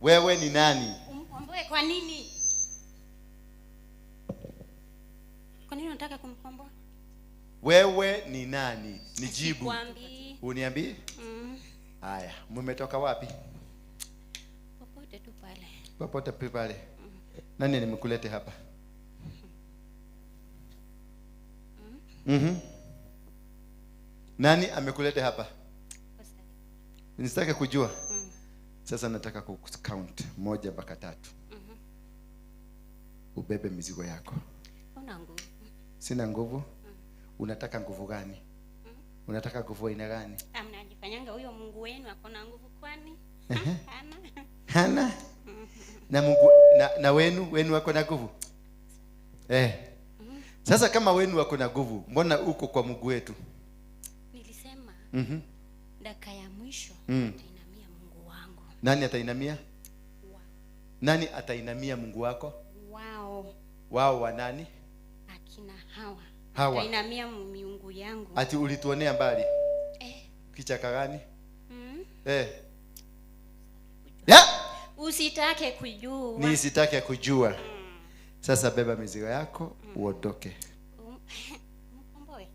Wewe ni nani? Umkomboe kwa nini? Kwa nini unataka kumkomboa? Wewe ni nani? Nijibu. Sikwambii. Uniambie? Haya, mmetoka wapi? Popote tu pale. Popote pale. Nani nimekulete hapa? Nani amekulete hapa? Nisitake kujua. Sasa nataka kucount 1 mpaka 3. Ubebe mizigo yako. Una nguvu. Sina nguvu? Unataka nguvu gani? Unataka nguvu aina gani? Mnajifanyanga huyo Mungu wenu akona nguvu kwani? Hana. Hana? Na Mungu na wenu wako na nguvu? Sasa kama wenu wako na nguvu, mbona uko kwa Mungu wetu? Nilisema. Dakika ya mwisho atainamia Mungu wangu. Nani atainamia? Wao. Nani atainamia Mungu wako? Wao. Wao wa nani? Akina Hawa. Hawa. Atainamia miungu yangu. Ati ulituonea mbali? Kichaka gani? Yeah. Usitake kujua. Nisitake kujua. Sasa beba mizigo yako uondoke. Umkomboe.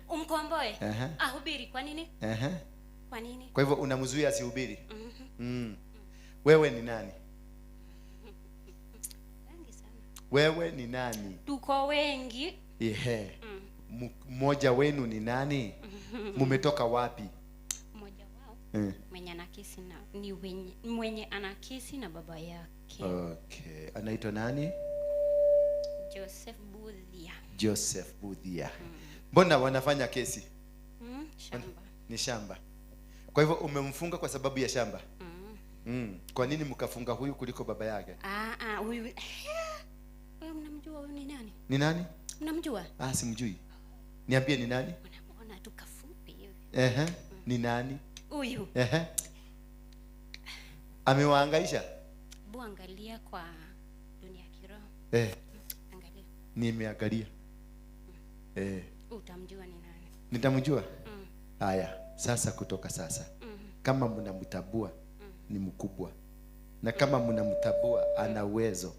Umkomboe. Ahubiri kwa nini? Kwa nini? Kwa hivyo unamzuia asihubiri. Wewe ni nani? Wengi sana. Wewe ni nani? Tuko wengi. Mmoja wenu ni nani? Mumetoka wapi? Mmoja wao. Mwenye anakisi na ni mwenye anakisi na baba yake. Okay. Anaitwa nani? Joseph Budhia. Joseph Budhia. Mbona wanafanya kesi? Shamba. Ni shamba. Kwa hivyo umemfunga kwa sababu ya shamba? Kwa nini mkafunga huyu kuliko baba yake? Huyu. Wewe mnamjua huyu ni nani? Ni nani? Mnamjua? Simjui. Niambie ni nani? Unamuona tu kafupi hivi. Ni nani? Huyu. Amewahangaisha? Bu angalia kwa dunia ya kiroho. Angalia. Nimeangalia. Utamjua ni nani? Nitamjua? Haya, sasa kutoka sasa. Kama mnamtabua ni mkubwa. Na kama mnamtabua ana uwezo.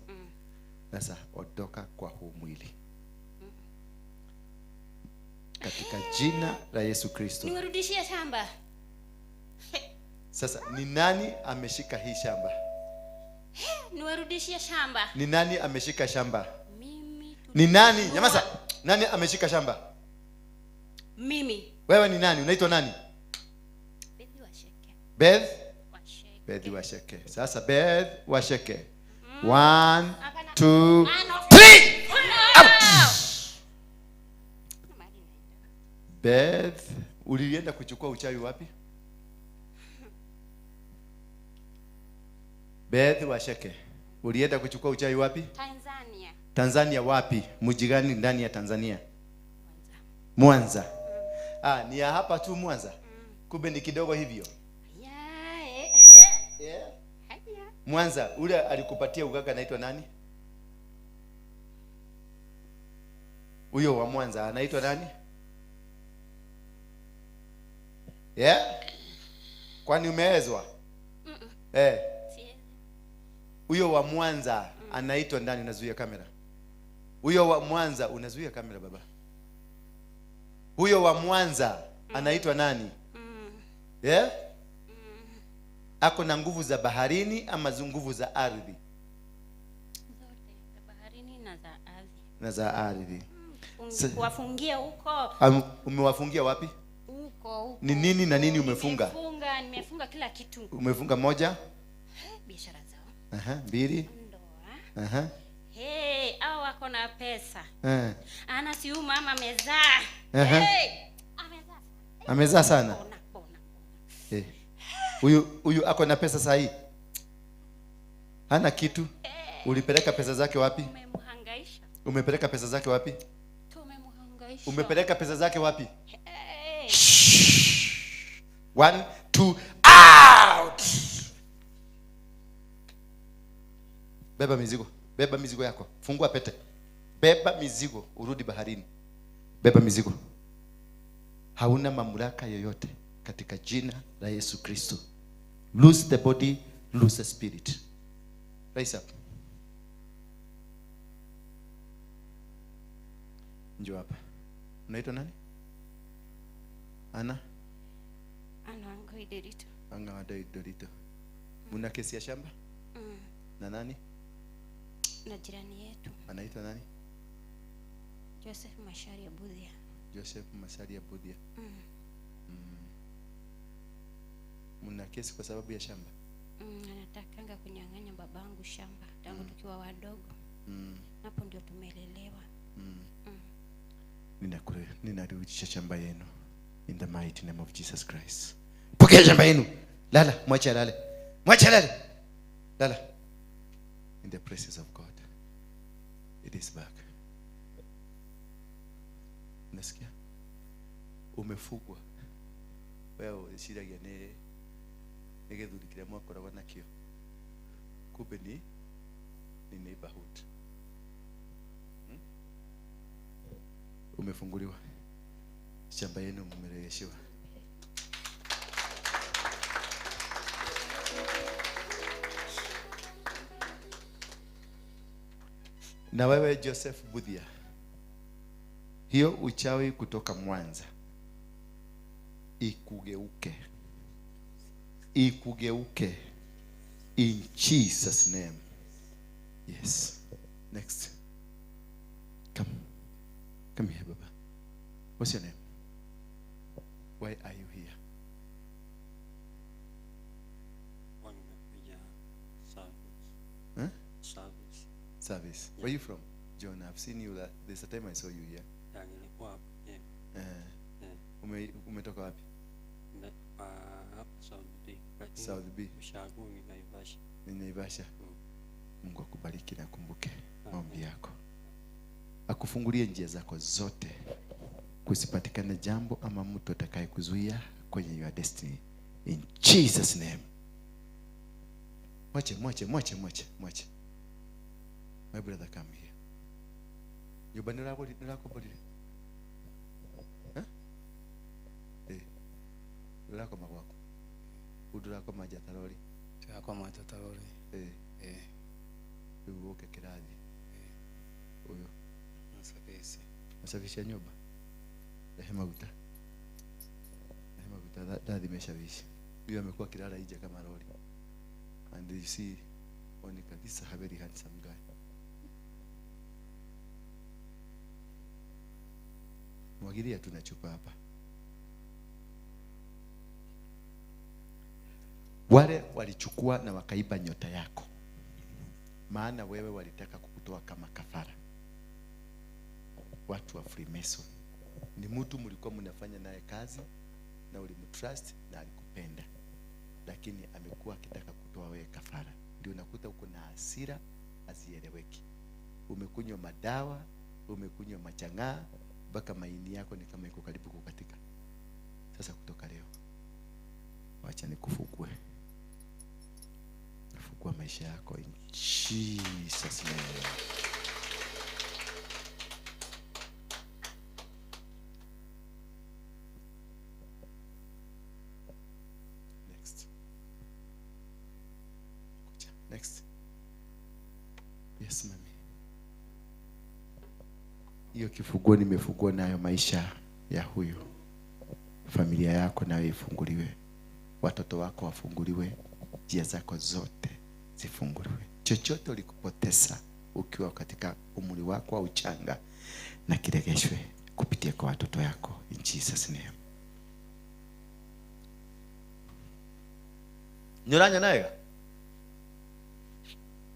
Sasa ondoka kwa huu mwili. Katika jina la Yesu Kristo. Niwarudishie shamba. Sasa ni nani ameshika hii shamba? Niwarudishie shamba. Ni nani ameshika shamba? Mimi. Ni nani? Nyamaza. Nani ameshika shamba? Mimi. Wewe ni nani? Unaitwa nani? Beth Washeke. Beth? Washeke. Beth Washeke. Sasa Beth Washeke. 1 2 3. Out. Beth, ulienda kuchukua uchawi wapi? Beth Washeke, ulienda kuchukua uchawi wapi? Tanzania. Tanzania wapi? Mji gani ndani ya Tanzania? Mwanza. Ni ya hapa tu Mwanza. Kumbe ni kidogo hivyo. Yeah. Mwanza, ule alikupatia uganga anaitwa nani? Huyo wa Mwanza anaitwa nani? Yeah? Kwani umeezwa? Huyo wa Mwanza anaitwa ndani, unazuia kamera. Huyo wa Mwanza unazuia kamera baba. Huyo wa Mwanza anaitwa nani? Yeah? Ako na nguvu za baharini ama nguvu za ardhi? Zote, za baharini na za ardhi. Na za ardhi. Kuwafungia huko. Umewafungia wapi? Huko. Ni nini na nini umefunga? Nimefunga kila kitu. Umefunga 1? Biashara zao. 2. Ndoa. Hey, hao wako na pesa. Ana si huyu mama amezaa. Hey, amezaa. Amezaa sana. Bona. Huyu ako na pesa sahi? Hana kitu. Ulipeleka pesa zake wapi? Tumemhangaisha. Umepeleka pesa zake wapi? Tumemhangaisha. Umepeleka pesa zake wapi? Hey. 1 2 out. Beba mizigo. Beba mizigo yako. Fungua pete. Beba mizigo, urudi baharini. Beba mizigo. Hauna mamlaka yoyote katika jina la Yesu Kristo. Lose the body, lose the spirit. Rise up. Njoo hapa. Unaitwa nani? Ana? Ana Ngoiderito. Ana Ngoiderito. Muna kesi ya shamba? Na nani? Na jirani yetu. Anaitwa nani? Joseph Macharia Budhia. Joseph Macharia Budhia. Muna kesi kwa sababu ya shamba? Anatakanga kunyang'anya babangu shamba tangu tukiwa wadogo. Hapo ndio tumelelewa. Ninarudisha shamba yenu in the mighty name of Jesus Christ. Pokea shamba yenu. Lala, mwache alale. Mwache alale. Lala. In the presence of God. It is back. Unasikia? Umefugwa. Wewe shiragia ni gĩthuri kĩrĩa mwakoragwo nakĩo. Kumbe ni neighborhood. Umefunguliwa. Shamba yenu mmerejeshiwa. Na wewe Joseph Budhia, hiyo uchawi kutoka Mwanza ikugeuke. Ikugeuke in Jesus name. Yes. Next. Come. Come here, Baba. What's your name? Why are you here? Huh? Service. Service. Yeah. Where are you from? John, I've seen you. There's a time I saw you here. Yeah. Umetoka wapi? South B. South B. Naivasha. Naivasha. Mungu akubariki na akumbuke maombi yako. Akufungulie njia zako zote. Kusipatikane jambo ama mtu atakayekuzuia kwenye your destiny. In Jesus name. Mwache, mwache, mwache, mwache, mwache. My brother, come here. Nyumba nĩũrakomborire? Eh. Ũrakoma gwaku. Ndũrakoma nja ta rori. Ndĩrakoma nja ta rori. Eh. Eh. Rĩu ũke kĩrathi. Eh. Ũyũ. Nasafisha. Nasafisha nyumba. Rehe maguta. Rehe maguta ndathimesha. Huyu amekuwa akilala nje kama lori. And you see Monica, this is a very handsome guy. Mwagilia tuna chupa hapa. Wale walichukua na wakaiba nyota yako. Maana wewe walitaka kukutoa kama kafara. Watu wa Freemason. Ni mtu mlikuwa mnafanya naye kazi na ulimtrust na alikupenda. Lakini amekuwa akitaka kutoa wewe kafara. Ndio unakuta uko na hasira hazieleweki. Umekunywa madawa, umekunywa machangaa, mpaka maini yako ni kama iko karibu kukatika. Sasa kutoka leo wacha nikufugue. Nafungua maisha yako in Jesus name. Next. Kucha. Next. Yes, mami. Hiyo kifunguo nimefungua nayo maisha ya huyu. Familia yako nayo ifunguliwe. Watoto wako wafunguliwe. Njia zako zote zifunguliwe. Chochote ulikupoteza ukiwa katika umri wako au uchanga na kiregeshwe kupitia kwa watoto yako in Jesus name. Nyuranya naye?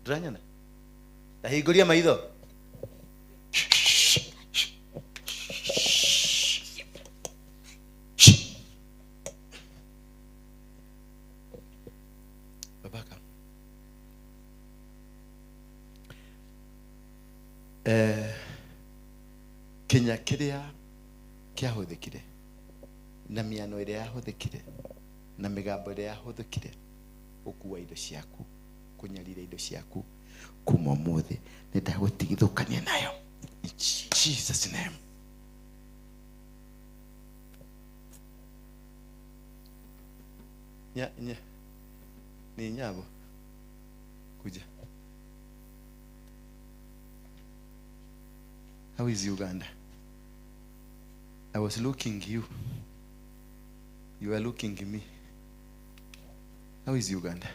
Nduranya na? Ndahinguria maitho. Babaka. Menya kiria kiahuthikire na miano iria yahuthikire na migambo iria yahuthikire gukua indo ciaku, kunyarira indo ciaku kuma umuthi ni ndagutigithukania nayo. In Jesus name. Nya nya ni nyabo kuja. How is Uganda? I was looking you. You are looking me. How is Uganda?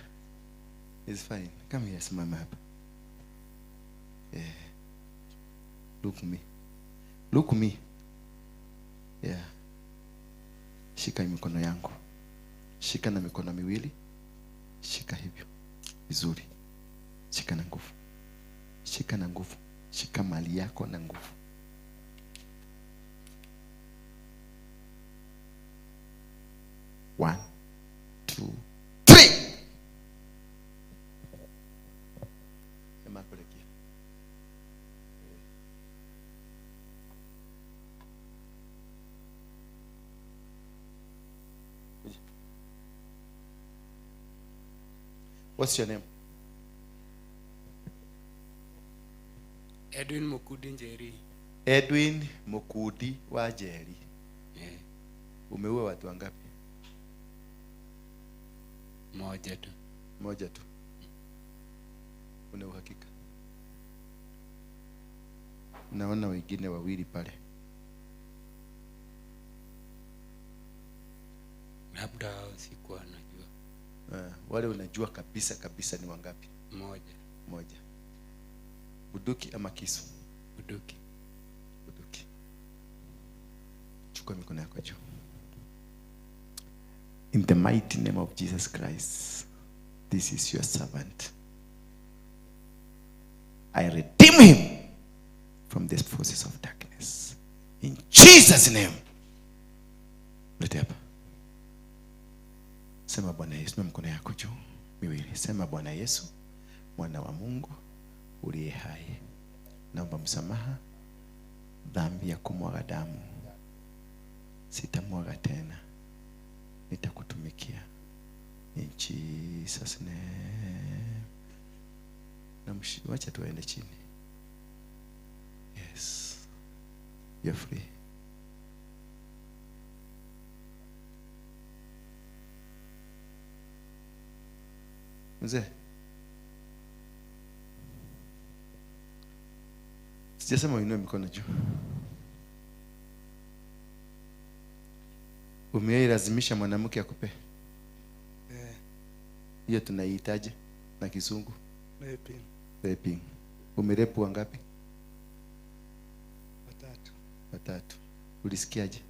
It's fine. Come here, simama hapa. Yeah. Look me. Look me. Yeah. Shika mikono yangu. Shika na mikono miwili. Shika hivyo. Vizuri. Shika na nguvu. Shika na nguvu. Shika mali yako na nguvu. 1, 2, 3. What's your name? Edwin Mukudi Njeri. Edwin Mukudi wa Njeri. Yeah. Umeua watu wangapi? Moja tu. Moja tu. Una uhakika? Naona wengine wawili pale. Labda sikuwa najua. Wale unajua kabisa kabisa ni wangapi? Moja. Moja. Buduki ama kisu? Buduki. Buduki. Chukua mikono yako juu. In the mighty name of Jesus Christ, this is your servant. I redeem him from the forces of darkness. In Jesus' name. Lete hapa. Sema Bwana Yesu, na mkono yako juu miwili. Sema Bwana Yesu, mwana wa Mungu uliye hai, naomba msamaha dhambi ya kumwaga damu. Sitamwaga tena. Nitakutumikia. In Jesus name. Na wacha tuende chini. Yes. You're free. Mzee, sijasema uinue mikono juu. Umeilazimisha mwanamke akupe? Hiyo tunaihitaji na Kizungu? Raping. Raping. Umerepu wangapi? Watatu. Watatu. Ulisikiaje?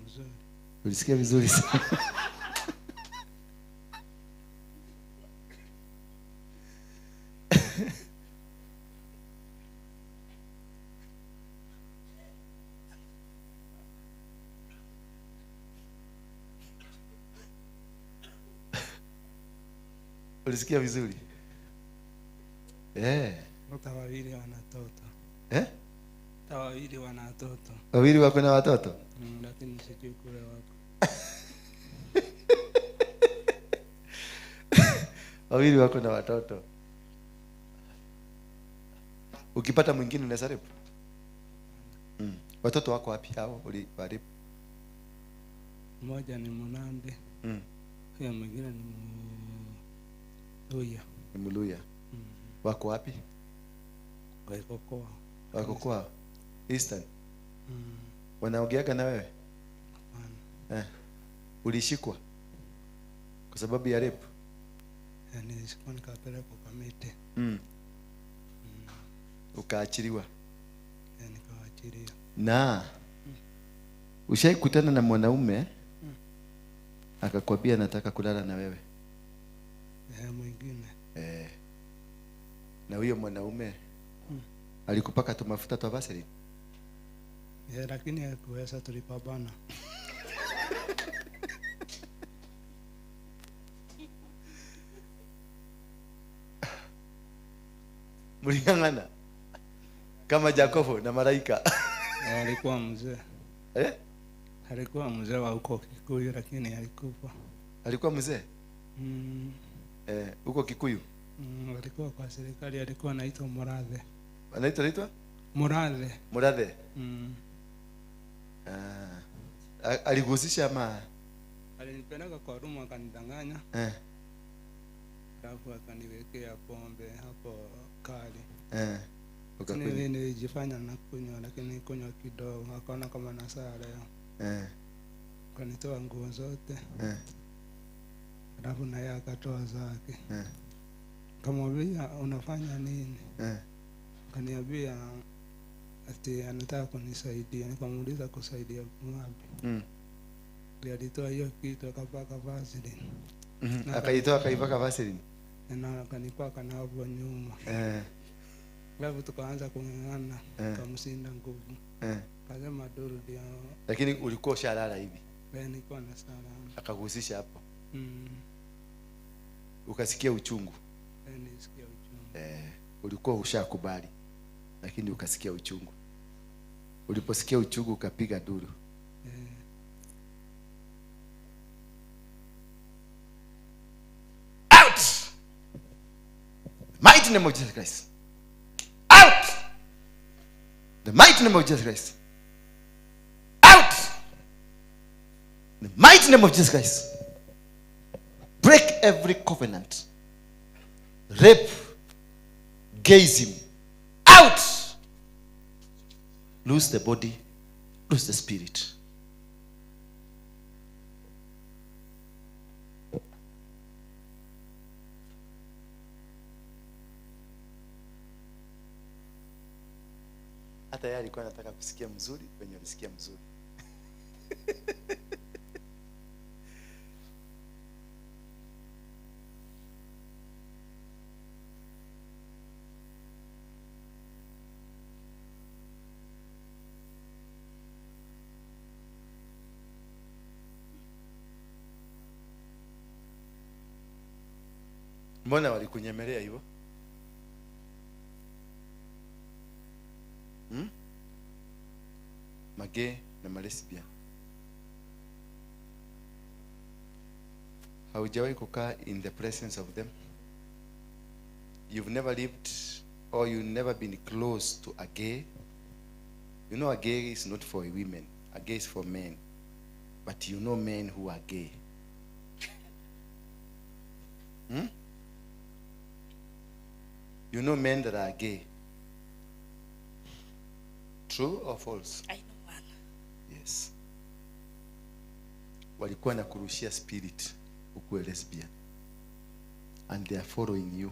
Vizuri. Ulisikia vizuri sana. Ulisikia vizuri? Eh. Hata wawili wana watoto. Eh? Hata wawili wana watoto. Wawili wako na watoto? Lakini sijui kule wako. Wawili wako na watoto. Ukipata mwingine unaweza rape? Watoto wako wapi hao uliwarape? Mmoja ni Munande. Huyo mwingine ni Mluya. Ni Mluya. Wako wapi? Wako kwao. Wako kwao. Eastern. Wanaongeaga na wewe? Hapana. Ulishikwa kwa sababu ya rape? Nilishikwa nikapelekwa Kamiti. Ukaachiliwa? Nikaachiliwa. Na ushaikutana na mwanaume akakwambia nataka kulala na wewe? Mwingine. Na huyo mwanaume alikupaka tu mafuta tu Vaseline? Lakini hakuweza, tulipambana. Mling'ang'ana? Kama Jacobo na malaika. Alikuwa mzee. Eh? Alikuwa mzee wa huko Kikuyu lakini alikufa. Alikuwa mzee? Huko Kikuyu? Alikuwa kwa serikali, alikuwa anaitwa Murathe. Anaitwa? Murathe. Murathe? Aligusisha ama? Alinipeleka kwa rumu akanidanganya. Alafu akaniwekea pombe hapo kali. Ukakunywa? Nilijifanya nakunywa lakini kunywa kidogo. Akaona kama nasaa leo. Akanitoa nguo zote. Alafu naye akatoa zake. Nikamwambia unafanya nini? Akaniambia ati anataka kunisaidia. Nikamuuliza kusaidia wapi? Alitoa hiyo kitu akapaka Vaseline. Akaitoa akaipaka Vaseline. Na akanipaka na hapo nyuma. Alafu tukaanza kung'ang'ana, nikamshinda nguvu. Akasema duru ndio. Lakini ulikuwa ushalala hivi? Nilikuwa nasala. Akakuhusisha hapo. Ukasikia uchungu? Nilisikia uchungu. Ulikuwa ushakubali lakini ukasikia uchungu. Uliposikia uchungu ukapiga duru. Out! Mighty name of Jesus Christ. Out! The mighty name of Jesus Christ. Out! The mighty name of Jesus Christ. Break every covenant. Rape, gayism. Out! Lose the body, lose the spirit. Hata yeye alikuwa anataka kusikia mzuri, wenye walisikia mzuri. Mbona walikunyemelea hivyo? Magay na malesbian. Haujawahi kukaa in the presence of them? You've never lived or you've never been close to a gay. You know a gay is not for women. A gay is for men. But you know men who are gay. You know men that are gay. True or false? I know one. Yes. Walikuwa na kurushia spirit ukuwe lesbian. And they are following you.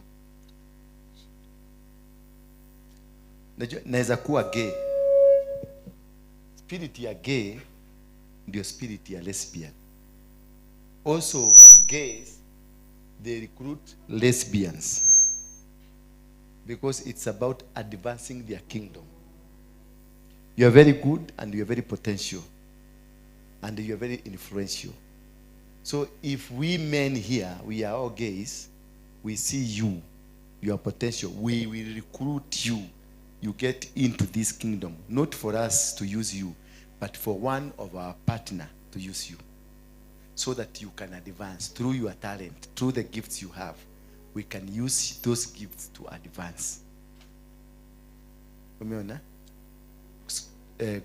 Naweza kuwa gay. Spirit ya gay ndio spirit ya lesbian. Also gays, they recruit lesbians because it's about advancing their kingdom. You are very good and you are very potential and you are very influential. So if we men here, we are all gays, we see you, your potential, we will recruit you. You get into this kingdom, not for us to use you, but for one of our partner to use you, so that you can advance through your talent, through the gifts you have. We can use those gifts to advance. Umeona?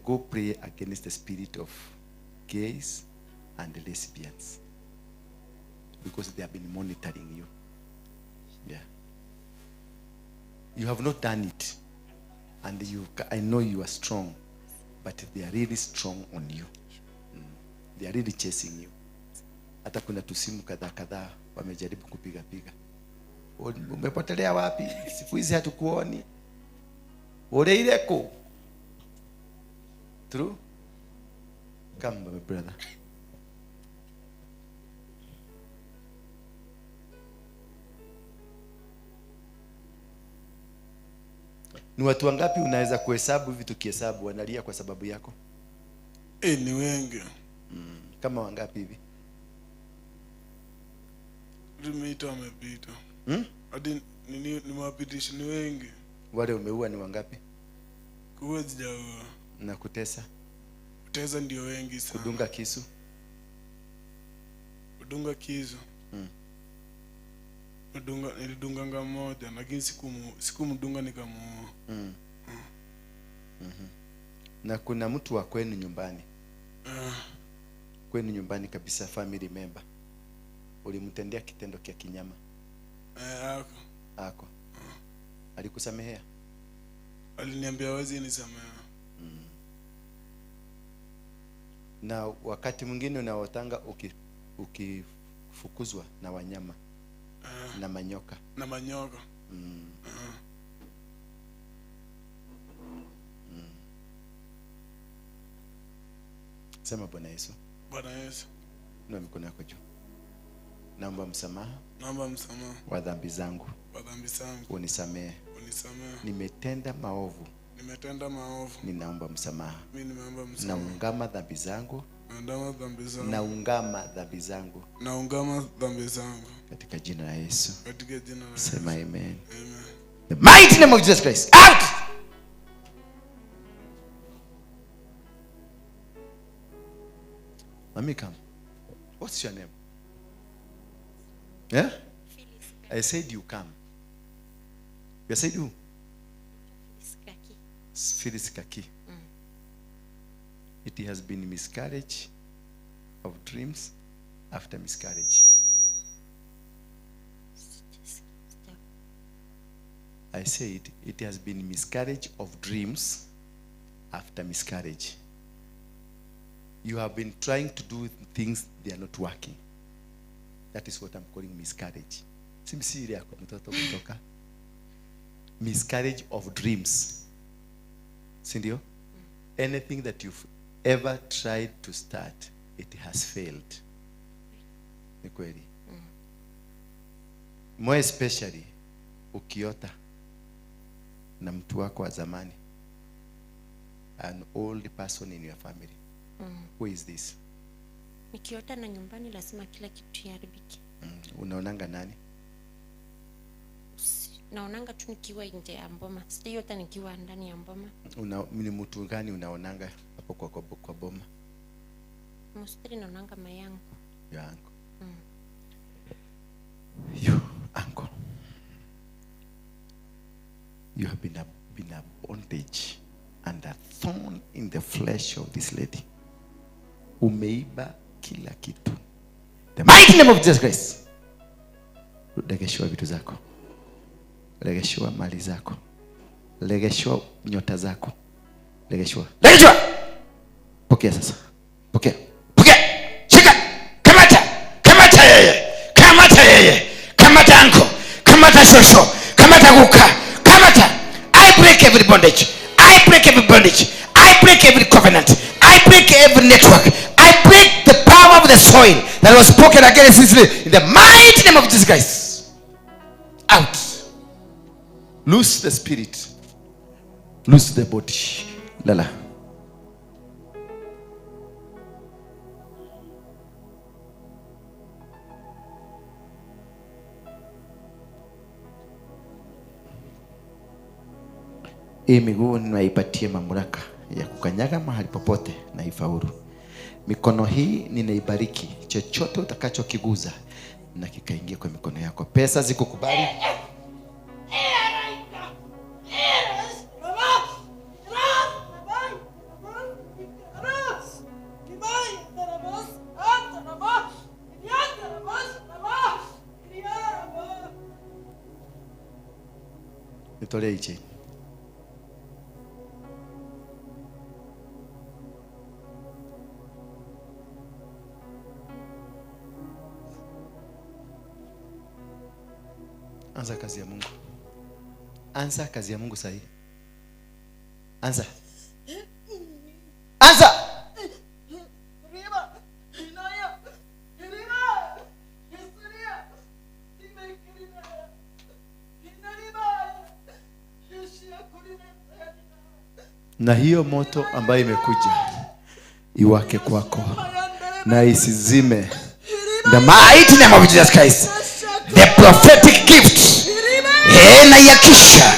Go pray against the spirit of gays and lesbians, because they have been monitoring you. Yeah. You have not done it, and you, I know you are strong, but they are really strong on you. They are really chasing you. Hata kuna tusimu kadhaa kadhaa wamejaribu kupiga piga. Umepotelea wapi? Siku hizi hatukuoni. Oreireko. True? Come, my brother. Ni watu wangapi unaweza kuhesabu hivi tukihesabu wanalia kwa sababu yako? Ni wengi. Kama wangapi hivi? Nimeita wamepita. Hadi nimewapitisha ni wengi. Wale umeua ni wangapi? Kuua sijaua. Na kutesa? Kutesa ndio wengi sana. Kudunga kisu? Kudunga kisu. Nilidunganga mmoja lakini sikumdunga nikamuua. Na kuna mtu wa kwenu nyumbani? Kwenu nyumbani kabisa, family member, ulimtendea kitendo kia kinyama? Ako. Ako. Alikusamehea? Aliniambia hawezi nisamehea. Na wakati mwingine unaotanga ukifukuzwa na wanyama na manyoka. Na manyoka. Sema Bwana Yesu. Bwana Yesu. Inua mikono yako juu. Naomba msamaha. Naomba msamaha. Wa dhambi zangu. Wa dhambi zangu. Unisamehe. Unisamehe. Nimetenda maovu. Nimetenda maovu. Ninaomba msamaha. Mimi nimeomba msamaha. Naungama dhambi zangu. Naungama dhambi zangu. Naungama dhambi zangu. Naungama dhambi zangu. Katika jina la Yesu. Katika jina la Yesu. Sema amen. Amen. The mighty name of Jesus Christ. Out! Mami, come. What's your name? Yeah? I said you come. You said who? Phyllis Kaki. It has been miscarriage of dreams after miscarriage. I said it has been miscarriage of dreams after miscarriage. You have been trying to do things, they are not working. That is what I'm calling miscarriage. Miscarriage of dreams. Sindio? Anything that you've ever tried to start, it has failed. Ni kweli. More especially ukiota na mtu wako wa zamani, an old person in your family. Who is this? Nikiota na nyumbani lazima kila kitu kiharibike. Unaonanga nani? Naonanga tu nikiwa nje ya mboma. Sijaota nikiwa ndani ya mboma. Ni mtu gani unaonanga hapo kwa boma? Mostly naonanga mayangu. Your uncle. You uncle. You have been a bondage and a thorn in the flesh of this lady. Umeiba kila kitu. The mighty name of Jesus Christ. Regeshwa vitu zako. Regeshwa mali zako. Regeshwa nyota zako. Regeshwa. Regeshwa. Pokea sasa. Pokea. Pokea. Shika. Kamata. Kamata yeye. Kamata yeye. Kamata uncle. Kamata shosho. Kamata kuka. Kamata. I break every bondage. I break every bondage. I break every covenant. I break every network. I break the power of the soil that was spoken against Israel in the mighty name of Jesus Christ. Out. Loose the spirit. Loose the body. Lala. Hii miguu ninaipatie mamlaka ya kukanyaga mahali popote na ifaulu. Mikono hii ninaibariki, chochote utakachokiguza na kikaingia kwa mikono yako. Pesa zikukubali. Nitolee ichi. Anza kazi ya Mungu. Anza kazi ya Mungu sahi. Anza. Anza. Na hiyo moto ambayo imekuja iwake kwako na isizime. The mighty name of Jesus Christ. The prophetic gift. Na yakisha.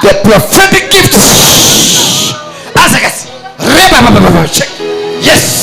The prophetic gifts. Azagas. Reba. Check. Yes.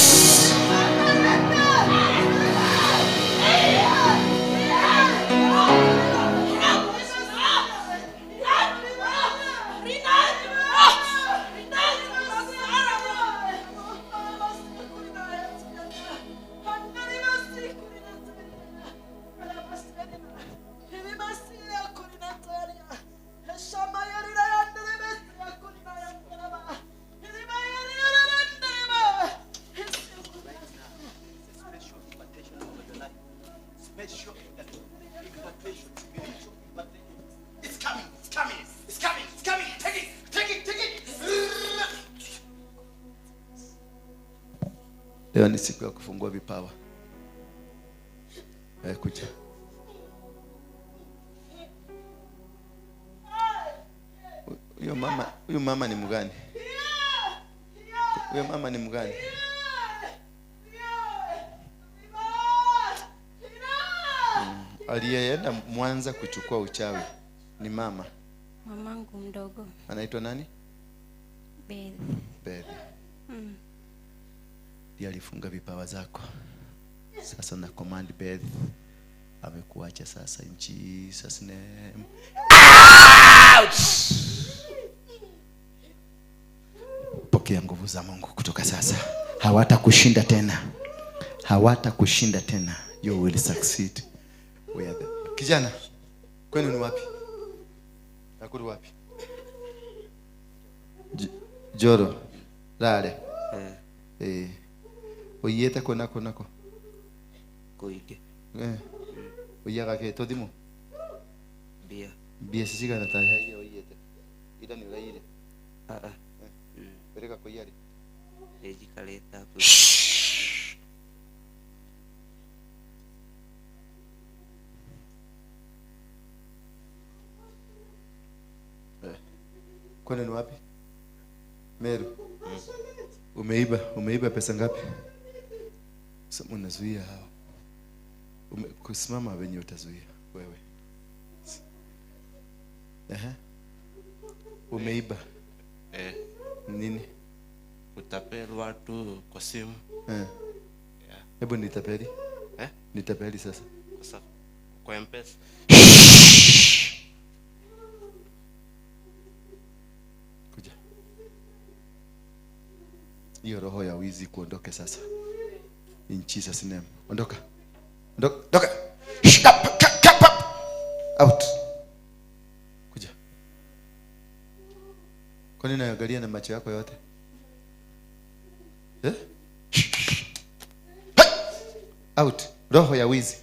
It's coming, it's coming, it's coming, it's coming. Take it, take it, take it. Leo ni siku ya kufungua vipawa. Kuja. Huyo mama ni mgani? Huyo mama ni mgani? Aliyeenda Mwanza kuchukua uchawi ni mama. Mamangu mdogo. Anaitwa nani? Beth. Beth. Ndiye alifunga vipawa zako. Sasa na command Beth amekuacha sasa in Jesus name. Out! Pokea nguvu za Mungu kutoka sasa. Hawatakushinda tena. Hawatakushinda tena. You will succeed. We are the... Kijana, kwenu ni wapi? Nakuru wapi? Joro. Lale. Eh. Oyete kona nako. Koige. Eh. Oyaga ke todimo. Bia. Bia sisiga na taja ile oyete. Ila ni uraire. Ah ah. Pereka koyari. Ejikaleta. Kwani ni wapi? Meru. Umeiba pesa ngapi? Sasa unazuia hao. Kusimama wenye utazuia wewe. Aha. Umeiba. Nini? Utapeli watu kwa simu. Yeah. Hebu nitapeli. Nitapeli sasa. Sasa kwa M-Pesa. Kuja. Hiyo roho ya wizi kuondoke sasa. In Jesus name. Ondoka. Ondoka. Out. Kuja. Kwa nini unaangalia na macho yako yote? Eh? Out. Roho ya wizi.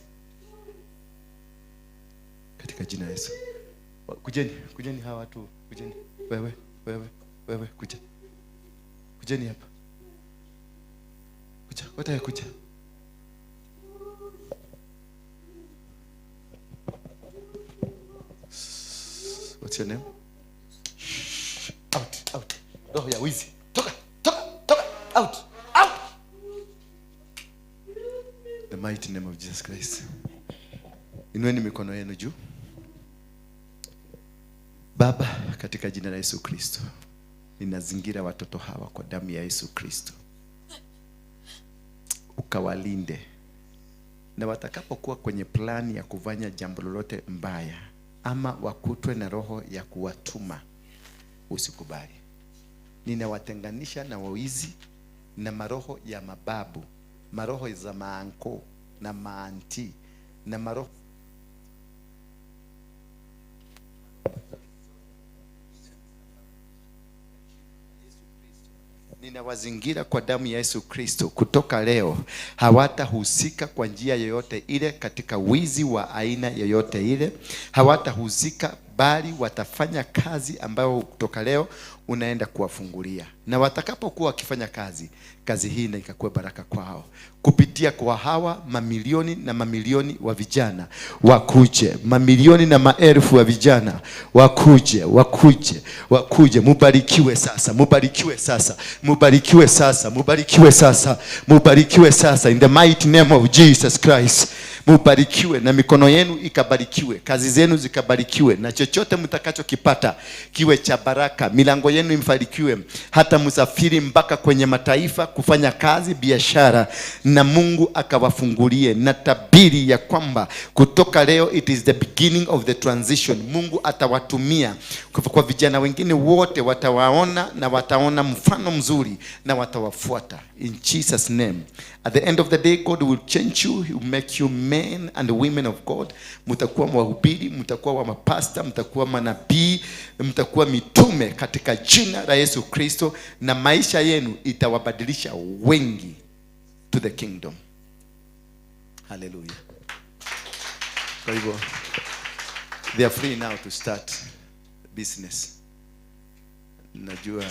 Katika jina Yesu. Kujeni, kujeni hawa watu, kujeni. Wewe kuja. Kujeni hapa. Kuja, wote kuja. What's your name? Out, out. Roho ya wizi. Toka, toka, toka. Out, out. The mighty name of Jesus Christ. Inueni mikono yenu juu. Baba, katika jina la Yesu Kristo, ninazingira watoto hawa kwa damu ya Yesu Kristo. Ukawalinde. Na watakapokuwa kwenye plani ya kufanya jambo lolote mbaya, ama wakutwe na roho ya kuwatuma, usikubali. Ninawatenganisha na wawizi na maroho ya mababu, maroho za maanko na maanti na maroho Ninawazingira kwa damu ya Yesu Kristo. Kutoka leo hawatahusika kwa njia yoyote ile katika wizi wa aina yoyote ile. Hawatahusika, bali watafanya kazi ambayo kutoka leo unaenda kuwafungulia. Na watakapokuwa wakifanya kazi, kazi hii na ikakuwa baraka kwao. Kupitia kwa hawa mamilioni na mamilioni wa vijana wakuje, mamilioni na maelfu wa vijana wakuje, wakuje, wakuje. Mubarikiwe sasa, mubarikiwe sasa, mubarikiwe sasa, mubarikiwe sasa, mubarikiwe sasa, in the mighty name of Jesus Christ. Mubarikiwe na mikono yenu ikabarikiwe, kazi zenu zikabarikiwe, na chochote mtakachokipata kiwe cha baraka. Milango yenu imfarikiwe, hata msafiri mpaka kwenye mataifa kufanya kazi, biashara, na Mungu akawafungulie. Na tabiri ya kwamba kutoka leo, it is the beginning of the transition. Mungu atawatumia kwa vijana wengine wote, watawaona na wataona mfano mzuri na watawafuata. In Jesus name. At the end of the day, God will change you. He will make you men and women of God. Mtakuwa wahubiri, mtakuwa wa mapasta, mtakuwa manabii, mtakuwa mitume katika jina la Yesu Kristo, na maisha yenu itawabadilisha wengi to the kingdom. Hallelujah. Kwa hivyo, they are free now to start business. Najua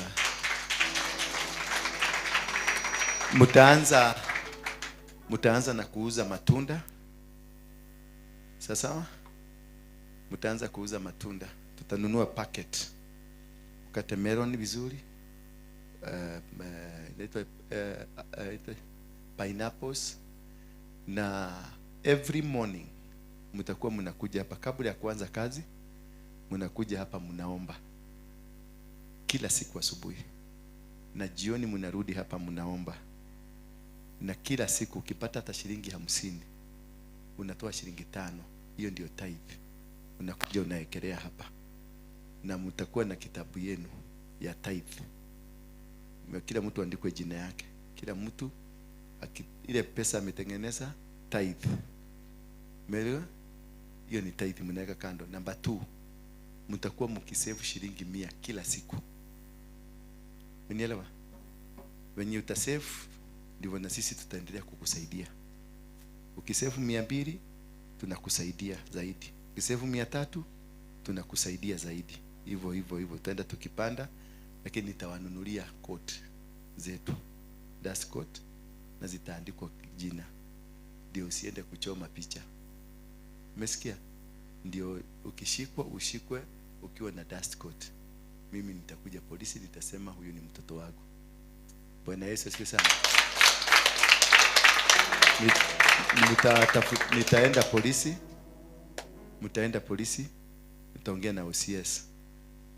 mtaanza na kuuza matunda. Sasa mtaanza kuuza matunda. Tutanunua packet. Ukate melon vizuri. Pineapples. Na every morning mtakuwa mnakuja hapa kabla ya kuanza kazi, mnakuja hapa mnaomba kila siku asubuhi, na jioni mnarudi hapa mnaomba. Na kila siku ukipata hata shilingi 50 unatoa shilingi 5, hiyo ndio tithe. Unakuja unaekelea hapa, na mtakuwa na kitabu yenu ya tithe. Kila mtu andikwe jina yake, kila mtu ile pesa ametengeneza tithe. Umeelewa? Hiyo ni tithe mnaweka kando. Number 2, mtakuwa mkisave shilingi 100 kila siku. Unielewa? When you utasave, ndivyo na sisi tutaendelea kukusaidia. Ukisave 200 tunakusaidia zaidi. Ukisave 300 tunakusaidia zaidi. Hivyo hivyo hivyo tutaenda tukipanda, lakini nitawanunulia coat zetu, dust coat, na zitaandikwa jina, ndio usiende kuchoma picha. Umesikia? Ndio ukishikwa ushikwe ukiwa na dust coat. Mimi nitakuja polisi nitasema huyu ni mtoto wangu. Bwana Yesu asifiwe sana. Nitaenda polisi. Mtaenda polisi, nitaongea na OCS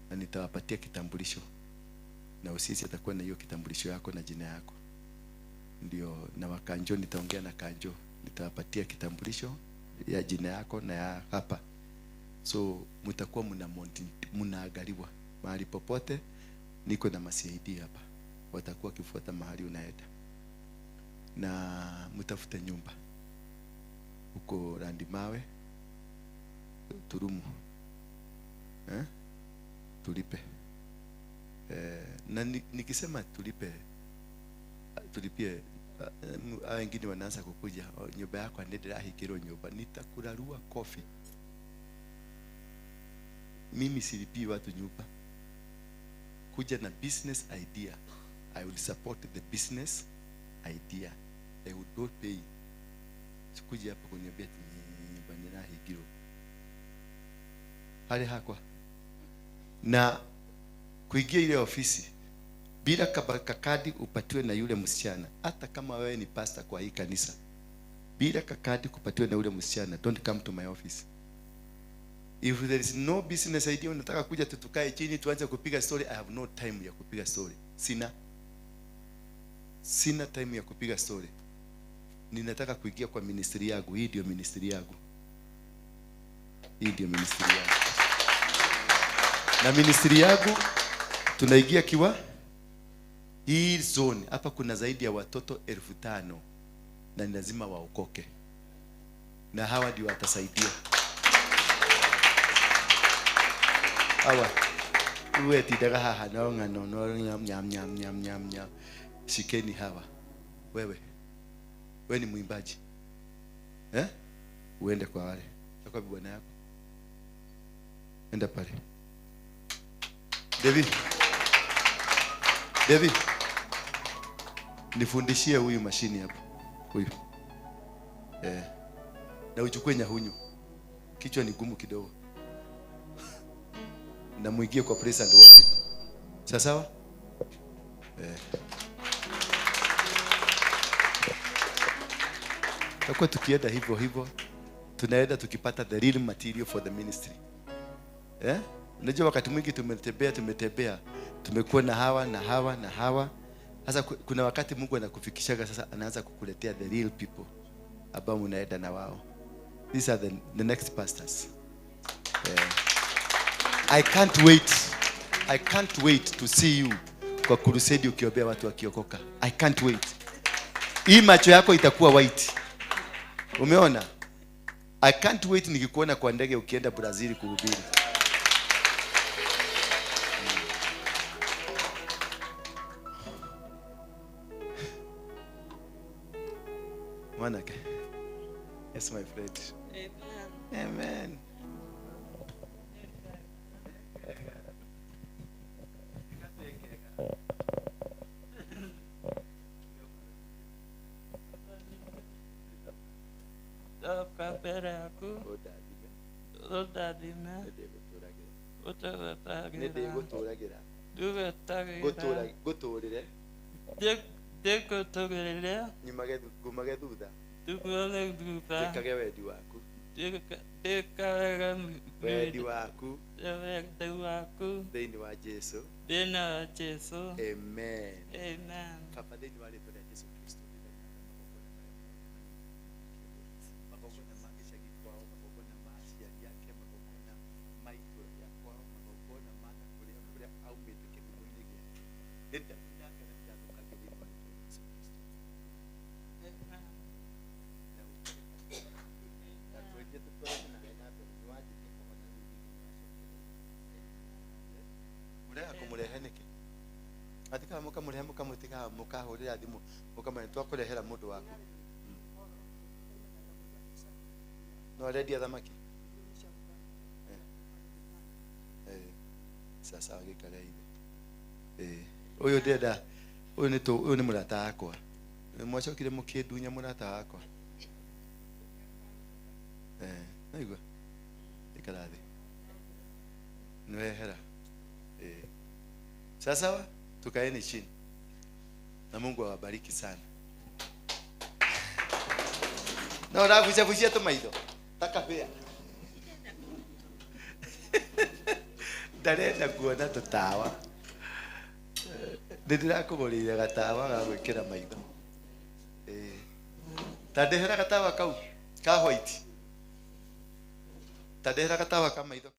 na nitawapatia kitambulisho. Na OCS atakuwa na hiyo kitambulisho yako na jina yako. Ndio, na wakanjo nitaongea na kanjo, nitawapatia kitambulisho ya jina yako na ya hapa. So mtakuwa mnaangaliwa mahali popote. Niko na CID hapa, watakuwa kifuata mahali unaenda. Na mtafute nyumba huko Randimawe, Turumu, tulipe. Na nikisema tulipe, tulipie, wengine wanaanza kukuja, nyumba yako anendera hikiro nyumba, nitakurarua kofi. Mimi silipii watu nyumba. Kuja na business idea, I will support the business idea. I will not pay. Sikuja hapa kuniambia nyumba nina hikiro. Hali hakwa. Na kuingia ile ofisi bila kakadi upatiwe na yule msichana, hata kama wewe ni pastor kwa hii kanisa, bila kakadi kupatiwe na yule msichana, don't come to my office. If there is no business idea, unataka kuja tutukae chini tuanze kupiga story, I have no time ya kupiga story. Sina time ya kupiga story. Ninataka kuingia kwa ministry yangu. Hii ndio ministry yangu. Hii ndio ministry yangu. Na ministry yangu tunaingia kiwa hii zone hapa kuna zaidi ya watoto 5,000 na ni lazima waokoke. Na hawa ndio watasaidia. Hawa uwe tidaga haha no ngano no nyam nyam nyam nyam nyam nyam. Shikeni hawa. Wewe ni mwimbaji. Uende kwa wale. Kwa bwana yako. Enda pale. David. Nifundishie huyu mashini hapo. Huyu. Na uchukue nyahunyu. Kichwa ni gumu kidogo. Na muingie kwa praise and worship. Sawa sawa? Kwa tukienda hivyo hivyo Tunaenda tukipata the real material for the ministry. Eh? Unajua wakati mwingi tumetembea, tumekuwa na hawa na hawa na hawa. Sasa kuna wakati Mungu anakufikishaga sasa anaanza kukuletea the real people ambao mnaenda na wao. These are the next pastors. I can't wait. I can't wait to see you kwa crusade ukiombea watu wakiokoka. I can't wait. Hii macho yako itakuwa white. Umeona? I can't wait nikikuona kwa ndege ukienda Brazil kuhubiri. Mwanake. Yes, my friend. Amen. Amen. Amen. Amen. Papa, thĩinĩ wa rĩĩtwa rĩa Jesu Kristo, magongona ma gĩcagi kwao, magongona ma aciari ake, magongona ma itũũra rĩa kwao, magongona ma na kũrĩa kũrĩa aumĩte kĩhumo-inĩ gĩake. Nĩndaunanga na ndathũkangia thĩinĩ wa rĩĩtwa rĩa Jesu Kristo. Na ũkage ndakwĩrire tũtwarane nawe na mbere, nĩwanjĩtie kũhona rĩu rĩngĩ nĩwacokerera. Mũrega kũmũrehe nĩkĩ? Atikaga mũkamũrehe mũkamũtiga mũkahũrĩra thimũ mũkamwĩra twakũrehera mũndũ waku. No arendia thamaki? Sasa gĩikare ithe. Ũyũ ndĩrenda, ũyũ nĩ ũyũ nĩ mũrata wakwa. Mwacokire mũkĩndunya mũrata wakwa. Naigua? Ikara thĩ. Nĩwehera. Sasa tukaeni chini. Na Mungu awabariki sana. Na ũragucagucia tũmaitho ta kabĩa. Ndarenda kuona tũtawa. Nĩndĩrakũgũrĩire gatawa ga gwĩkĩra maitho. Ta ndehera gatawa kau ka white. Ta ndehera gatawa ka maitho.